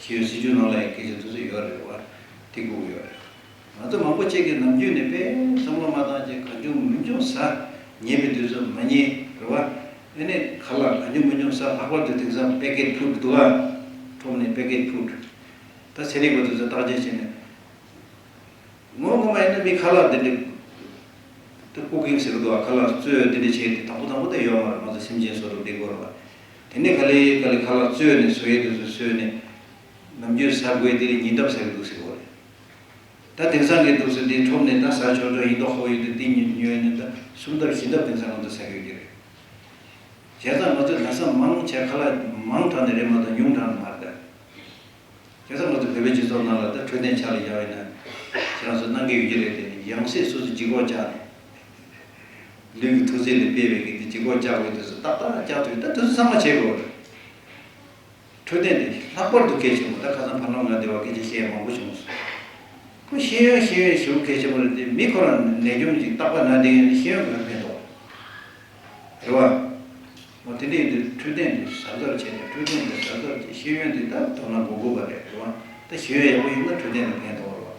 ཞེས་སྲིད་ཇུས་ནང་ལ་ཡང་སྐད་ཆ་དེ་ཚོ་ཡོད་རེད་བ། དེ་དགོས་ཀྱི་ཡོད་རེད། ང་ཚོ་མང་པོ་ཅིག་གིས་ནམ་རྒྱུན་ནས་དཔེ་བསམ་བློ་མ་བཏང་བྱས་གང་བྱུང་མང་བྱུང་ཟ། ཉལ་བའི་དུས་ཚོད་མ་ཉལ་རེད་བ། ཨ་ནི་ཁ་ལག་གང་བྱུང་མང་བྱུང་ཟ། ལྷག་པར་དུ་དེང་སང་པེ་ཀེཊ་ཕུཌ་འདུག་ག་ཁྲོམ་ནས་པེ་ཀེཊ་ཕུཌ། ད་ཚན་རིག་པ་དེ་ཚོས་བརྟག་དཔྱད་བྱས་ནས། ངོ་ངོ་མ་ཡིན་ན་མི་ཁ་ལག་འདི་འདྲ། ད་ཀུ་ཀིང་ཟེར་གི་འདུག་ག་ཁ་ལག་བཙོས་འདི་འདྲ་བྱས་ཏེ་དང་པོ་དང་པོ་དེ་ཡོད་མ་རེད། ང་ཚོ་སེམས་ཅན་གསོ་རུ་འདི་དགོས་རེད་བ། དེ་ནས་ག་ལེ་ག་ལེ་ཁ་ལག་བཙོས་ནས་བཟོ་ཡས་དེ་ཚོ་བཟོས་ནས། ནམ་རྒྱུན་ཟ་དགོས་དེ་ལ་ཉིན་ལྡབ་ཟ་གི་འདུག་ཟེར་གོ་རེད། ད་དེང་སང་གི་འདུག་ཟེར་དེ་ཁྲོམ་ནས་ད་ཟ་ཆོག་ཆོག་ཡིན་མདོག་ཁ་པོ་ཡོད་དུས་དེ་ཉོས་ནས་ད་གསུམ་ལྡབ་བཞི་ལྡབ་དེང་སང་ང་ཚོ་ཟ་གི་ཡོད་ཀྱི་རེད། བྱས་ཙང་ང་ཚོས་ན་ཚ་མང་ཆེ་ཁ་ལག་མང་དྲགས་ནས་རེད་མ་གཏོགས་ཉུང་དྲགས་ནས་མ་རེད་ད། བྱས་ཙང་ང་ཚོ་བོད་པའི་སྤྱི་ཚོགས་ནང་ལ་ད་འཕྲོད་བསྟེན་ཆ་ལ་བཞག་པ་ཡིན་ན། ཁྱེད་རང་ཚོ་གནང་གི་ཡོད་ཀྱི་རེད་དེ། ཡང་སྲིད་སོ་སོ་ལྗིད་ཁོག་བཅག་ནས། ལུས་ཀྱི་མཐུ་རྩལ་ལས་སྤེལ་བའི་གི་དེ་ལྗིད་ཁོག་བཅག་དགོས་དུས་སུ་ཏག་ཏག་བཅག་ཐུབ་ཡོད། ད་དེ་ཚོ་ཚང་མ་བྱེད་དགོས་རེད། འཕྲོད་བསྟེན་དེ་ལྷག་པར་དུ་གལ་ཆེན་པོ། ད་ཁ་སང་བར་ལམ་ང་འདི་བ་སྐད་ཆ་བཤད་མང་པོ་བྱུང་སོང་། ཁོ་ཤེས་ཡོན་ཤེས་ཡོན་ཞེ་པོ་གལ་ཆེན་པོ་རེད་དེ། མི་ཁོ་རང་ནད་སྐྱོན་ཅིག་རྟག་པར་ན་བསྡད་ཡོད་ན་ཤེས་ཡོན་ག་རེ་ཕན་ཐོགས་རེད་བ། འོ་དེ་འདྲ་ཡིན་དུས་འཕྲོད་བསྟེན་དེ་གཟབ་གཟབ་བྱས་ནས། འཕྲོད་བསྟེན་དེ་གཟབ་གཟབ་བྱས། ཤེས་ཡོན་དེ་ད་དོ་སྣང་དགོས་དགོས་པ་རེད་རེད་བ། ད་ཤེས་ཡོན་ཡག་པོ་ཡོད་ན་འཕྲོད་བསྟེན་ལ་ཕན་ཐོགས་རེད་བ།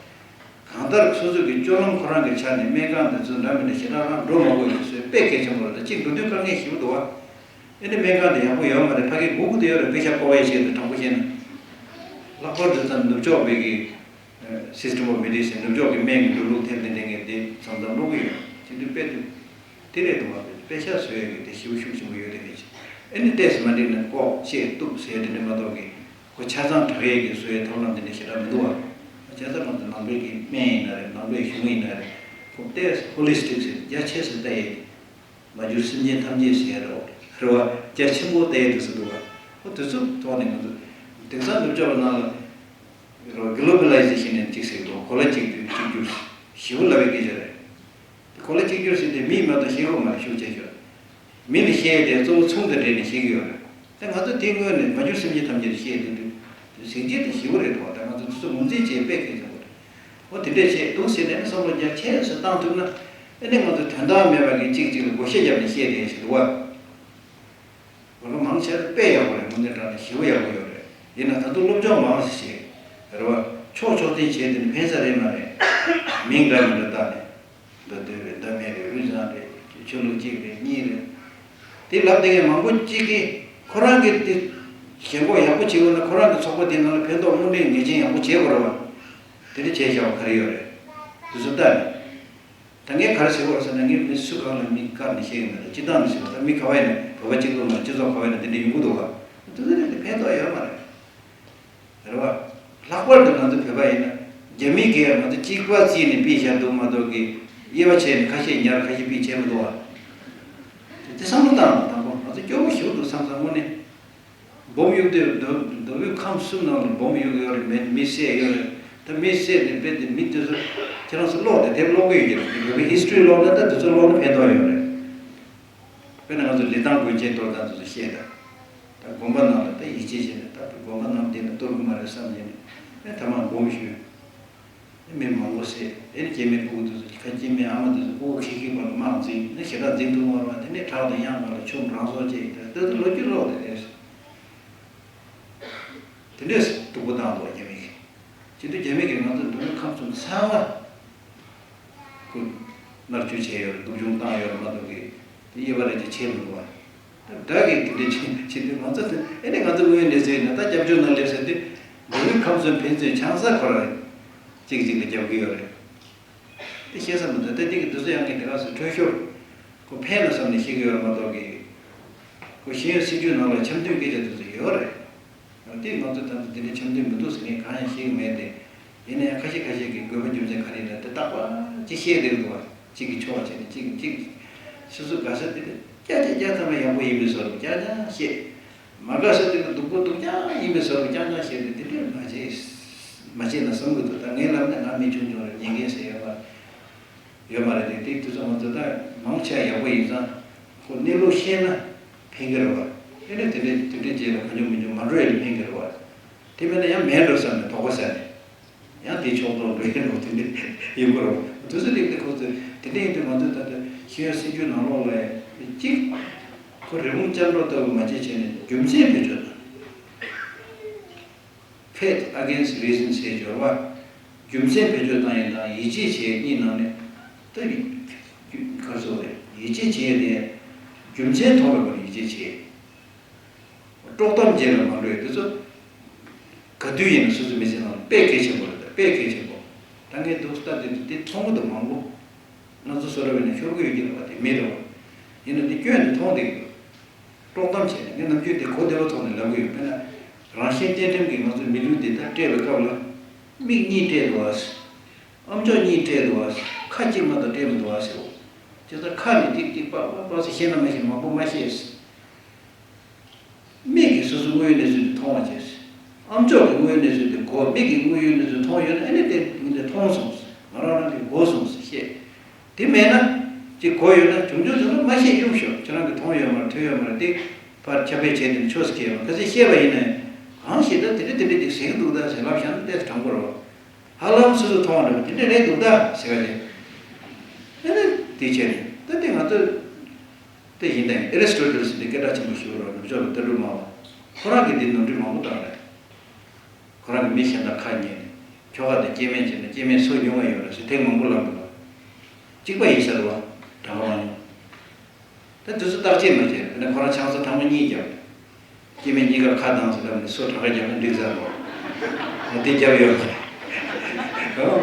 གང་ལྟར་སོ་སོ་གི་སྤྱོད་ལམ་ཁོ་རང་གི་ཆ་ནས་སྨན་ཁང་དེ་ཚོ་འདྲ་མི་འདྲ་ཞེ་དྲག་རང་འགྲོ་མ་དགོས་ཡོད་ཚོད་དཔེ་གལ་ཆེན་པོ་རེད། ད་གཅིག་འགྲོ་དུས་དཀའ་ངལ་ཞེ་པོ་འདུག་བ། ཨེ་ནི་སྨན་ཁང་དེ་ཡག་པོ་ཡོད་མ་རེད། ཕ་གི་སྒུག་གི་དེ་ཡོད་རེད། དཔེ་ཆ་ཀོ་བའི་ཆེད་དུ་དྲང་པོ་བཤད་ན། ལྷག་པར་དུ་ད་ནུབ་ཕྱོགས་པའི་གི་སིས་ཊམ་ཨོཕ་མེ་ཌི་སིན། ནུབ་ཕྱོགས་ཀྱི་སྨན་གྱི་འགྲོ་ལུགས་དེ་འདྲ་འདྲ་ངས་དེ་མཚམས་མཚམས་ཀློག་གི་ཡོད། དེ་དུས་དཔེ་དེ་དེ་རེད་འདུག་བ། དཔེ་ཆ་བཟོ་ཡས་ཀྱི་དེ་ཞེ་པོ་ཤུགས་ཆེན་པོ་ཡོད་རེད་ཟེར། ཨེ་ནི་ཏོག་ཙམ་མ་འགྲིག་ན་ལྐོག་བཤད་གཏུབ་ཟེར་དེ་འདྲ་མ་གཏོགས་ཀྱི། ཁོ་ཆ་ཚང་དྲག་ཡས་ཀྱི་བཟོ་ཡས་ཐབས་ལམ་དེ་འདྲ་ཞེ་དྲག་མི་འདུག་བ། བྱས་ཙང་ང་ཚོ་ནང་པའི་གི་སྨན་ཡིན་ན་རེད། ནང་པའི་གཞུང་ཡིན་ན་རེད། ཁོ་ཏོག་ཙམ་ཧོ་ལི་སི་ཊིག་ཟེར། རྒྱ་ཆེ་ས་ལྟ་ཡས། མ་གྱུར་སེམས་ཅན་ཐམས་ཅད་ཟེར་ཡ་རེད་བ། རེད་བ། རྒྱ་ཆེན་པོ་ལྟ་ཡ་དེ་ཚོ་འདུག་བ། ཨོ་དེ་ཚོ་ཐོག་ནས་ང་ཚོ་དེང་སང་ནུབ་ཕྱོགས་པ་ནང་ལ་གི་ལོ་བྷི་ལའི་ཟེ་ཤན་ནས་གཅིག་ཟེར་གི་འདུག་གོ་ལ་གཅིག་སྡུད་གཅིག་གྱུར་ཞེ་པོ་ལབ་པའི་སྐད་ཆ་རེད། གོ་ལ་གཅིག་གྱུར་ཟེར་དེ་མིས་མ་གཏོགས་ཤེས་ཀྱི་མ་རེད། ཤུགས་ཆེ་ཤོས་མི་ལ་བཤད་དེ་གཙོ་བོ་ཚོང་དང་འབྲེལ་ནས་ཤེས་ཀྱི་ཡོད་རེད། ད་ང་ཚོ་དེ་སྔོན་ནས་མ་གྱུར་སེམས་ཅན་ཐམས་ཅད་ལ་བཤད་དེ་འདུག་གཟི་བརྗིད་དེ་ཞེ་པོ་རེད་འདུག་ད་ང་ཚོ་དེ་ཚོ་ངོས་འཛིན་བྱེད་དཔེ་གལ་ཆེན་པོ་རེད། འོ་དེ་འདྲས་བྱས་འདུག་ཟེར་ནས་བསམ་བློ་རྒྱ་ཆེ་ཙམ་བཏང་ཐུབ་ན། ཨ་ནི་ང་ཚོ་དོན་དག་མེད་པ་གི་གཅིག་གཅིག་ལ་བགོ་བཤའ་བརྒྱབ་ནས་བཤད་བསྡད་ཞིག་འདུག་བ། ང་ཚོ་མང་ཆེ་བ་དཔེ་ཡག་པོ་རེད། དངོས་གནས་དྲང་གནས་ཞེ་པོ་ཡག་པོ་ཡོད་རེད། ཡིན་ན་ད་དུང་སློབ་སྦྱོང་མང་ཙམ་བྱེད་རེད་བ། ཕྱོགས་ཕྱོགས་འཐེན་བྱས་དེ་ནི་ཕན་ས་རེད་མ་རེད། མིང་འདྲ་མི་འདྲ་བཏགས་ནས། མདའ་སྟོད་རེད། མདའ་སྨད་རེད། དབུས་གཙང་རེད། ཆོས་ལུགས་གཅིག་རེད། གཉིས་རེད། དེ་ལབ་བསྡད་མཁན་མང་པོ་གཅིག་གིས་ཁོ་རང་གིས་དེ་ཞེན་ཁོག་ཡག་པོ་བྱེད་དགོས་ན། ཁོ་རང་གི་ཚོགས་པ་དེ་ནང་ལ་ཕན་ཐོགས་དངོས་འབྲེལ་ངེས་ཅན་ཡག་པོ་བྱེད་དགོས་རེད་བ། དེ་འདྲ་བྱས་བཞག་པ་ག་རེ་ཡོད་རེད། དེ་ཚོ་ལྟ་ནས། ད་ངས་ག་རེ་ཟེར་བ་ཟེར་ན། ངས་མི་སུ་གང་ལ་མིང་བཀར་ནས་བཤད་ཀྱི་མེད། ད་སྤྱིར་བཏང་ནས་ཟེར་བ། ད་མི་ག་བ་ཡིན་ན། བོད་པ་གཅིག་པུ་མ་རེད། སྤྱི་ཚོགས་ག་བ་ཡིན་ན་དེ་འདྲ་ཡོང་གི་འདུག་བ། དེ་ཚོ་ལ་དེ་ཕན་ཐོགས་ཡོད་མ་རེད། རེད་བ། ལྷག་པར་དུ་ང་ཚོ་བོད་པ་ཡིན་ན། རྒྱ་མི་གིས་ང་ཚོ་གཅིག་པ་རྩིས་ནས་ཕུད་བཞག་འདུག་མ་གཏོགས་ཀྱི། དབྱེ་བ་ཕྱེ་ནས་ཁ་ཤས་ཉར། ཁ་ཤས་ཕུད་བྱས་མི་འདུག་བ། དེ་བསམ་བློ་བཏང་། དང་པོ་ང་ཚོ་སྐྱོ་པོ་ཞེ་པོ་འདུག་བསམ་བསམ་དངོས་གནས། སྦོམ་གཡུག་དུས་མདོ་མདོ་དབུས་ཁམས་གསུམ་ནང་ལ་སྦོམ་གཡུག་ཡོད་རེད། མི་མི་བསད་ཡོད་རེད། ད་མི་བསད་དེ་རྦད་དེ་མི་དེ་ཚོ་ཁྱེད་རང་ཚོ་ཀློག་དེ། དེབ་ཀློག་གི་ཡོད་ཀྱི་རེད། བོད་པའི་ཧིས་ཊོ་རི་ཀློག་ན། ད་དེ་ཚོ་ཀློག་ན་ཕན་ཐོགས་ཡོད་རེད། དཔེར་ན་ང་ཚོ་ལི་ཐང་དགོན་ཆེན་གཏོར་སྟངས་དེ་ཚོ་བཤད་དང་། ད་དགོན་པ་ནང་ལ་ད་ཡིད་ཆེས་བྱས་ནས། ད་དགོན་པ་ནང་དེ་ལ་གཏོར་གི་མ་རེད་བསམ་བྱས་ནས། ཨེ་ཐ་མག་སྦོམ་ཞུས། མི་མང་པོ་བསད། ཨེ་ནི་སྐྱེ་དམན་ཕྲུ་གུ་དེ་ཚོ། ཁ་སྐྱེ་དམན་ཨ་མ་དེ་ཚོ་ཕྲུ་གུ་ཁྱི་ཁྱི་བར་ལ་དམག་འཛིང་ནས་ཞེ་དྲག་འཛིང་ཐུབ་མ་རེད་བ། དེ་ནས་བྲག་དང་གཡང་ག་ལ་ཆུ་རང་སྲོག་བཅད་ཡིན། ད་ལྟ་ལོ་རྒྱུས་ཀློག་དེ་རེད། དེ་འདྲས་སྡུག་པོ་བཏང་འདུག་རྒྱ་མི་གིས། བྱེད་དུས་རྒྱ་མི་གིས་ང་ཚོ་མདོ་དབུས་ཁམས་གསུམ་ཚང་མ་ཁོ་མནར་གཅོད་བྱས་ཡོད་རེད། སྡུག་སྦྱོང་བཏང་ཡོད་རེད་མ་གཏོགས་ཀྱི། དེ་དབྱེ་བ་རེ་ཅིག་ཕྱེ་མི་འདུག་བ། ད་བདག་གིས་དེ་འདྲས་བྱེད་བྱེད་དུས་ང་ཚོ་དེ། ཨེ་ནས་ང་ཚོ་དངོས་ཡོད་གནས་ཚུལ་ཡིན་ན། ད་སྐྱབས་བཅོལ་ནང་སླེབས་ཟེར་དུས་མདོ་དབུས་ཁམས་གསུམ་ཕན་ཚུན་ཆང་ས་ཁོ་རང་གཅིག་གཅིག་ལ་རྒྱབ་ཀྱི་ཡོད་རེད། དེ་ཤེས་ས་མི་འདུག་ད་དེ་གི་དུས་ཚོད་ཡང་ངས་དེ་ག་ཚོད་འཕྲོད་ཤོར། ཁོ་ཕན་ལ་བསམ་ནས་བཤད་ཀྱི་ཡོད་རེད་མ་གཏོགས་ཀྱི། ཁོ་ཤེས་ཡོན་སྲིད་བྱུས་ནང་ལ་འཆམ་མཐུན་སྐད་ཆ་དེ་ཚོ་ཡོད་རེད། དེ་ང་ཚོ་ད་ལྟ་འདི་འདྲའི་འཆམ་མཐུན་མི་འདུག་ཟེར་མཁན་གང་ཡང་ཤེས་ཀྱི་མེད་དེ། ཡིན་ན་ཡང་ཁ་ཤས་ཁ་ཤས་ཀྱིས་དགོས་པ་རྒྱུ་མཚན་ག་རེ་ཡིན་ན་དེ་རྟག་པར་ཅིག་བཤད་བསྡད་འདུག་བ། གཅིག་གི་ཕྱོགས་བྱས་ནས་གཅིག་གིས་གཅིག་སོ་སོ་དགའ་ས་དེ་ལ་སྐྱ་སྐྱ་སྐྱ་ཚང་མ་ཡག་པོ་ཡིན་པའི་བཟོ་འདྲ་རྐྱང་རྐྱང་བཤད། མ་དགའ་ས་དེ་ལ་སྡུག་པོ་སྡུག་རྐྱང་ཡིན་པའི་བཟོ་འདྲ་རྐྱང་རྐྱང་བཤད་དེ། དེ་འདྲས་མ་བྱེད། མ་བྱེད་ན་བསམ་གྱི་འདུག་ད་ངའི་ལམ་ནས་ང་མི་ཆུང་ཆུང་རེད། ཉན་མཁན་ཟེར་ཡོད་མ་ཡོད་མ་རེད་དེ། དེ་དུས་ཚོད་ང་ཚོ་ད་མང་ཆེ་བ་ཡག་པོ་ཡིན་ཙང་། ཁོ་གནས་ལུགས་ཤེས་ན་ཕན་གྱི་རེད་བ། ཨེ་ནས་དེ་འདྲའི་དེ་འདྲའི་རྗེས་ལ་གང་བྱུང་མི་འབྱུང་མ་འགྲོ་ཡ་ལ་ཕན་གྱི་རེད་བ། དེ་མེད་ན་ཡང་མེད་འགྲོ་བསམ་ནས་དོགས་པ་ཟ་ནས། ཡང་དེ་ཕྱོགས་གཏོགས་འགྲོ་ཡ་འགྲོ་དེ་འདྲ་ཡིན་དགོས་རེད་བ། དུས་ཚོད་དེ་དེ་ཁོ་ཚོས་དེ་འདྲ་ཡིན་དུས་ང་ཚོས་ད་ལྟ་ཤེས་ཡོན་སྲིད་བྱུས་ནང་ལོགས་ལ་ཡང་གཅིག་ཁོ་རི་བོང་ཅལ་འདྲ་ལྟ་བུ་མ་བྱེད་བྱས་ནས་རྒྱུ་མཚན་བེད་སྤྱོད་དང་། Faith against reason ཟེར་སྦྱོར་བ། རྒྱུ་མཚན་བེད་སྤྱོད་བཏང་ཡས་དང་ཡིད་ཆེས་བྱེད་ཡས་གཉིས་ནང་ནས། ད་ག་རེ་ཟེར་དགོས་རེད། ཡིད་ཆེས་བྱེད་ཡས་དེ་རྒྱུ་མཚན་མཐོང་བའི་སྒོ་ནས་ཡིད་ཆེས་བྱེད། དཀྲོག་གཏམ་བརྗེད་ལ་མ་འགྲོ་ཡས་དེ་ཚོ་ག་དུས་ཡིན་ན་སོ་སོའི་མི་ཚེ་ནང་ལ་དཔེ་གལ་ཆེན་པོ་རེད། དཔེ་གལ་ཆེན་པོ། ད་ངས་འདུག་ལྟ་དེ་དུས་དེ་མཐོང་གི་འདུག་མང་པོ། ང་ཚོ་བཟོ་འདྲ་བས་ན་ཤོར་གི་ཡོད་ཀྱི་རེད་བ། དེ་མེད་རེད་བ། ཡིན་ན་དེ་སྐྱོན་དེ་མཐོང་བསྡད་ཀྱི་འདུག་དཀྲོག་གཏམ་བྱས་ནས། ངས་ནམ་རྒྱུན་དེ་གོ་བདེ་བོ་ཐོག་ནས་ལབ་གི་ཡོད། དཔེར་ན། རང་གཞན་གཅིག་མཚུངས་ཀྱིས་ང་ཚོའི་མི་ལུས་འདི་ལྟར་སྤྲད་པའི་སྐབས་ལ། མིག་གཉིས་སྤྲད་འདུག་ཨ། ཨམ་ཅོག་གཉིས་སྤྲད་འདུག་ཨ། ཁ་གཅིག་མ་གཏོགས་སྤྲད་མི་འདུག་ཨ་ཟེར་བ། བྱས་ཙང་ཁ་ནས་ཏིག་ཏིག་པག་པག་པག་ཟེར་བཤད་ན་མ་ཤེས། མང་པོ་མ་བཤད། མིག་གིས་སོ་སོའི་དངོས་ཡོད་གནས་ཚུལ་དེ་མཐོང་བ་བྱས། ཨམ་ཅོག་གིས་དངོས་ཡོད་གནས་ཚུལ་དེ་གོ། མིག་གིས་དངོས་ཡོད་གནས་ཚུལ་མཐོང་ཡོད་ན། ཨ་ནི་དེ་མི་དེ་མཐོང་སོང་། ང་རང་རང་གིས་གོ་སོང་ཟེར་བཤད། དེ་མེད་ན། ཅིག་གོ་ཡོད་ན་བྱུང་བྱུང་ཚོ་ལ་མ་བཤད་གཡུག་ཞོག་ཁྱེད་རང་གིས་མཐོང་ཡོད་མ་རེད། ཐོས་ཡོད་མ་རེད། དེ་ཕར་ཁྱབ་སྤེལ་བྱས་ཏེ་ཆོག་ཟེར་གྱི་ཡོད་མ་རེད། གལ་སྲིད་བཤད་པ་ཡིན་ན། གང་ཞིག་ད་དེ་འདྲ་དེ་འདྲ་ཅིག་ཟེར་གྱི་འདུག་ད་ཟེར་ལབ་བཞག་ན་ཏོག་ཙམ་དྲང་པོ་རེད་བ། ཧ་ལམ་སོ་སོ་མཐོང་བ་འདྲ་བ་དེ་འདྲ་རེད་འདུག་ད་ཟེར་བ་རེད། ཨ་ནི་དེ་བྱས་ནས་ད་དེ་ང་ཚོ་དེ་ཡིན་ད་ཨེ་རི་སི་ཊོ་ཊལ་ཟེར་ཏེ་སྐད་གྲགས་ཆེན་པོ་ཞིག་རེད་བ། ནུབ་ཕྱོགས་ཀྱི་ལྟ་གྲུབ་སྨྲ་བ། ཁོ་རང་གིས་འདི་ནོར་འཁྲུལ་མང་པོ་བཏང་རེད། ཁོ་རང་གིས་མི་གཞན་དང་ཁ་ཉན་ནས་ཁྱོ་ག་དང་སྐྱེ་དམན་བྱས་ན་སྐྱེ་དམན་སུ་མྱོང་བ་ཡོད་རེད་ཟེར་ཐེངས་མང་པོ་ལབ་འདུག་བ། གཅིག་པ་ཡིན་ཟེར་བ། དྲང་པོ་མ་མྱོང་། ད་དུས་ཚོད་བརྟག་དཔྱད་མ་བྱས་ན་ཁོ་རང་ཆང་ས་ཐེངས་མ་གཉིས་བརྒྱབ། སྐྱེ་དམན་གཉིས་ཀར་ཁ་གདངས་སུ་བསྡད་ནས་སོ་དྲག་ག་བརྒྱབ་ན་འགྲིག་ས་རེད། ང་དེ་བརྒྱབ་ཡོད་མ་རེད། ཨོ།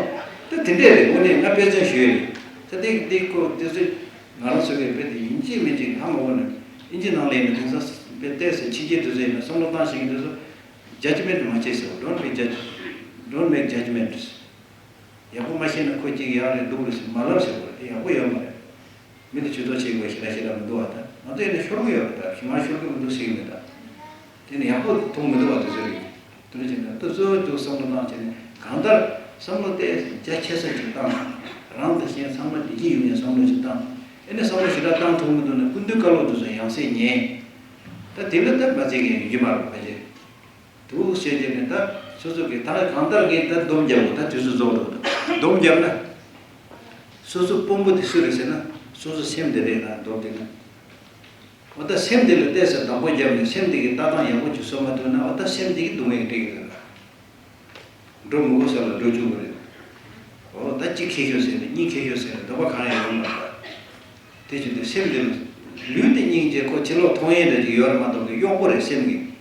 ད་དེ་འདྲས་རེད། དངོས་གནས་ང་དཔེ་མཚོན་ཞུས་ཡོད་རེད། ད་དེ་དེ་ཁོ་དེ་ཚོས་ང་རང་ཚོ་གི་དཔེ་དེ་ཡིན་གཅིག་མིན་གཅིག་ཧ་མ་གོ་ནས་ཨིན་ཇི་ནང་ལ་ཡིན་ན་དེང་སང་དཔེ་བལྟས་ཟེར་ཕྱི་རྒྱལ་དེ་ཚོ་ཡིན་ན་བསམ་བློ་བཏང་ཤེས་མཁན་དེ་ཚོ་judgment མ་བྱེད་ཟེར། Don't make judge, don't make judgment. ཡག་པོ་མ་ཤེས་ན་ཁོ་གཅིག་ཡག་རེད་སྡུག་རེད་ཟེར་མ་ལབ་ཟེར་བ་དེ་ཡག་པོ་ཡོད་མ་རེད། མི་ལ་ཇུས་གཏོགས་བྱེད་དགོས་ཞེ་དྲག་ཞེ་དྲག་མི་འདུག་བ། ད་ང་ཚོ་ཡིན་ན་ཤོར་གི་ཡོད་རེད། ད་ཞིང་ཁ་ཤོར་གི་མི་འདུག་ཟེར་གི་མེད། ད་དེ་ནི་ཡག་པོ་མཐོང་མི་འདུག་བ། དེ་ཚོ་རེད། དེ་འདྲ་བྱས་ན་ད་གཙོ་བོ་དུ་བསམ་བློ་བཏང་བྱས་ནས་གང་ལྟར་བསམ་བློ་དེ་རྒྱ་ཆེ་ས་ཅིག་བཏང་། རང་དང་གཞན་ཚང་མ་བདེ་སྐྱིད་ཡོང་ཡའི་བསམ་བློ་ཅིག་བཏང་། ཨེ་ནས་བསམ་བློ་ཞེ་དྲག་བཏང་ཐུབ་མི་འདུག་ན་སྐུ་མདུན་བཀའ་སློབ་དེ་ཚོ་ཡང་སེ་ཉན། ད་དེ་ལ་ད་མ་བརྩི་མཁན་ཡོང་གི་མ་རེད་ཕལ་ཆེར། འདུག་ཟེར་གྱི་ནི་ད་སོ་སོ་གི་ད་གང་ལྟར་ངས་ད་སྡོམ་རྒྱབ་དགོས། ད་དུས་ཚོད་རྫོགས་འགྲོ་འདུག་སྡོམ་རྒྱབ་ན། སོ་སོ་དཔོན་པོ་དེ་སུ་རེད་ཟེར་ན་སོ་སོ་སེམས་དེ་རེད་ན་སྡོམ་དེ་ན། འོ་ད་སེམས་དེ་ལ་བལྟས་ཟེར་བདག་པོ་རྒྱབ་ནས་སེམས་དེ་གི་ལྟ་སྟངས་ཡག་པོ་ཅིག་བཟོ་མ་ཐུབ་ན་འོ་ད་སེམས་དེ་གི་སྡུག་བསྔལ་སྤྲད་ཀྱི་རེད་ལ། འགྲོ་མི་དགོས་ས་ལ་འགྲོ་བཅུག་གི་རེད། འོ་ད་གཅིག་ཁེ་ཤོར་ཟེར་ནས་གཉིས་ཁེ་ཤོར་ཟེར་ནས་འདོད་པ་གང་ཡང་ཡོང་མ་རེད། དེ་བཞིན་དུ་སེམས་འདི་ལ་ལུས་དེ་སྙིང་རྗེ་ཁོ་ཕྱི་ལོགས་མཐོང་ཡས་འདྲ་ཅིག་ཡོད་རེད་མ་གཏོགས་གི་གཡོག་པོ་རེད་སེམས་ཀྱི།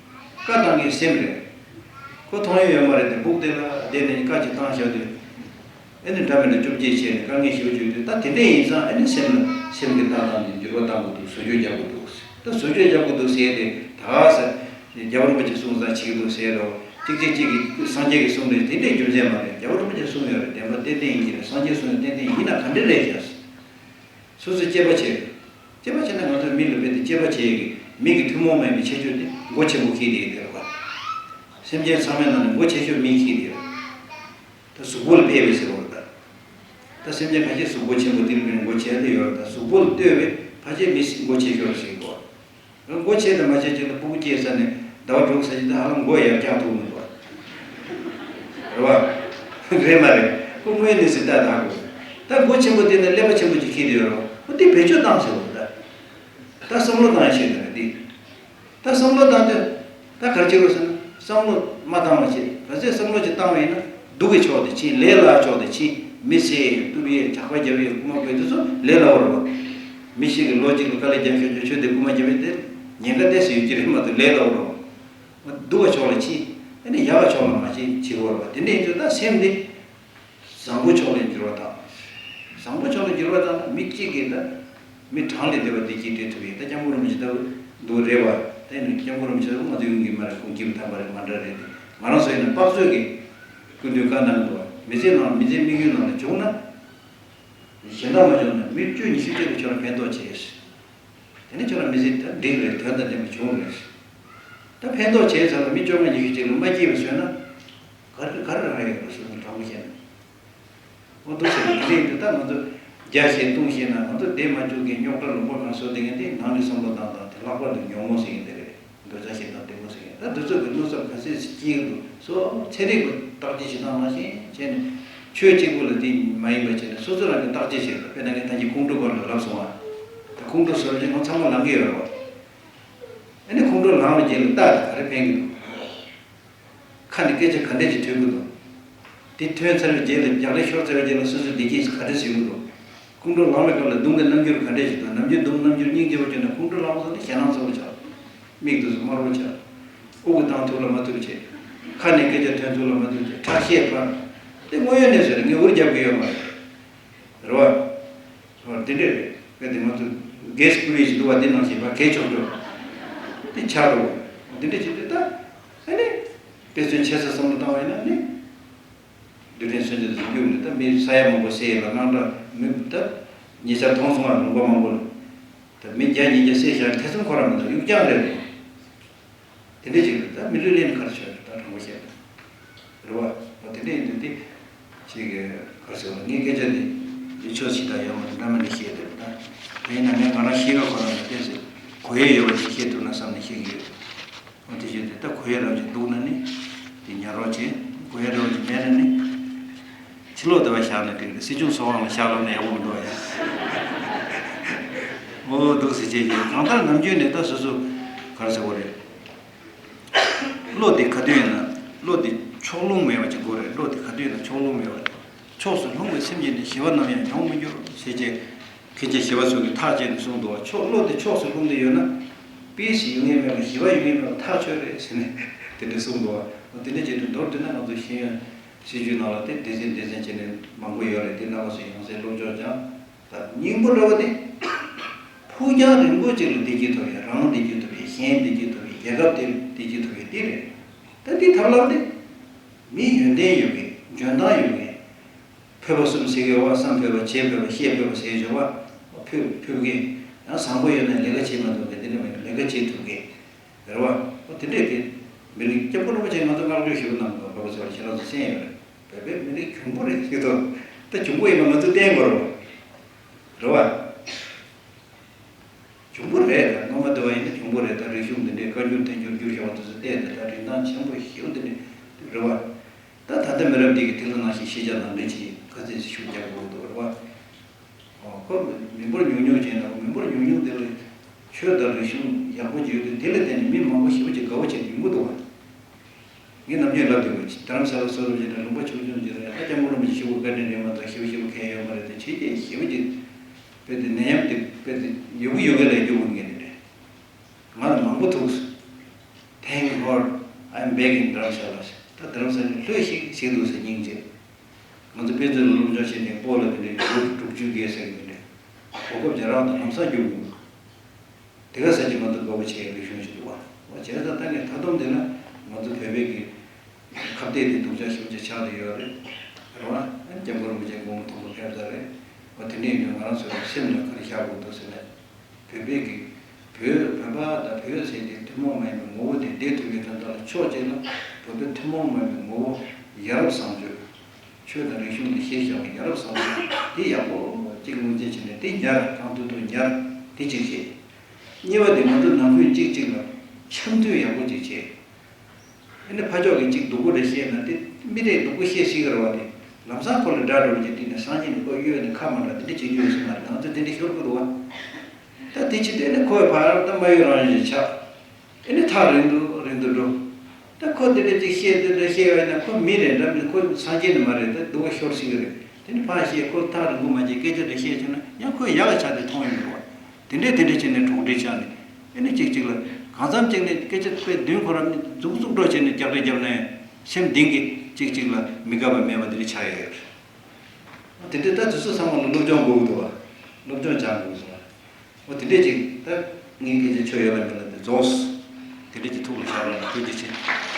བཀའ་བཏང་མཁན་སེམས་རེད། ཁོ་མཐོང་ཡས་ཡོད་མ་རེད་དེ་སྦུག་དེ་ལ་བསྡད་ནས་བཀའ་ཅིག་བཏང་བཞག་དུས། ཨེ་ནི་འདྲ་མི་འདྲ་བཅོ་བརྒྱད་བྱས་ནས་དཀའ་ངལ་ཞེ་པོ་བྱུང་དུས་ད་དེ་འདྲ་ཡིན་ཙང་ཨེ་ནི་སེམས་ལ་སེམས་ཀྱི་ལྟ་སྟངས་ནི་འགྱུར་བ་གཏང་དགོས་འདུག་བཟོ་བཅོས་རྒྱག་དགོས་འདུག་ད་བཟོ་བཅོས་རྒྱག་དགོས་འདུག་ཟེར་ཏེ་ད་ག་ས་རྒྱལ་བ་རིན་པོ་ཆེ་གསུངས་ཙང་བྱེད་ཀྱི་འདུག་ཟེར་རོ། གཅིག་གཅིག་གཅིག་གིས་སངས་རྒྱས་ཀྱིས་གསུངས་རེད་དེ་འདྲའི་རྒྱུ་མཚན་མ་རེད། རྒྱལ་བ་རིན་པོ་ཆེས་གསུངས་ཡོད་རེད། བདེན་པ་ཏན་ཏན་ཡིན་གྱི་རེད། སངས་རྒྱས་གསུངས་ཡོད་ཏན་ཏན་ཡིན་ན་ག་འདྲ་རེད་ཤག་སོ་སོས་དཔྱད་པ་བྱེད། དཔྱད་པ་བྱས་ན་ང་ཚོས་མི་ལ་དཔེ་དེ་དཔྱད་པ་བྱེད་ཀྱི་མི་གི་ཐུན་མོང་མ་ཡིན་པའི་ཁྱད་ཆོས་དེ་མགོ་ཆེན་པོ་ཁྱེར་དེ་ཡོད་རེད་བ། སེམས་ཅན་ཚང་མའི་ནང་ནས་མགོ་ཆེ་ཤོས་མི་ཁྱེར་དེ་ཡོད། ད་གཟུགས་པོ་ལ་དཔེ་བས་ཟེར་བ་རེད་ད། ད་སེམས་ཅན་ཁ་ཤས་གཟུགས་པོ་ཆེན་པོ་དེ་ལ་མགོ་ཆེ་དེ་ཡོད་རེད། ད་གཟུགས་པོ་ལ་ལྟོས་པས་ཕལ་ཆེར་མི་མགོ་ཆེ་ཤོས་རེད་ཟེར་གི་འདུག་བ། མགོ་ཆེ་དང་མ་ཆེ་གཅིག་ལ་སྤུ་གུ་སྐྱེས་ཚར་ནས་ཟླ་བ་དྲུག་ཙམ་ཞིག་ད་ཧ་ལམ་མགོ་ཡར་བཀྱག་ཐུབ་མི་འདུག་བ། རེད་བ། རེད་མ་རེད། ཁོ་དངོས་གནས་སུ་ལྟ་ད་གོ། ད་མགོ་ཆེན་པོ་དེ་ནས་ཀླད་པ་ཆེན་པོ་ཅིག་ཁྱེར་དེ་ཡོད་རེད་བ། ཁོ་དེ་བེད་སྤྱོད་བཏང་ཟེར་བ་རེད་ད། ད་བསམ་བློ་བཏང་ཡ་ཆེད་དུ་རེད་དེ། ད་བསམ་བློ་བཏང་དུས་ད་ག་རེ་བྱེད་དགོས་ཟེར་ན་བསམ་བློ་མ་བཏང་བ་བྱེད། ག་ཚོད་བསམ་བློ་ཅིག་བཏང་བ་ཡིན་ན་སྡུག་གི་ཕྱོགས་དེ་ཕྱིན། ལས་སླ་ཕྱོགས་དེ་ཕྱིན། མི་བསད་ཡས་གཏུབ་ཡས་ཇག་པ་རྒྱབ་ཡས་རྐུ་མ་རྐུ་ཡས་དེ་ཚོ་ལས་སླ་བོ་རེད་བ། མི་ཞིག་གི་ལོ་གཅིག་ལ་དཀའ་ལས་རྒྱབ་ཤོར་རྒྱུ་ཆོས་དེ་རྐུ་མ་རྒྱབ་ཡས་དེ་ཉེན་ཁ་ཏོག་ཙམ་ཡོད་ཀྱི་རེད་མ་གཏོགས་ལས་སླ་བོ་རེད་བ། སྡུག་གི་ཕྱོགས་ལ་ཕྱིན། ཨ་ནི་ཡག་གི་ཕྱོགས་ལ་མ་ཕྱིན་བྱེད་དགོས་རེད་བ། དེ་འདྲ་ཡིན་དུས་ད་སེམས་དེ། བཟང་པོ་ཕྱོགས་ལ་འགྱུར་བ་དང་། བཟང་པོ་ཕྱོགས་ལ་འགྱུར་བ་དང་ན་མི་གཅིག་གིས་ད། མི་གྲངས་ལས་འདས་པ་བདེ་སྐྱིད་སྤྲད་ཐུབ་པའི་ད་སྐྱབས་མགོན་རིན་པོ་ཆེ་ལྟ་བུ་འདུག་རེད་བ། ད་ཡིན་ན་སྐྱབས་མགོན་རིན་པོ་ཆེ་ལྟ་བུ་ང་ཚོ་ཡོང་གི་མ་རེད། ཁོང་སྐྱེས་བུ་དམ་པ་རེད་མ་འདྲ་རེད་དེ། ང་རང་ཚོ་ཡིན་ན་དཔག་ཚོད་ཀྱི་སྐུ་མདུན་བཀའ་གནང་འདུག་བ། མི་ཚེ་ནང་མི་ཚེ་དམིགས་ཡུལ་ནང་ལ་བྱུང་ན། གཞན་དག་མ་བྱུང་ན་མི་བཅུ་ཉི་ཤུ་བཅས་ཀྱིས་ཁྱོད་ལ་ཕན་ཐོགས་བྱས། དེ་ནས་ཁྱོད་ལ་མི་ཚེ་ད་འགྲིག་རེད། དོན་དང་ལྡན་པ་བྱུང་རེད། ད་ཕན་ཐོགས་བྱས་ཚར་ལ་མི་བཅོ་ལྔ་ཉི་ཤུ་གཅིག་ལ་མ་སྐྱེས་པ་བཟོས་ན། ག་རེ་ག་རེ་རང་ཡོད་པ་སོ་སོ་དྲང་པོ་བཤད་ན། འོ་འདུག་ཟེར་ནས་དེ་འདྲ་ཡིན་དུས་ད་ང་ཚོ་རྒྱ་ཞེས་ལྟུང་ཞེས་ན་ང་ཚོ་བསྡད་མ་བཅུག་གི་རྙོག་དྲ་ལུང་པ་གང་བཟོ་དེ་ངས་དེ་ནང་ནས་བསམ་བློ་བཏང་དང་དེ་ལྷག་པར་དུ་ཉོན་མོངས་ཟེར་མཁན་དེ་རེད། འདོད་ཆགས་ཞེ་སྡང་གཏི་མུག་ཟེར་མཁན་ད་འདི་ཚོ་གི་མནོ་བསམ་ག་ཚད་ཅིག་སྐྱེ་གི་འདུག་སོ་ཚན་རིག་པ་བརྟག་དཔྱད་བྱེད་སྟངས་ནང་བཞིན་བྱས་ནས་ཆོས་གཅིག་པུ་ལ་དེ་མ་ཡིན་པ་བྱས་ནས་སོ་སོ་རང་གི་བརྟག་དཔྱད་བྱེད་དགོས། དཔེར་ན་ངས་ད་གིན་ཁོང་ཁྲོ་སྐོར་ལ་ལབ་སོང་བ། ད་ཁོང་ཁྲོ་ཟེར་བ་ཅིག་ང་ཚང་མ་ལང་གི་ཡོད་རེད་བ། ཨ་ནི་ཁོང་ཁྲོ་ལངས་པའི་རྗེས་ལ་ལྟ་དང་ག་རེ་ཕན་གི་འདུག་ཁ་ནས་སྐད་ཆ་ག་འདྲས་ཅིག་ཐོན་གི་འདུག་དེ་ཐོན་ཚར་བའི་རྗེས་ལ་རྒྱག་ལས་ཤོར་ཚར་བའི་རྗེས་ལ་སོ་སོའི་བདེ་སྐྱིད་ག་འདྲས་ཡོང་གི་འདུག་ཁོང་ཁྲོ་ལངས་པའི་སྐབས་ལ་གདོང་གི་རྣམ་འགྱུར་ག་འདྲས་ཅིག་འདུག་ནམ་རྒྱུན་གདོང་རྣམ་འགྱུར་སྙིང་རྗེ་པོ་བྱུང་ན་ཁོང་ཁྲོ་ལངས་པ་ཚོ་ནི་ཞེད་སྣང་ཚ་པོ་ཆགས། མིག་ཏུ་སུ་དམར་པོ་ཆགས། དབུགས་བཏང་ཐུབ་ལ་མ་ཐུབ་བྱེད། ཁ་ནས་སྐད་ཆ་ཐོན་ཐུབ་ལ་མ་ཐུབ་བྱེད། ཁྲག་ཤེད་འཕར། དེ་དངོས་ཡོད་གནས་ཚུལ་རེད། ངས་འུར་རྒྱབ་གི་ཡོད་མ་རེད། རེད་བ། འོ་དེ་འདྲས་རེད། གལ་ཏེ་ང་ཚོ་གེ་སི་པུ་རི་ཞིག་འདུག་བ། དེ་ནང་བཞིན་པ་གས་ཆོག་ཆོག་དེ་ཆགས་འགྲོ། འོ་དེ་འདྲས་བྱེད་དུས་ད། ཨ་ནི། དཔེ་མཚོན་ཆེ་ས་བསམ་བློ་བཏང་བ་ཡིན་ན་ནི། རྡུལ་ཕྲན་མཚོན་ཆ་དེ་ཚོ་རྒྱུགས་ནས་ད་མི་ས་ཡ་མང་པོ་བསད་ཡོད་ལ་དངངས་སྐྲག་མི་ད་ཉེ་ཆར་མཐོང་སོང་ང་ལུང་པ་མང་པོ་ལ། ད་མི་བརྒྱ་ཉིས་བརྒྱ་བསད་བཞག་ཐེ་ཚོམ་ཁོ་རང་མི་འདུག་གཡུག་རྐྱང་རེད་རེད། དེ་འདྲས་ཅིག་རེད། ད་མི་ལུས་ལེན་ག་རེ་བྱས་རེད། ད་དྲང་པོ་བཤད་ན་རེད་བ། འོ་དེ་འདྲས་ཡིན་དུས་དེ་ཅིག་ག་རེ་ཟེར་བ་ངའི་སྐད་ཆ་དེ་ཡིད་ཆོག་ཅིག་ད་ཡོད་མ་རེད། འདྲ་མི་འདྲ་བཤད་རེད། ད་དེ་ཡིན་ན་ངས་ང་རང་ཤེས་ཀ་ཁོ་རང་ལ་ཏོག་ཙམ་གོ་ཡས་ཡོད་པ་ཅིག་བཤད་ཐུབ་ན་བསམ་ནས་བཤད་ཀྱི་ཡོད། འོ་དེ་བཞིན་དུ་ད་གོ་ཡ་རང་ཅིག་འདུག་ན་ནི་དེ་ཉར་རོགས་བྱེད། གོ་ཡ་རང་ཅིག་མེད་ན་ནི་ཕྱི་ལོགས་དེ་བ་བཞག་ན་དེ་སྲིད་སྐྱོང་ཚོགས་ཁང་ལ་བཞག་ལབ་ན་ཡག་པོ་མི་འདུག་ཡ། འོ་འདུག་ཟེར་བྱས་ཀྱི་གང་ལྟར་ནམ་རྒྱུན་ནས་ད་སོ་སོ་ག་རེ་ཟེར་དགོས་རེད། བློ་དེ་ག་དུས་ཡིན་ན་བློ་དེ་ཕྱོགས་ལྷུང་མེད་པ་ཅིག་དགོས་རེད། བློ་དེ་ག་དུས་ཡིན་ན་ཕྱོགས་ལྷུང་མེད་པ། ཕྱོགས་སུ་ལྷུང་བའི་སེམས་ཀྱིས་ནི་ཞི་བ་ནམ་ཡང་མྱོང་མི་འགྱུར་ཟེར་བྱས། མཁན་ཆེན་ཞི་བ་འཚོ་གིས་ཐག་བཅད་ནས་གསུངས་འདུག་བ། ཕྱོགས་བློ་དེ་ཕྱོགས་སུ་ལྷུང་སྟེ་ཡོད་ན། པིས་ཡོང་ཡས་མེད་པ་ཞི་བ་ཡོང་ཡས་མེད་པ་ཐག་ཆོད་རེད་ཟེར་ནས་དེ་འདྲ་གསུངས་འདུག་བ། དེ་འདྲ་བྱས་ཏེ་མདོར་བསྡུས་ན་ང་ཚོ་ཤེས་ཡོན་སྲིད་བྱུས་ནང་ལ་དེ་སྡེ་ཚན་སྡེ་ཚན་བྱས་ནས་མང་པོ་ཡོད་རེད། དེ་རྣམ་པ་ཚོ་ཡང་སེ་སློབ་སྦྱོང་སྦྱང་། ད་སྙིང་པོ་འདྲ་བོ་དེ། ཕུགས་རྒྱང་རིང་པོ་ཅིག་ལ་བདེ་སྐྱིད་ཐོབ་ཡས། རང་བདེ་སྐྱིད་ཐོབ་ཡས། གཞན་བདེ་སྐྱིད་ཐོབ་ཡས། རྒྱལ་ཁབ་དེ་བདེ་སྐྱིད་ཐོབ་ཡས་དེ་རེད། ད་འདི་ཐབས་ལམ་དེ། མི་ཡོན་ཏན་ཡོད་མཁན། འཇོན་ཐང་ཡོད་མཁན། ཕོད་པ་གསུམ་ཟེར་གི་ཡོད་པ། བསམ་ཕོད་པ། བྱེད་ཕོད་པ། ཤེས་ཕོད་པ་ཟེར་གི་ཡོད་པ། ཕོད་ཕོད་མཁན། ཡང་བཟང་པོ་ཡོད་ན་ལས་ཀ་བྱེད་མ་ཐུབ་མཁན། དེ་འདྲ་མེད་ན་ལས་ཀ་བྱེད་ཐུབ་མཁན། རེད་བ། འོ་དེ་འདྲས་ཀྱི་མི་རིགས་སྐྱབས་མགོན་རིན་པོ་ཆེས་ང་ཚོ་བསྔགས་བརྗོད་ཞུ་གནང་གི་འདུག་བོད་པ་ཚོ་ལ་ཁྱེད་རང་ཚོ་གསན་ཡོད་རེད། བོད་པའི་མི་རིགས་གྱོང་པོ་རེད་ཟེར་གི་འདུག་ད་གྱོང་པོ་ཡིན་པ་ང་ཚོས་བསྟན་དགོས་རེད་བ། རེད་བ། གྱོང་པོ་རེད། ད་སྔོན་མ་དེ་བ་ཡིན་ན་གྱོང་པོ་རེད། ད་རིག་གཞུང་འདི་འདྲའི་བཀའ་འགྱུར་བསྟན་འགྱུར་བསྒྱུར་བཞག་པ་དེ་ཚོ་བལྟས་ནས་ད་རིན་ཐང་ཆེན་པོ་ཞེ་པོ་འདི་འདྲ་རེད་བ། ད་ད་ལྟ་མི་རབས་འདི་གིས་དེ་ཚོ་ནང་བཞིན་ཤེས་བྱ་ནང་འདྲེན་བྱེད་ག་ཚད་ཤུགས་རྒྱག་དགོས་འདུག་རེད་བ། ཨོ་ཁོ་མི་འབོར་ཉུང་ཉུང་བྱས་ན་མི་འབོར་ཉུང་ཉུང་དེ་ལ་ཆོས་དང་རིག་གཞུང་ཡག་པོ་ཅིག་ཡོད་དུས་དེ་ལ་བརྟེན་ནས་མི་མང་པོ་ཞེ་པོ་ཅིག་དགའ་བོ་བྱས་ནས་ཡོང་གི་འདུག་བ། ངས་ནམ་རྒྱུན་ལབ་དུས་རྡ་རམ་ས་ལ་སོ་སོ་བྱས་ན་ལུང་པ་ཆུང་ཆུང་ཅིག་རེད། ད་སྐྱབས་མགོན་རིན་པོ་ཆེ་ཞུ་དགོས་བཀའ་དྲིན་རེད་མ་གཏོགས་ཞེ་པོ་ཞེ་པོ་གང་ཡང་ཡོད་མ་རེད་དེ། བྱས་རྗེས་ཞེ་པོ་ཅིག་དཔེ་དེ་ནད་ཡམས་དེ་དཔེ་དེ་ཡོད་གི་ཡོད་གི་ལ་རྒྱུག་དགོས་ངེས་དེ་རེད། ང་ལ་མང་པོ་ཐུག་སོང་། Thank God I'm back in Dharamshala། ད་རྡ་རམ་ས་ལ་ལྷོད་ཤིག་ཟེར་འདུག་ཟེར་སྙིང་རྗེ། ང་ཚོ་དཔེ་མཛོད་ལ་སློབ་སྦྱོང་བྱས་ནས་སྤོ་ལ་དེ་འདྲའི་ལོ་དྲུག་ཅུ་བརྒལ་ཟེར་གི་འདུག་གོ་སྐབས་ཅིག་རག་དང་ལམ་སང་རྒྱུག་དགོས། དེ་ག་ས་ཅིག་ང་ཚོ་དགའ་པོ་བྱེད་ཡག་རིག་གཞུང་ཞིག་འདུག་བ། འོ་བྱས་ཙང་ད་ནི་མཐའ་སྡོམ་དེ་ལ་ང་ཚོ་བོད་པའི་གི་ཁ་གཏད་དེ་སྡུག་ཅག་ཞེ་པོ་ཅིག་ཆགས་བསྡད་ཡོད་རེད། རེད་བ། སྐྱབས་མགོན་རིན་པོ་ཆེ་དགུང་ལོ་མཐོན་པོ་ཕེབས་ཚར་རེད། འོ་དེ་འདྲ་ཡིན་དུས་ང་རང་ཚོའི་སེམས་ལ་ག་རེ་བཞག་དགོས་འདུག་ཟེར་ན། བོད་པའི་གི་བོད་བོད་པ་དང་བོད་ཟེར་དེ་ཐུན་མོང་མ་ཡིན་པའི་ངོ་བོ་དེ་བདེ་ཐུབ་པའི་དོན་དག་ལ་ཕྱོགས་གཅིག་ལ་བོད་པའི་ཐུན་མོང་མ་ཡིན་པའི་ངོ་བོ་ཡ་རབས་བཟང་སྤྱོད། ཆོས་དང་རིག་གཞུང་ལ་གཞི་བཞག་པའི་ཡ་རབས་བཟང་སྤྱོད་དེ་ཡག་པོ་གཅིག་ངོས་འཛིན་བྱས་ནས་དེ་ཉར། གང་ཐུབ་ཐུབ་ཉར། དེ་གཅིག་བྱེད། གཉིས་པ་དེ་ང་ཚོ་ནང་ཁུལ་གཅིག་གཅིག་ལ་འཆམ་མཐུན་ཡག་པོ་གཅིག་བྱེད། ཨ་ནི་ཕ་ཕྱོགས་ཀྱི་གཅིག་སྡུག་པོ་རེ་བཤད་ན་དེ་མི་དེས་སྡུག་པོ་བཤད་སྲིད་ཀྱི་རེད་བ། དེ་ལམ་སང་ཁོ་ལ་དགྲ་འགྲོ་བ་ཅིག་བསྟན་ནས་སང་ཉིན་ནས་ཁོ་གཡོལ་ནས་ཁ་མ་འདྲ་དེ་འདྲ་བྱེད་རྒྱུ་ཡོད་ས་མ་རེད། ང་ཚོ་དེ་འདྲ་ཤོར་གི་འདུག་བ། ད་དེ་ཕྱི་དེ་ནས་ཁོའི་ཕར་ད་མ་གཡོལ་རང་བཞིན་ཆགས། ཨེ་ནི་ཐག་རིང་དུ་རིང་དུ་འགྲོ། ད་ཁོ་དེ་འདྲ་ཅིག་བཤད་དེ་འདྲ་བཤད་ཡོད་ན་ཁོ་མི་རེད་འདྲ་མི་ཁོ་སངས་རྒྱས་ནི་མ་རེད། ད་སྡུག་པ་ཤོར་སྲིད་ཀྱི་རེད། དེ་ནི་ཕར་བཤད་ཁོ་ཐག་རིང་པོ་མ་བྱེད་སྐད་ཆ་འདྲ་བཤད་བྱུང་ན་ཡང་ཁོས་ཡག་ག་ཆ་དེ་མཐོང་ཡོང་འགྲོ་བ། དེ་འདྲས་དེ་འདྲས་བྱས་ནས་གྲོགས་འདྲིས་ཆགས་ནས་ཨེ་ནི་གཅིག་གཅིག་ལ་གང་འཚམ་གཅིག་ནས་སྐད་ཆ་དཔེ་བདུན་ཁོ་ར་ནི་རྫུག་རྫུག་འགྲོ་བྱས་ནས་རྒྱག་རེས་བརྒྱབ་ན་ཡང་སེམས་གཏིང་གི་གཅིག་གཅིག་ལ་མི་དགའ་བ་མེད་པ་དེ་འདྲས་ཆགས་ཡོད་ཡོད་རེད། དེ་འདྲས་ད་དུས་ཚོད་ཚང་མ་ལ་སློབ་སྦྱོང་དགོས་ཀྱི་འདུག་བ། སློབ་སྦྱོང་སྦྱང་དགོས་ཀྱི་འདུག་བ། འོ་དེ་འདྲས་ཅིག་ད་ངའི་སྐད་ཆ་ཆོ་ཡོད་ལ་མེད་ལ་དེ་རྫོགས། དེ་འདྲས་ཀྱི་ཐུགས་ལ་བཞག་རོགས་གནང་། ཐུགས་རྗེ་ཆེ།